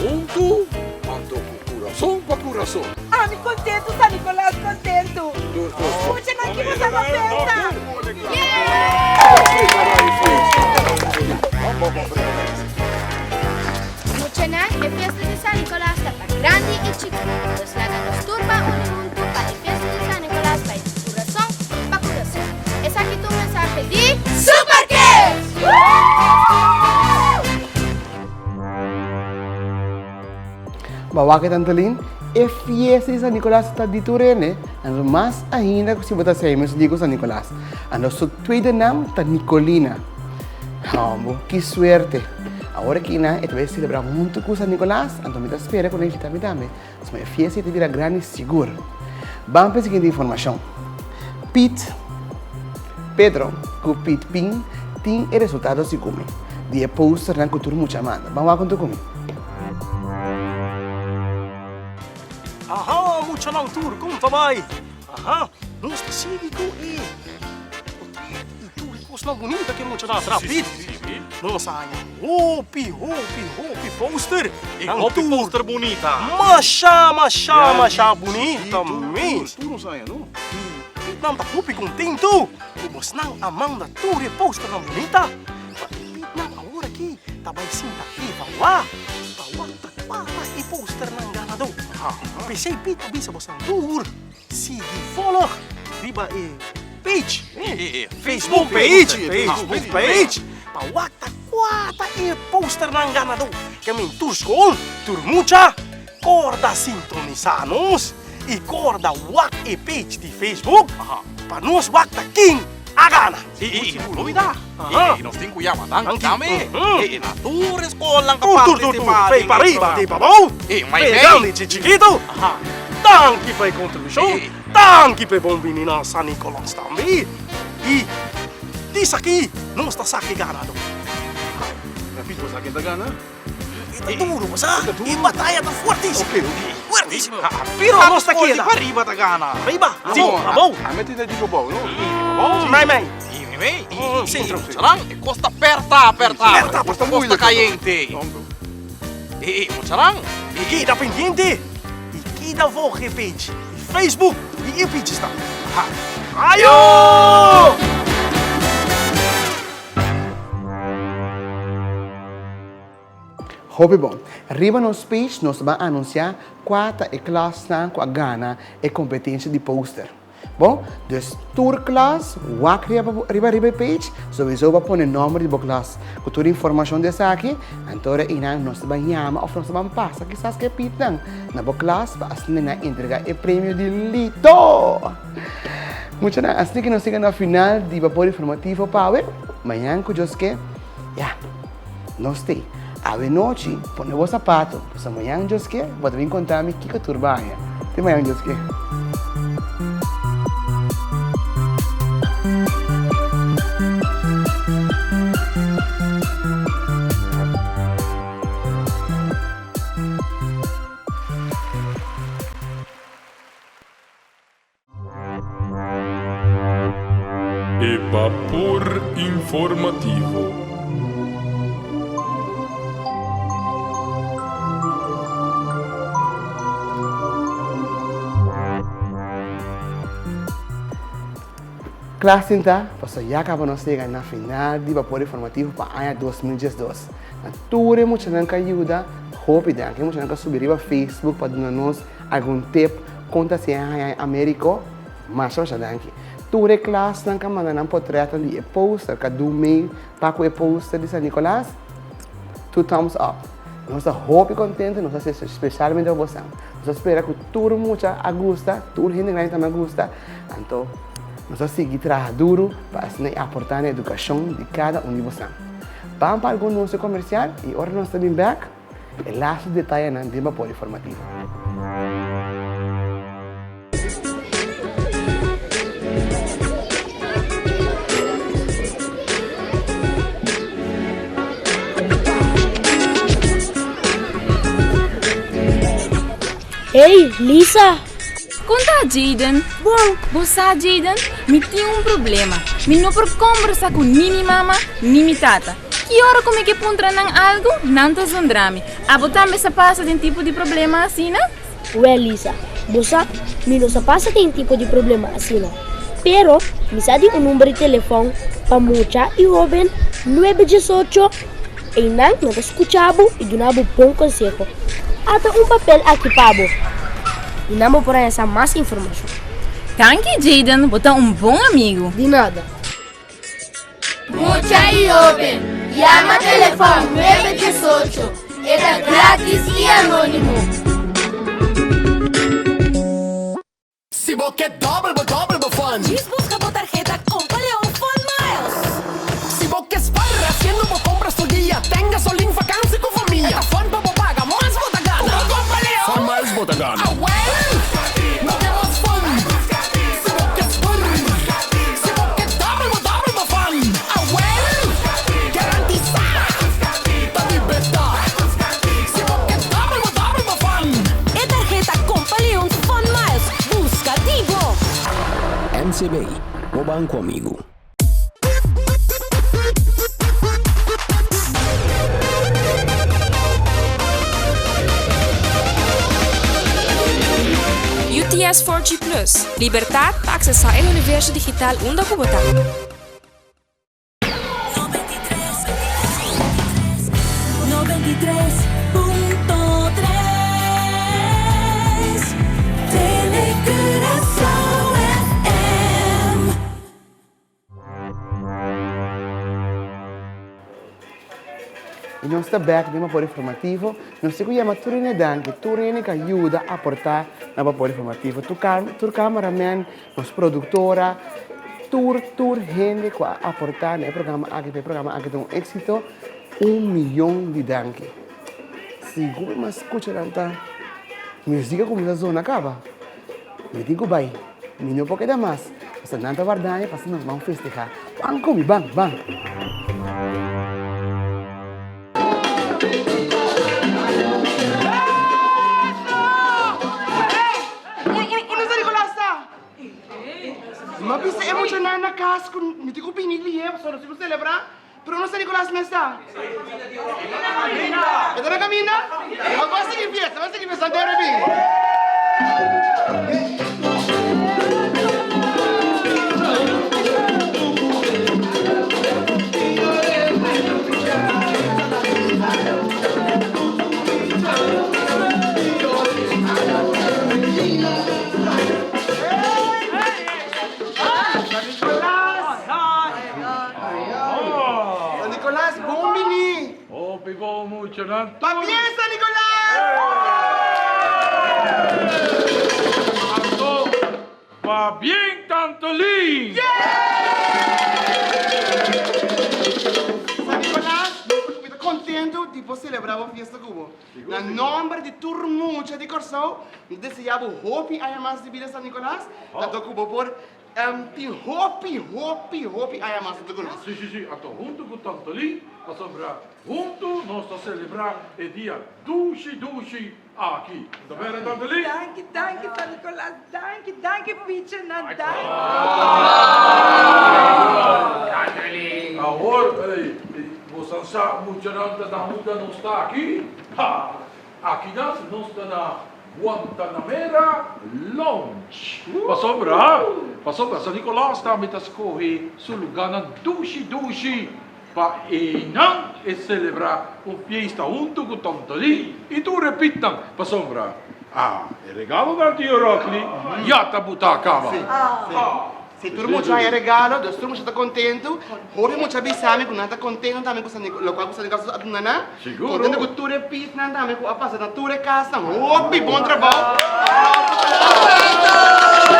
Huntu? Anto cu curason pa curason. Ami contento, San Nicolas contento. Tur cos bon. Muchanan ki bo sa pa festa? Muchanan, e fiesta di San Nicolas ta pa grandi y chikí. Nos laga nos tur ban uni huntu pa e fiesta di San Nicolas bai di curason pa curason. Esaki ta un mensahe di Super Kids! Ba wak e Tante Lin? E fiesta di San Nicolas ta di tur hende, anto mas ainda ku si bo ta sei mes di ku San Nicolas. Anto su tweede naam ta Nicolina. Hombo, ki suerte! Awor aki nan e ta bai celebra hunto ku San Nicolas, anto mi ta spera ku nan invita mi tambe. Pasobra e fiesta ei ta bira grandi sigur. Ban pa e siguiente informashon. Piet Pedro ku Piet Pin tin e resultado si ku mi di e posternan ku tur mucha a manda. Ban wak huntu ku mi. Aha, muchanan tur, kon ta bai? Aha, nos ta sigui ku e potret i tur e kosnan bunita ku e muchanan a traha pit. Nos a haña hopi, hopi, hopi poster. I hopi poster bunita. Masha, masha, masha bunita mes. Tur nos a haña, no? I pitnan ta hopi kontentu ku bosnan a manda tur e posternan bunita. Pa e pitnan awor aki ta bai sinta evaluá pa wak ta kua ta e posternan ganadó. P'esei pit a bisa bosnan tur. Sigui volg riba e page, Facebook page, Facebook page, pa wak ta kua ta e posternan ganadó. Ke men tur skol, tur mucha, korda sintonisá nos i korda wak e page di Facebook pa nos wak ta kin a gana. I no bida, i nos tin ku yama danki tambe i na tur e skolnan ku partisipá den e Tur, tur, tur, pariba te pabou, pe grandi te chikitu. Danki pa e kontribushon, danki pa e bon bini na San Nicolas tambe. I dis aki nos ta sa ke ganadó. Repito, sa ken ta gana? E ta duro, bo sa? E bataya ta fuertísimo. Fuertísimo. Pero nos ta keda. Pariba ta gana. Pariba, abou, abou. A meti ta di abou, no? Abou. Mei, mei. I mei. Sentro. Charan, e kos ta perta, perta. Perta, perta. Kos ta kayente. E, charan. I keda pendiente. I keda volg e page di Facebook di e pages ta. Ayo! Hopi bon. Riba nos page nos ta ban anuncia cua ta e klasnan cu a gana e competencia di poster. Bon, dus tur klas wak riba riba e page, sowieso bo a pone nomber di bo klas cu tur informacion di esaki, anto ora einan nos ta ban yama of nos ta ban pasa kisas cu e pitnan na bo klas pa asina nan entrega e premio di Lito! Muchanan, asina cu nos yega na final di Bapor Informativo pa awe, mañan cu Dios ke, ya. Nos te. Awe nochi, pone bo sapato, pasobra mañan Dios ke, bo ta bin konta mi kiko tur baña. Te mañan Dios ke. E Bapor Informativo. Kla sinta, pasobra ya kaba nos yega na final di Bapor Informativo pa aña 2012. Na tur e muchanan ku a yuda, hopi danki. E muchanan ku a subi riba Facebook pa duna nos algun tip Kon ta siña haña e Americo? Masha masha danki. Tur e klasnan ka manda nan potretnan di e poster ka du mail pa ku e poster di San Nicolas, two thumbs up. Nos ta hopi kontento, nos ta hasi spesialmente pa bosan. Nos ta spera ku tur mucha a gusta, tur hende grandi tambe a gusta. Anto nos ta sigui traha duru pa asina e aportá na edukashon di kada un di bosan. Ban pa algun anuncio komersial i ora nos ta bin bèk, E lastu detayenan den bapor informativo. Hey, Lisa! Kon ta, Jayden? Bon! Bo sa, Jayden, mi tin un problema. Mi no por kombersa ku ni mi mama ni mi tata. Ki ora ku mi ke puntra nan algu, nan ta zundra mi. Abo tambe sa pasa den tipo di problema asina? Wèl, Lisa, bo sa, mi no sa pasa den tipo di problema asina. Pero, mi sa di un number di telefòn pa mucha i hóben, nuebe diesocho. Einan nan ta skucha bo i duna bo bon konseho. Ata un papel aki pa bo. I nan bo por haña sa mas informashon. Danki, Jayden, bo ta un bon amigu. Di nada. Mucha y hoben, yama telefon 918. E ta gratis y anonimo. bo ke dòbel bo dòbel bo fun. Djis buska bo tarheta Kompa Leon Fun Miles. Si bo ke spar hasiendo bo kompras tur dia, ten gasolin, vakansi ku famia. E ta fun pa bo paga, mas bo ta gana. Ku Kompa Leon Fun Miles bo ta gana. Awel! No ke mas fun. Si bo ke spar. Si bo ke dòbel bo dòbel bo fun. Awel! Garantisá! Ta di beta. Si bo ke dòbel bo dòbel bo fun. E tarheta Kompa Leon Fun Miles, buska di bo! MCB, bo banko amigu. UTS 4G Plus, Libertat pa aksesá e universo digital unda ku bo ta. I nos ta bek den Bapor Informativo. Nos tin ku yama tur hende danki, tur hende ku a yuda aportá na Bapor Informativo. Tur tur cameraman, nos produktora, tur tur hende ku a aportá na e programa aki pa e programa aki ta un éksito, un miyon di danki. Sigur mi mas skucha nan ta muzik a kuminsá zona kaba. Mi tin ku bai. Mi no por keda mas. Pasobra nan ta warda mi pasobra nos ban festehá. Ban ku mi, ban, ban. Unda San Nicolas ta? Mi a bisa e muchanan na kas ku mi tin ku bini lihe pasobra nos tin ku selebrá. Pero unda San Nicolas mes ta? E ta na kaminda? Ban sigui fiesta, ban sigui fiesta anto e bini. San Nicolas! San Nicolas, bon bini! Hopi bon muchanan tur! Pabien San Nicolas! Anto, pabien Tantolin! San Nicolas, mi ta contento di por celebra bo fiesta cu bo. Na nomber di tur mucha di Corsou, mi ta desea bo hopi aña mas di bida San Nicolas, anto cu bo por tin hopi, hopi, hopi aña mas hunto cu nos. Si, si, si, anto hunto cu Tantolin, pasobra hunto nos ta celebra e dia dushi, dushi aki. Ta bere Tantolin? Danki, danki San Nicolas, danki, danki pichanan, danki. Awor, Bosan sa muchanan ta na unda nos ta aki? Ha! Akinan nos ta na Guantanamera Lounge. Pasobra, pasobra San Nicolas tambe ta skohe su lugánan dushi dushi pa einan e selebrá un fiesta huntu ku Tontolí i tur e pitnan. Pasobra, ah, e regalonan Tio Rockley ya ta butá kaba. Si tur mucha haña regalo, dus tur mucha ta kontentu. Hopi mucha bisa mi ku nan ta kontentu tambe ku San Nicolas, lokual ku San Nicolas a duna nan. Siguro. Kontentu ku tur e pisnan tambe ku a pasa na tur e kasnan. Hopi bon trabou.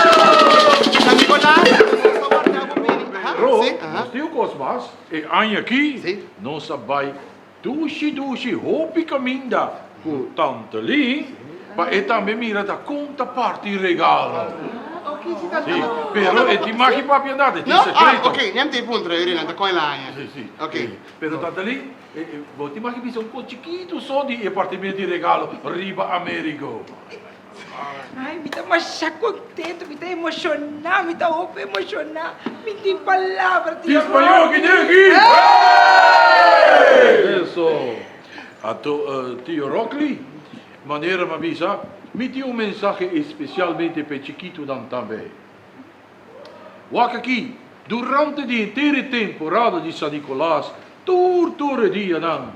Aplauso pa San Nicolas, nos ta warda bo bini. Aha, Pero, si, aha. nos tin un kos mas. E aña aki, nos a bai dushi dushi hopi kaminda ku Tante Lin pa e tambe mira ta kon ta parti regalo. Sí, pero e tin maki papia nada, e tin No? sekreto. Ah, ok, nem tin puntra, Irina, ta kon el aña. Sí, sí. Ok. Pero Tante Lin, bo tin maki bisa un kos chikitu so di e partimento di regalo riba Amerigo. Ay, mi ta masha contento, mi ta emociona, mi ta hopi emociona. Mi tin palabra, Tin tio spañol Rocky. ki den aki! Eso. Anto, tio Rockley, manera mi a bisa, mi tin un mensahe especialmente pa e chikitonan tambe. Wak aki, durante di henter e temporada di San Nicolas, tur tur e dianan,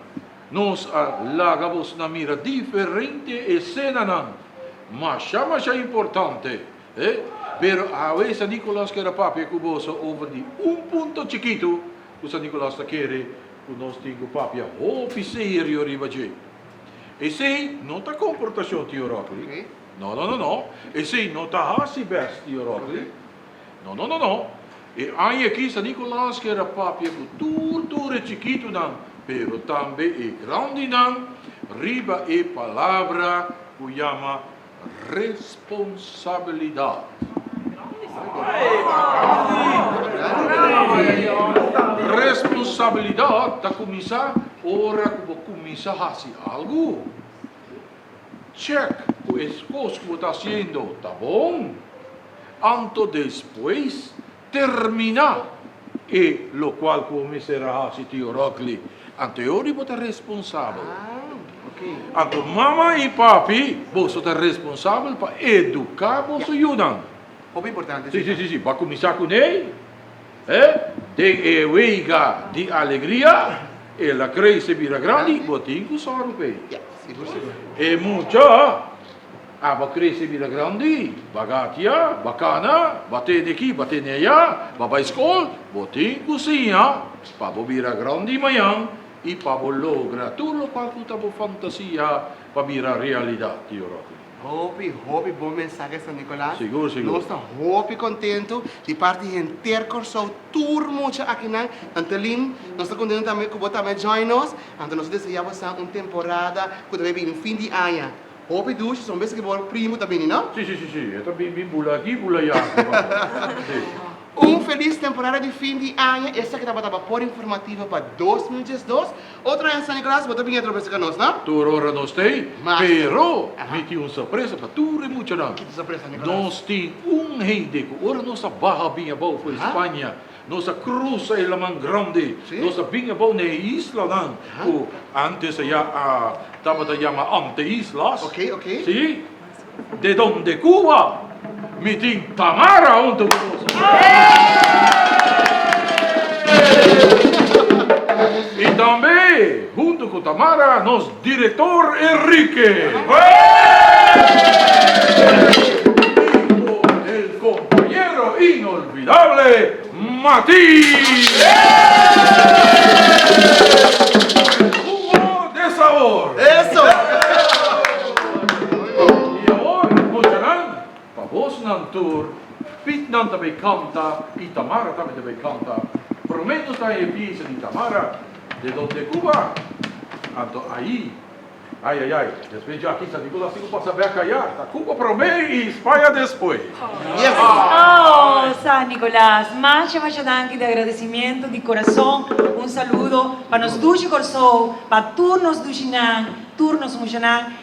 nos a laga bosnan mira diferente esenanan masha masha importante, eh. Pero awe San Nicolas kier a papia ku boso over di un punto chikitu ku San Nicolas ta kere ku nos tin ku papia hopi serio riba dje. Esei no ta komportashon, Tio Rockley. No, no, no, no. Esei no ta hasi best, tio Rockly. No, no, no, no. E aña aki San Nicolas kier a papia ku tur tur e chikitunan, pero tambe e grandinan, riba e palabra ku yama responsabilidat. Responsabilidat ta kuminsá ora ku bo kuminsá hasi algu. Check ku e kos ku bo ta hasiendo ta bon. Anto despues terminá e lokual ku bo mester a hasi, Tio Rockley. Anto e ora bo ta responsabel. Anto mama i papi, boso ta responsabel pa eduká boso yunan. Hopi importante. Si, si, si, si. Bo a kuminsá kuné, e den e wega di alegria, el a krese bira grandi, bo tin ku sòru p'e. E mucha a ba krese bira grandi, ba gatia, ba kana, ba tene aki, ba tene aya, ba bai skol, bo tin ku siña pa bo bira grandi mañan i pa bo logra tur lokual ku ta bo fantasia pa bira realidat, Tio Rocky. Hopi, hopi bon mensahe San Nicolas. Sigur, sigur. Nos ta hopi contento di parti henter Corsou, tur mucha akinan. Tante Lin, nos ta contento tambe cu bo tambe join nos. Anto nos ta desea bo sa un temporada cu ta bay bini un fin di aña. Hopi dushi, son bes cu bo primo ta bini, no? Si, si, si, si. E ta bin bin bula aki, bula ya. Si. Un felis temporada di fin di aña. Esaki tabata Bapor Informativo pa 2012. Otro aña San Nicolas bo ta bini atrobe cerca nos, no? Tur ora nos t'ei, Master. pero mi tin un sorpresa pa tur e muchanan. Ki sorpresa, Nicolas? Nos tin un hende cu ora nos a baha bin abou for Spanja, nos a crusa e laman grandi, nos a bin abou na e islanan cu antes aya a tabata yama Anteislas. Ok, ok. Si, de donde Cuba, mi tin Tamara hunto cu nos. Y tambe hunto cu Tamara nos director Enrique. Y con el compañero inolvidable Mati. Jugo de sabor. Eso! Y awor, muchanan, pa bosnan tur, Pietnan ta bay canta y Tamara tambe ta bay canta. Prome nos ta e pieza di Tamara, De donde Cuba. Anto ayi, ay ay ay, despues dja aki San Nicolas tin cu pasa bek aya. Ta Cuba prome y Spaña despues. Yes! Oh, San Nicolas, masha masha danki di agradecimiento di corazon. Un saludo pa nos dushi Corsou, pa tur nos dushinan. Tur nos muchanan.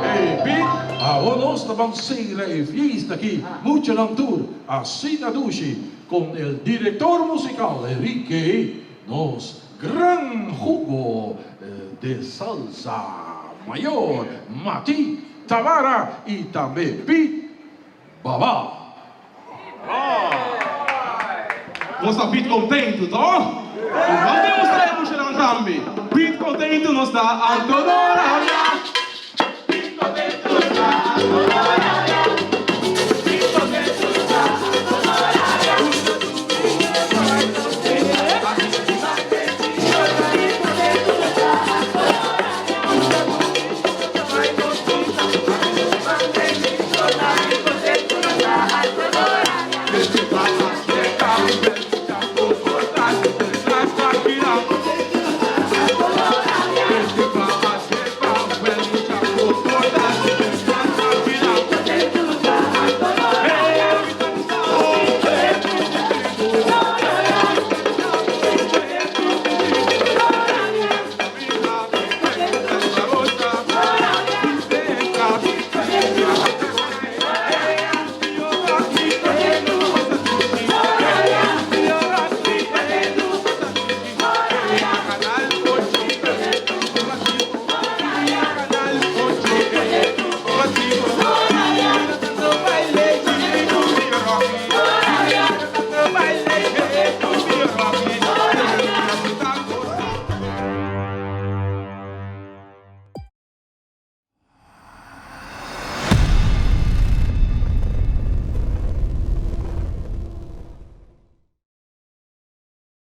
Hey Pit, awo nos ta ban cera e fiesta aki, muchanan tur asina dushi con el director musical Enrique, nos gran jugo de salsa mayor Mati Tamara y tambe Pit Baba. Nos ta Pit kontentu, toh? I nos demostrá e muchanan tambe. Pit kontentu nos ta anto no rabia. Pit kontentu nos ta anto no rabia. Pit kontentu nos ta anto no rabia.